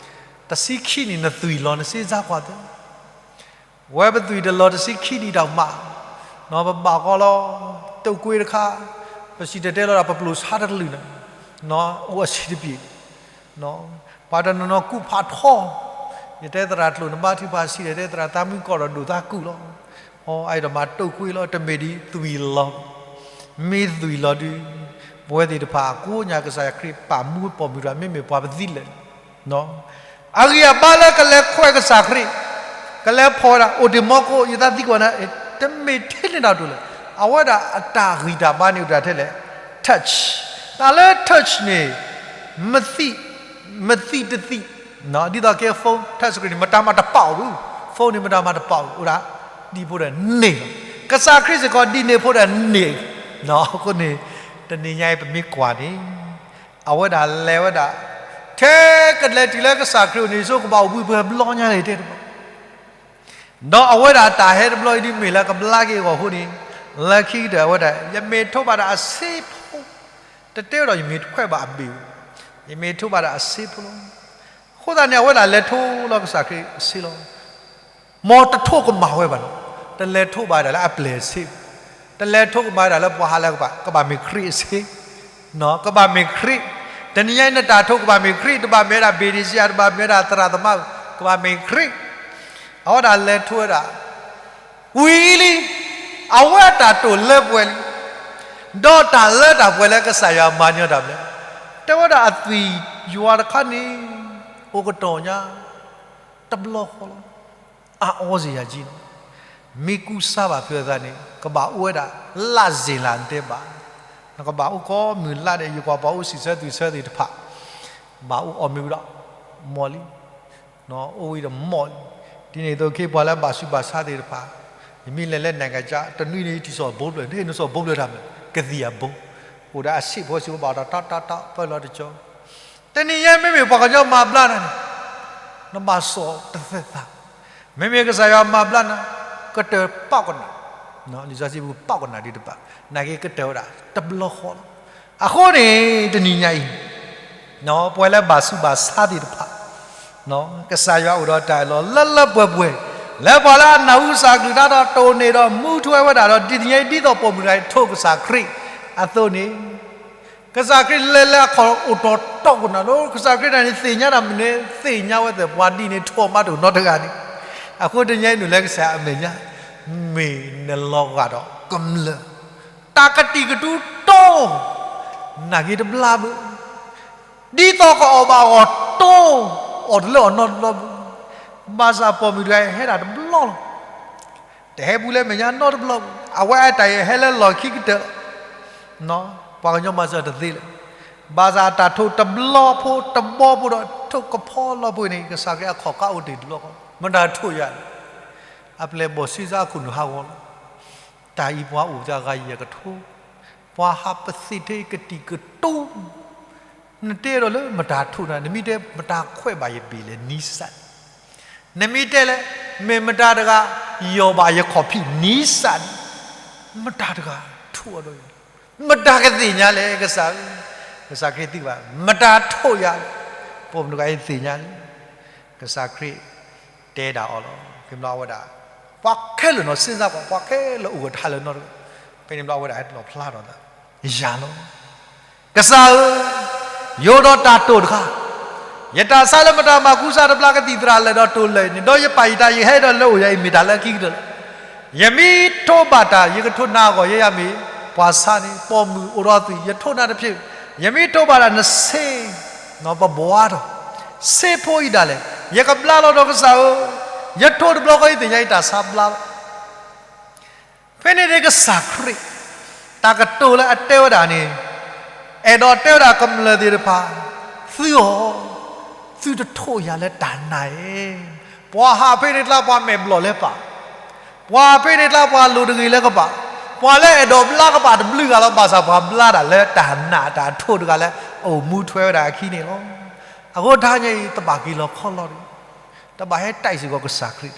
တဆံခံနံၣ်နသွံၣ်လီၤ နစ့စါကွၢ်သၢ ဝဲပသွံၣ်တလီၤတဆံခံနံၣ်တၢ်မး, ပဘၣ်ဃီလီၤ, တုတ်ကွေးတခါ, ပစံၣ်တဲၤတဲလီၤဒၣ် ပပျိၢ်ဆါတကလုာ်န့ၣ်, အိၣ်အဆံးတပျ့ၤ, ပှၤတနီၤနီၤကူးဖးထီ, ယတဲသရၣ်ကျိာ်နဘါထုကဖၣ်ဆံးဒီး တဲသရၣ်သးမုၢ်ကီၢ်ဒီးဒိၣ်သးကူၣ်လီၤ. အအံၤဒီးမၤတိာ်ကွံာ်လီၤ တမ့ၢ်ဒ်သွံၣ်လီၤ. မ့ၢ်သွံၣ်လီၤဒုး ပဝဲသ့ၣ်တဖၣ်အကိးညါကစၢ်ယွၤခရံာ်ပာ်မူပီၣ်မုၢ်တဂၤ မ့မ့ၢ်ပှၤပသံလၢာ် အဂံၢ်အဘါလၢကလဲၤခွဲးကစၢ်ခရံာ်, ကလဲၤဖီၣ်ဝဲဒၣ် အိၣ်တ့ၢ်မီကိး ယသးသံကွၢ်နၤ တမ့ၢ်ထဲန့ၣ်တၢ်တိာ်လၢာ်, အဝဲဒၣ်အတၢ်ဂံၢ်တၢ်ဘါန့ၣ်အိၣ်တ့ၢ်ထဲလဲၣ် touch, တၢ်လၢ touch န့ၣ် မသံၣ်, မသံၣ်တသံၣ်, ဒ်သိးကဲ phone touch screen န့ၣ် မတၤမၤတပာ်အီၤဘၣ်, phone န့ၣ် မတၤမၤတပာ်အီၤဘၣ်, အိၣ်ဒၣ်ဒ်ဖိဒီးန့ၢ်လီၤ. ကစၢ်ခရံာ်စ့ၢ်ကီးဒ်န့ၣ်ဖိဒီးန့ၢ်, အဃိန့ၣ် တနံၤညါအံၤပမ့ၢ်ကွၢ်န့ၣ် အဝဲဒၣ်လဲၤဝဲဒၣ် ထဲကလဲၤတုၤလၢကစၢ်ခရံာ်အိၣ်န့ၣ် ဆိကမိၣ်ကဘၣ်အိၣ်ဘှံးပှဲၤဘျီညါန့ၣ်တဲတဘၣ် ဒီးအဝဲဒၣ်တၢ်ဟဲတဘျီအံၤ ဒ်မ့ၢ်လၢကဘျါက့ၤအဂီၢ်အဃိန့ၣ်, လၢခံကတၢၢ်အဝဲဒၣ် ယမ့ၢ်ထိးဘၣ်ဒၣ်အဆ့ဖိ, တတဲဝဲဒီးယမ့ၢ်ခွဲးဘၣ်အဘ့ၣ်ဧိၤ, ယမ့ၢ်ထိးဘၣ်ဒၣ်အဆ့ဖိလီၤ. အဃိသတးန့ၣ် အဝဲဒၣ်လဲၤထိးလီၤကစၢ်ခရံာ်အဆ့လီၤ. မ်တထိးကမၣ်ဝဲဘၣ်န့ၣ်, တလဲၤထိးဘၣ်ဝဲဒၣ်လၢအပျဲၢ်အဆ့, တလဲၤထိးကမၣ်ဝဲဒၣ်လၢပှၤဟးလၢကဘၣ်, ကဘၣ်မ့ၢ်ခရံာ်အဆ့ ကဘၣ်မ့ၢ်ခရံာ်, တနံၤညါအံၤနတၢ်ထိးကဘၣ်မ့ၢ်ခရံာ်, တဘၣ်မ့ၢ်ဝဲဒၣ်ဘ့ၣ်ဒ့ၣ်စယၤ, တဘၣ်မ့ၢ်ဝဲဒၣ်သရၣ်သမါ, ကဘၣ်မ့ၢ်ခရံာ်, အဝဲဒၣ်လဲၤထိးဝဲဒၣ်, ဝံၤလံ, အဝဲအတၢ်တိာ်လၢပှဲၤလံ, ဒီးတၢ်လၢတၢ်ပှဲၤလၢကစၢ်ယွၤမၤညီတၢ်ဘျဲၣ်, တဲဝဲဒၣ်အသွံၣ်ယွၤတခါန့ၣ်, အိၣ်ကတီၢ်ညါ, တဘျီဃီလီၤ. အအီစ့ၢ်ယၤက့န့ၣ်, မ့ၢ်ကူစါဘၣ်ဖဲအသးန့ၣ် ကဘၣ်အိၣ်ဝဲဒၣ် လၢစ့ၢ်လၢတဲဘၣ်, နကဘၣ်အိၣ်ကိးမုၢ်လါဒီး ယကွၢ်ပှၤအိၣ်စံးဆၢသူၣ်ဆၢသ့ၣ်တဖၣ်, ဘၣ်အိၣ်အီၣ်မ့ၤဝံၤဒီး မီၢ်လံ, အိၣ်ဝံၤဒီးမီၢ်လံ, ဒ်န့ၣ်အသိးခဲ ပှၤလၢဘၣ်ဆူးဘၣ်ဆါသ့ၣ်တဖၣ်, ယမ့ၢ်လဲၤလၢ နိုင်ငံခြား တနွံန့ၣ် ယထံၣ်စီၤဘိဘျၢၣ်, နထံၣ်စီၤဘိဘျၢၣ်တၢ်မနုၤလဲၣ်, ကသံၣ်အဘိ, အိၣ်ဒီးအဆံးဖိဆံးဖိဘၣ်ဒီး တၢ်တၢ်တၢ်ပၢလီၤတကၠီ တနံၤညါမ့မ့ၢ်ပှၤကညီမၤဘျါနၤန့ၣ်, နဘၣ်စီၣ်တသဲသး, မ့မ့ၢ်ကစၢ်ယွၤမၤဘျါနၤ, ကတၢၢ်ပာ်ကနၣ်, လံာ်စီဆှံပူၤပာ်ကနၣ်ဒံးတဘၣ်, နာ်က့ကတၢၢ်ဝဲဒၣ်တဘျီဃီလီၤ. အဃိန့ၣ် တနံၤညါအံၤ ပဝဲလၢဘၣ်ဆူးဘၣ်ဆါသ့ၣ်တဖၣ် ကစၢ်ယွၤအိၣ်ဒီးတၢ်အၢၣ်လီၤလၢလၢပှဲၤပှဲၤ, လၢပှၤလၢအနၢ်ဟူကစၢ်အကလုၢ်ကထါဒီး တိၢ်န့ၢ်ဒီးမူထွဲဝဲဒၣ်ဒီး တနံၤညါအံၤ ဒ်သိးပိာ်မုၣ်တဂၤအံၤထိးကစၢ်ခရံာ်အသိးန့ၣ်, ကစၢ်ခရံာ်လဲၤလၢအခီၣ်အိၣ်တီၢ်တီၢ်ကနၣ်လီၤ. ကစၢ်ခရံာ်တဂၤန့ၣ် သ့ၣ်ညါတၢ်မနုၤလဲၣ်, သ့ၣ်ညါဝဲသ့ၣ်ပှၤဒ်န့ၣ် ထိးမးတအိၣ်နီတဂၤန့ၣ်, အဃိတနံၤညါအံၤ နုာ်လၢကစၢ်အမဲာ်ညါ, မ့ၢ်နလီၤဂာ်ဒီးကမျၢၢ် တၢ်ကတံာ်ကတူာ်တီ, နာ်က့တဘျါဘၣ်, ဒ်သိးကအီၣ်ဘၣ်အဂီၢ်တီ, အီၣ်တလၢအီၣ်နီတဘျီဘၣ်, ဘၣ်ဆၣ်ပိာ်မုၣ်တဂၤအံၤဟဲဒၣ်တဘျီလီၤ. တဟဲဘူးလၢမဲာ်ညါနီတဘျီဘၣ်, အဝဲအတၢ်အံၤဟဲလၢလီၢ်ခံကတၢၢ်လီၤ. ပှၤကညီမၤစၢၤတသ့လၢၤ, ဘၣ်ဆၣ်အတၢ်ထိးတဘျီဖိတဘီဖိဒီး ထိးကဖီလီၤဖိန့ၣ် ကစၢ်ခရံာ်အခီၣ်ကါအိၣ်တ့ၢ်တဘျီဃီ, မတၤထိးယၤလဲၣ်, အပျဲၢ်ဘီၣ်ဆံစါအခိၣ်နူာ်ဟးဂီၤလီၤ. တၢ်အံၤပှၤအိၣ်သးဂၤယဲၢ်ကထိ, ပှၤဟးပသ့ၣ်ထဲကတံာ်ကတူာ်, နတဲဒီးလၢမတၤထိးနၤ, နမ့ၢ်တဲမတၤခွဲးဘၣ်ယဘ့ၣ်လဲၣ်နံစၢ်, နမ့ၢ်တဲလၢ မ့ၢ်မတၤတဂၤ ယီၢ်ဘၣ်ယခီၣ်ဖံးနံစၢ်န့ၣ်, မတၤတဂၤထိးအီၤဒီးယၤ, မတၤကသ့ၣ်ညါလဲၣ်ကစၢ်ဧၢ, ကစၢ်ခရံာ်သံကွၢ်, မတၤထိးယၤလဲၣ်, ပိာ်မုၣ်တဂၤအံၤသ့ၣ်ညါလံ, ကစၢ်ခရံာ်တဲဒၣ်အီၤလီၤ. ဖဲန့ၣ်ဘျီအဝဲဒၣ် ပှၤခဲလၢာ်နီၤ စ့ၢ်စၢ်ပှၤ ပှၤခဲလၢာ်အိၣ်ဂၢၢ်တဟးလၢၤနီတဂၤ, ဖဲန့ၣ်ဘျီအဝဲဒၣ်ဟဲလီၤဖျါထီၣ်သး ယၤလီၤ. ကစၢ်ဧၢ, ယအိၣ်ဒီးတၢ်တိာ်တခါ, ယတၢ်ဆါလၢမတၤမၤကူစါတဘျါကသံၣ်သရၣ်လၢာ်ဒီးတိာ်လၢာ်အံၤန့ၣ်, ဒီးယပာ်ယတၢ်ယဟဲဒီးလၢအိၣ်ယၤအံၤမ့ၢ်တၢ်လၢအခံကတၢၢ်လီၤ. ယမ့ၢ်ထိးဘၣ်တၢ် ယကထိးနၤအဂီၢ် ယဲယၤမ့ၢ်ပှၤဆါန့ၣ် ပိာ်မုၣ်အိၣ်ဒီးသွံၣ် ယထိးနၤတဖျၢၣ်, ယမ့ၢ်ထိးဘၣ်တၢ်နဆ့ ပဘှါထီၣ်, ဆ့ဖိအံၤဒၣ်လဲာ် ယကဘျါလီၤဒီးကစၢ်ဧၢ, ယထိးတဘျီဃီအံၤသ့ၣ်ညါအံၤတၢ်ဆါဘျါလီၤ. ဖဲန့ၣ်န့ၣ်ကစၢ်ခရံာ် တၢ်ကတိၤလၢအတဲဝဲဒၣ်န့ၣ်, အဲၣ်ဒိးတဲဝဲဒၣ်ကမျၢၢ်သ့ၣ်တဖၣ်, သုအီၤ, သုတထိးယၤလၢတၢ်နာ်ဧၢ, ပှၤဟးဖဲန့ၣ်ကျါပှၤမဲာ်ဘျီၣ်လၢပာ်, ပှၤဖဲန့ၣ်ကျါပှၤလိၤတဂ့ၤလၢကပာ်, ပှၤလၢအဲၣ်ဒိးဘျါကပာ်တဘျုးဂၤလီၤ, ဘၣ်ဆၣ်ပှၤဘျါတၢ်လၢတၢ်နာ်တၢ်ထိးတဂၤလၢအအိၣ်မူထွဲဝဲဒၣ်အခံန့ၣ်လီၤ. အဃိတဟါညါအံၤ တဘၣ်က့ၤလီၤခီလီၤတဂ့ၤ, တဘၣ်ဟဲတဲစ့ၢ်ကီးကစၢ်ခရံာ်,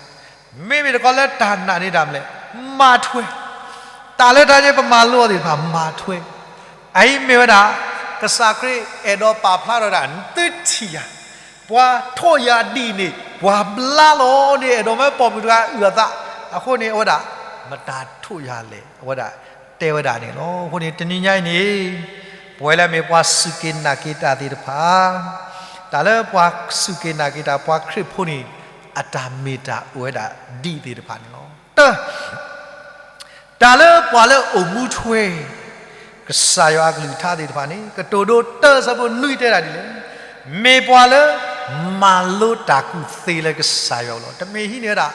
မ့မ့ၢ်တခီလၢတၢ်နာ်န့ၣ်တၢ်မနုၤလဲၣ်, မၤထွဲ, တၢ်လၢတဟါညါပမၤလိအီၤသ့ၣ်တဖၣ်မၤထွဲ, အအံၤမ့ၢ်ဝဲဒၣ် ကစၢ်ခရံာ်အဲၣ်ဒိးပာ်ဖျါထီၣ်ဒၣ် သုထံၣ်ယၤ, ပှၤထိးယၤဒ်အံၤန့ၣ် ပှၤဘျါလီၤန့ၣ် အဲၣ်ဒိးမၢပိာ်မုၣ်တဂၤအုၣ်အသး, အဃိန့ၣ်အဝဲဒၣ် မတၤထိးယၤလဲၣ် အဝဲဒၣ်တဲဝဲဒၣ်န့ၣ်လီၤ. အဃိန့ၣ် တနံၤညါအံၤန့ၣ် ပဝဲလၢအမ့ၢ်ပှၤစူၢ်က့ၤနာ်က့ၤတၢ်သ့ၣ်တဖၣ်, တၢ်လၢပှၤစူၢ်က့ၤနာ်က့ၤတၢ်ပှၤခရံာ်ဖိန့ၣ် အတၢ်မ့ၢ်တၢ်အိၣ်ဝဲဒၣ်ဒ်အံၤသ့ၣ်တဖၣ်န့ၣ်လီၤ. တၢ်, တၢ်လၢပှၤလၢအိၣ်မူထွဲ ကစၢ်ယွၤအကလုၢ်ကထါသ့ၣ်တဖၣ်န့ၣ် ကတိၤဒိတၢအဆၢဖိနွံတဲဒၣ်ဒ်လဲၣ်, မ့ၢ်ပှၤလၢ မၤလိတၢ်ကူၣ်သ့လၢကစၢ်ယွၤအအိၣ်လီၤ. တမ့ၢ်ဟံးန့ၢ်ဝဲဒၣ်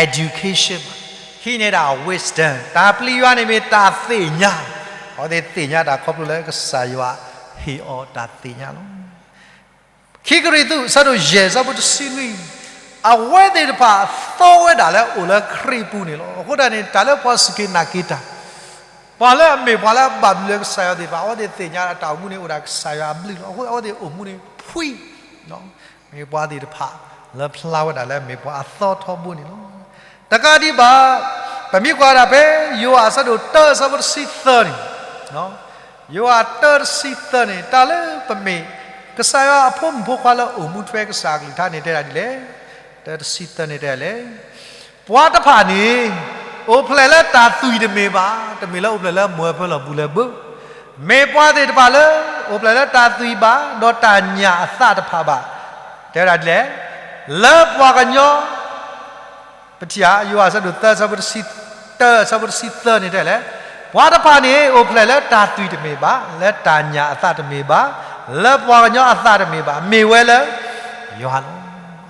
education ဘၣ်, ဟံးန့ၢ်ဒၣ် wisdom တၢ်ပျံၤယွၤန့ၣ်မ့ၢ်တၢ်သ့ၣ်ညါ, အဝဲသ့ၣ်သ့ၣ်ညါတၢ်ခီဖျိလၢကစၢ်ယွၤဟ့ၣ်အီၤတၢ်သ့ၣ်ညါလီၤ. ခံကရံၣ်သူး အဆၢဒိၣ်ယဲၢ် အဆၢဖိတဆံနွံ, အဝဲသ့ၣ်တဖၣ်သီဝဲဒၣ်လၢအအိၣ်လၢခရံာ်အပူၤန့ၣ်လီၤ. အဃိတၢ်န့ၣ် တၢ်လၢပှၤစူၢ်က့ၤနာ်က့ၤတၢ်, ပှၤလၢအမ့ၢ်ပှၤလၢအဘၣ်ဘျုးလၢကစၢ်ယွၤသ့ၣ်တဖၣ် အဝဲသ့ၣ်သ့ၣ်ညါတၢ်အိၣ်မူန့ၣ် အိၣ်ဒၣ်ကစၢ်ယွၤအဘျုးလီၤ. အဃိအဝဲသ့ၣ်အိၣ်မူန့ၣ်ဖှံ, မ့ၢ်ပှၤသ့ၣ်တဖၣ်လၢဖျါဝဲဒၣ်လၢမ့ၢ်ပှၤအသီထီဘိန့ၣ်လီၤ. တကးဒံးဘၣ်, ပမ့ၢ်ကွၢ်ဒၣ်ဖဲ ယိၤဟၣ်အဆၢဒိၣ်တၢ အဆၢဖိတဆံသၢန့ၣ်, ယိၤဟၣ်တၢတဆံသၢန့ၣ် တၢ်လၢပမ့ၢ် ကစၢ်ယွၤအဖိမုၣ်ဖိခွါလၢအိၣ်မူထွဲကစၢ်အကလုၢ်ကထါန့ၣ်တဲဒၣ်ဒ်လဲၣ်, တၢတဆံသၢန့ၣ်တဲဒ်လဲၣ်, ပှၤတဖၣ်န့ၣ် အိၣ်ဖျဲၣ်လၢတၢ်သွံၣ်တမ့ၢ်ဘၣ်, တမ့ၢ်လၢအိၣ်ဖျဲၣ်လၢမွဲဖၢလီၤဘူးလၢဘၢ, မ့ၢ်ပှၤသ့ၣ်တဖၣ်လၢ အိၣ်ဖျဲၣ်လၢတၢ်သွံၣ်ဘၣ် ဒီးတၢ်ညၣ်အသၣ်တဖၣ်ဘၣ်, တဲဝဲဒၣ်ဒ်လဲၣ်, လၢပှၤကညီ ပထံၣ်ဧါ, ယိၤဟၣ်အဆၢဒိၣ်သၢ အဆၢဖိတဆံတၢ အဆၢဖိတဆံသၢန့ၣ်တဲလဲၣ်, ပှၤတဖၣ်န့ၣ် အိၣ်ဖျဲၣ်လၢတၢ်သွံၣ်တမ့ၢ်ဘၣ်, လၢတၢ်ညၣ်အသၣ်တမ့ၢ်ဘၣ်, လၢပှၤကညီအသးတမ့ၢ်ဘၣ်, မ့ၢ်ဝဲလၢ ယွၤလီၤ.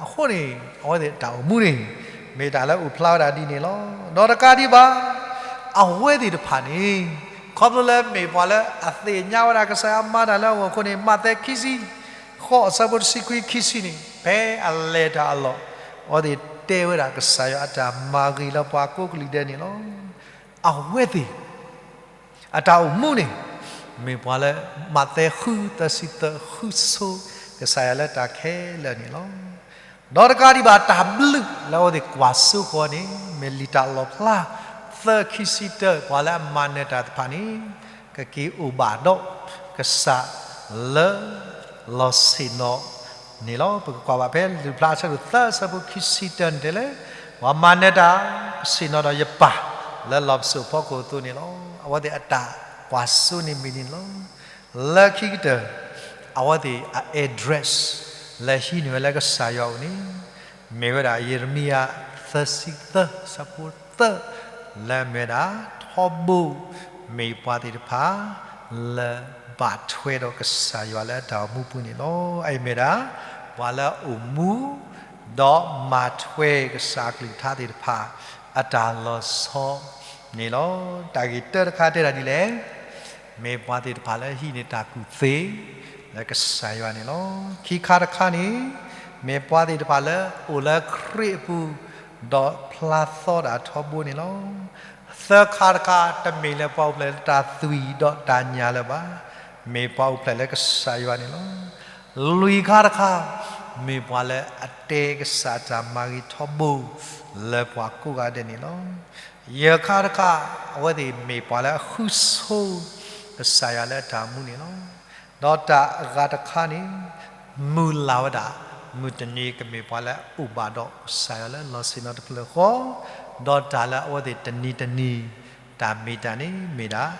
အဃိန့ၣ် အဝဲသ့ၣ်တၢ်အိၣ်မူန့ၣ် မ့ၢ်တၢ်လၢအိၣ်ဖျါဝဲဒၣ်ဒ်န့ၣ်လီၤ. ဒီးတကးဒံးဘၣ် အဝဲသ့ၣ်တဖၣ်န့ၣ် ခီဖျိလၢမ့ၢ်ပှၤလၢအသ့ၣ်ညါဝဲဒၣ်ကစၢ်ယွၤမၤတၢ်လၢအဂီၢ်အဃိန့ၣ် မးသဲခံဆံဃိး အဆၢဖိတဆံခွံ ခံဆံန့ၣ် ဖဲအလဲၤတၢ်အလီၢ် အဝဲသ့ၣ်တဲဝဲဒၣ်ကစၢ်ယွၤအတၢ်မၤဂ့ၤလၢပှၤကိးကလုာ်ဒဲးန့ၣ်လီၤ. အဝဲသ့ၣ် အတၢ်အိၣ်မူန့ၣ် မ့ၢ်ပှၤလၢ မးသဲဃု သၢဆံသၢ ဃုဆိ ကစၢ်ယွၤလၢတၢ်ခဲလၢာ်န့ၣ်လီၤ. ဒီးတကးဒံးဘၣ် တၢ်ဘျုးလၢအဝဲသ့ၣ်ကွၢ်စိဃီၤန့ၣ် မ့ၢ်လံာ်တၢ်လီၣ်ဖျါ သၢ ခံဆံတၢ ပှၤလၢအမၤနၢၤတၢ်တဖၣ်န့ၣ် ကက့ၤအိၣ်ဘၣ်ဒီးကစၢ်လၢ လီၤဆ့ၣ်နီၤန့ၣ်လီၤ. ပကကွၢ်ဘၣ်ဖဲလံာ်ဖျါအဆၢဒိၣ်သၢ အဆၢဖိခံဆံတၢန့ၣ်တဲလၢ ပှၤမၤနၢၤတၢ် ကဆ့ၣ်နီၤဒီးယပၢ် လၢလီၢ်ပစိာ်ဖီခိၣ်အသိးန့ၣ်လီၤ. အဝဲသ့ၣ်အတၢ်ကွၢ်စိန့ၣ်မ့ၢ်န့ၣ်လီၤ. လၢခံကတၢၢ် အဝဲသ့ၣ်အ address လၢဟံးန့ၢ်ဝဲလၢကစၢ်ယွၤအအိၣ်န့ၣ် မ့ၢ်ဝဲဒၣ်ယံးရမံယၤ သၢဆံသၢ အဆၢဖိသၢ လၢမ့ၢ်ဝဲဒၣ် ထီဘိ မ့ၢ်ပှၤသ့ၣ်တဖၣ် လၢဘၣ်ထွဲဒီးကစၢ်ယွၤလၢအတၢ်အိၣ်မူပူၤန့ၣ်လီၤ. အအံၤမ့ၢ်ဒၣ် ပှၤလၢအအိၣ်မူ ဒီးမၤထွဲကစၢ်အကလုၢ်ကထါသ့ၣ်တဖၣ် အတၢ်လီၤဆီန့ၣ်လီၤ. တၢ်ဂ့ၢ်တၢတခါတဲဒၣ်ဒ်လဲၣ်, မ့ၢ်ပှၤသ့ၣ်တဖၣ်လၢဟံးန့ၢ်တၢ်ကူၣ်သ့ လၢကစၢ်ယွၤန့ၣ်လီၤ. ခံခါတခါန့ၣ် မ့ၢ်ပှၤသ့ၣ်တဖၣ်လၢအိၣ်လၢခရံာ်အပူၤ ဒီးဖျါသီဒၣ်ထီဘိန့ၣ်လီၤ. သၢခါတခါ တမ့ၢ်လၢပှၤအိၣ်ဖျဲၣ်လၢတၢ်သွံၣ်ဒီးတၢ်ညၣ်လၢၤဘၣ်, မ့ၢ်ပှၤအိၣ်ဖျဲၣ်လၢကစၢ်ယွၤန့ၣ်လီၤ. လွံၢ်ခါတခါ မ့ၢ်ပှၤလၢအတဲကစၢ်တၢ်မၤဂ့ၤထီဘိ လၢပှၤကိးဂၤဒဲးန့ၣ်လီၤ. ယဲၢ်ခါတခါ အဝဲသ့ၣ်မ့ၢ်ပှၤလၢအဃုဆိ ကစၢ်ယွၤလၢအတၢ်အိၣ်မူန့ၣ်လီၤ. ဒီးတၢ်အဂၤတခါန့ၣ် မုၢ်လၢ်ဝဲဒၣ် မုၢ်တနံၤကမ့ၢ်ပှၤလၢအအိၣ်ဘၣ်ဒီးကစၢ်ယွၤလၢလီၤဆ့ၣ်နီၤတဖျၢၣ်ဃီ, ဒီးတၢ်လၢအဝဲသ့ၣ်တနံၤတနံၤ တၢ်မ့ၢ်တၢ်န့ၣ်မ့ၢ်ဒၣ်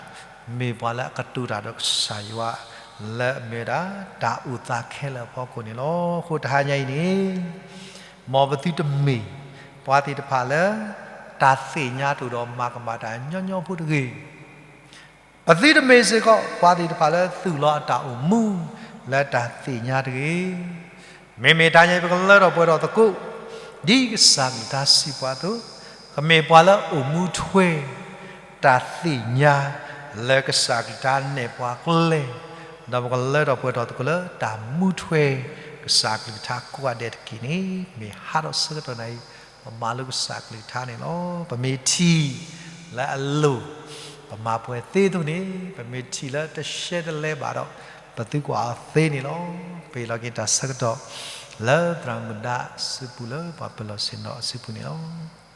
မ့ၢ်ပှၤလၢအကတိၤတၢ်ဒီးကစၢ်ယွၤ လၢအမ့ၢ်ဝဲဒၣ် တၢ်အိၣ်သးခဲလၢာ်အဖီခိၣ်န့ၣ်လီၤ. အဃိတဟါညါအံၤန့ၣ် မ်ပသုတမ့ၢ် ပှၤသ့ၣ်တဖၣ်လၢ တၢ်သ့ၣ်ညါတအိၣ်ဒီးမၤကမၣ်တၢ်ညီညီဖိတဂ့ၤ ပသုတမ့ၢ်စ့ၢ်ကီး ပှၤသ့ၣ်တဖၣ်လၢသူၣ်လီၤအတၢ်အိၣ်မူ လၢတၢ်သ့ၣ်ညါတဂ့ၤ. မ့မ့ၢ်တဟါညါအံၤ ပကလၢထီၣ်ပှဲၤထီၣ်သကိး ဒ်ကစၢ်ကလုၢ်ကထါစံးပှၤအသိး, ကမ့ၢ်ပှၤလၢအိၣ်မူထွဲ တၢ်သ့ၣ်ညါ လၢကစၢ်ကလုၢ်ကထါနဲၣ်ပှၤကျဲ, ဒီးပကလၢထီၣ်ပှဲၤထီၣ်သကိးလၢတၢ်မူထွဲ ကစၢ်ကလုၢ်ကထါကိးဂၤဒဲးတက့ၢ်န့ၣ် မ့ၢ်ဟးထီၣ်ဆၢကတီၢ်နၤအံၤ ပမၤလိကစၢ်ကလုၢ်ကထါန့ၣ်လီၤ. ပမ့ၢ်ထံၣ် လၢအလိၤ ပမၤပှဲၤသ့အသိးန့ၣ် ပမ့ၢ်ထံၣ်လၢတရှဲတလဲဘၣ်ဒီး ပသုကွၢ်အီၤသ့န့ၣ်လီၤ. ပဟ့ၣ်လီၤက့ၤတၢ်ဆၢကတီၢ် လၢသရၣ်မုၣ်ဒါအစုပူၤလၢပှၤပၢၤလီၢ်ဆ့ၣ်နီၤအစုပူၤန့ၣ်လီၤ.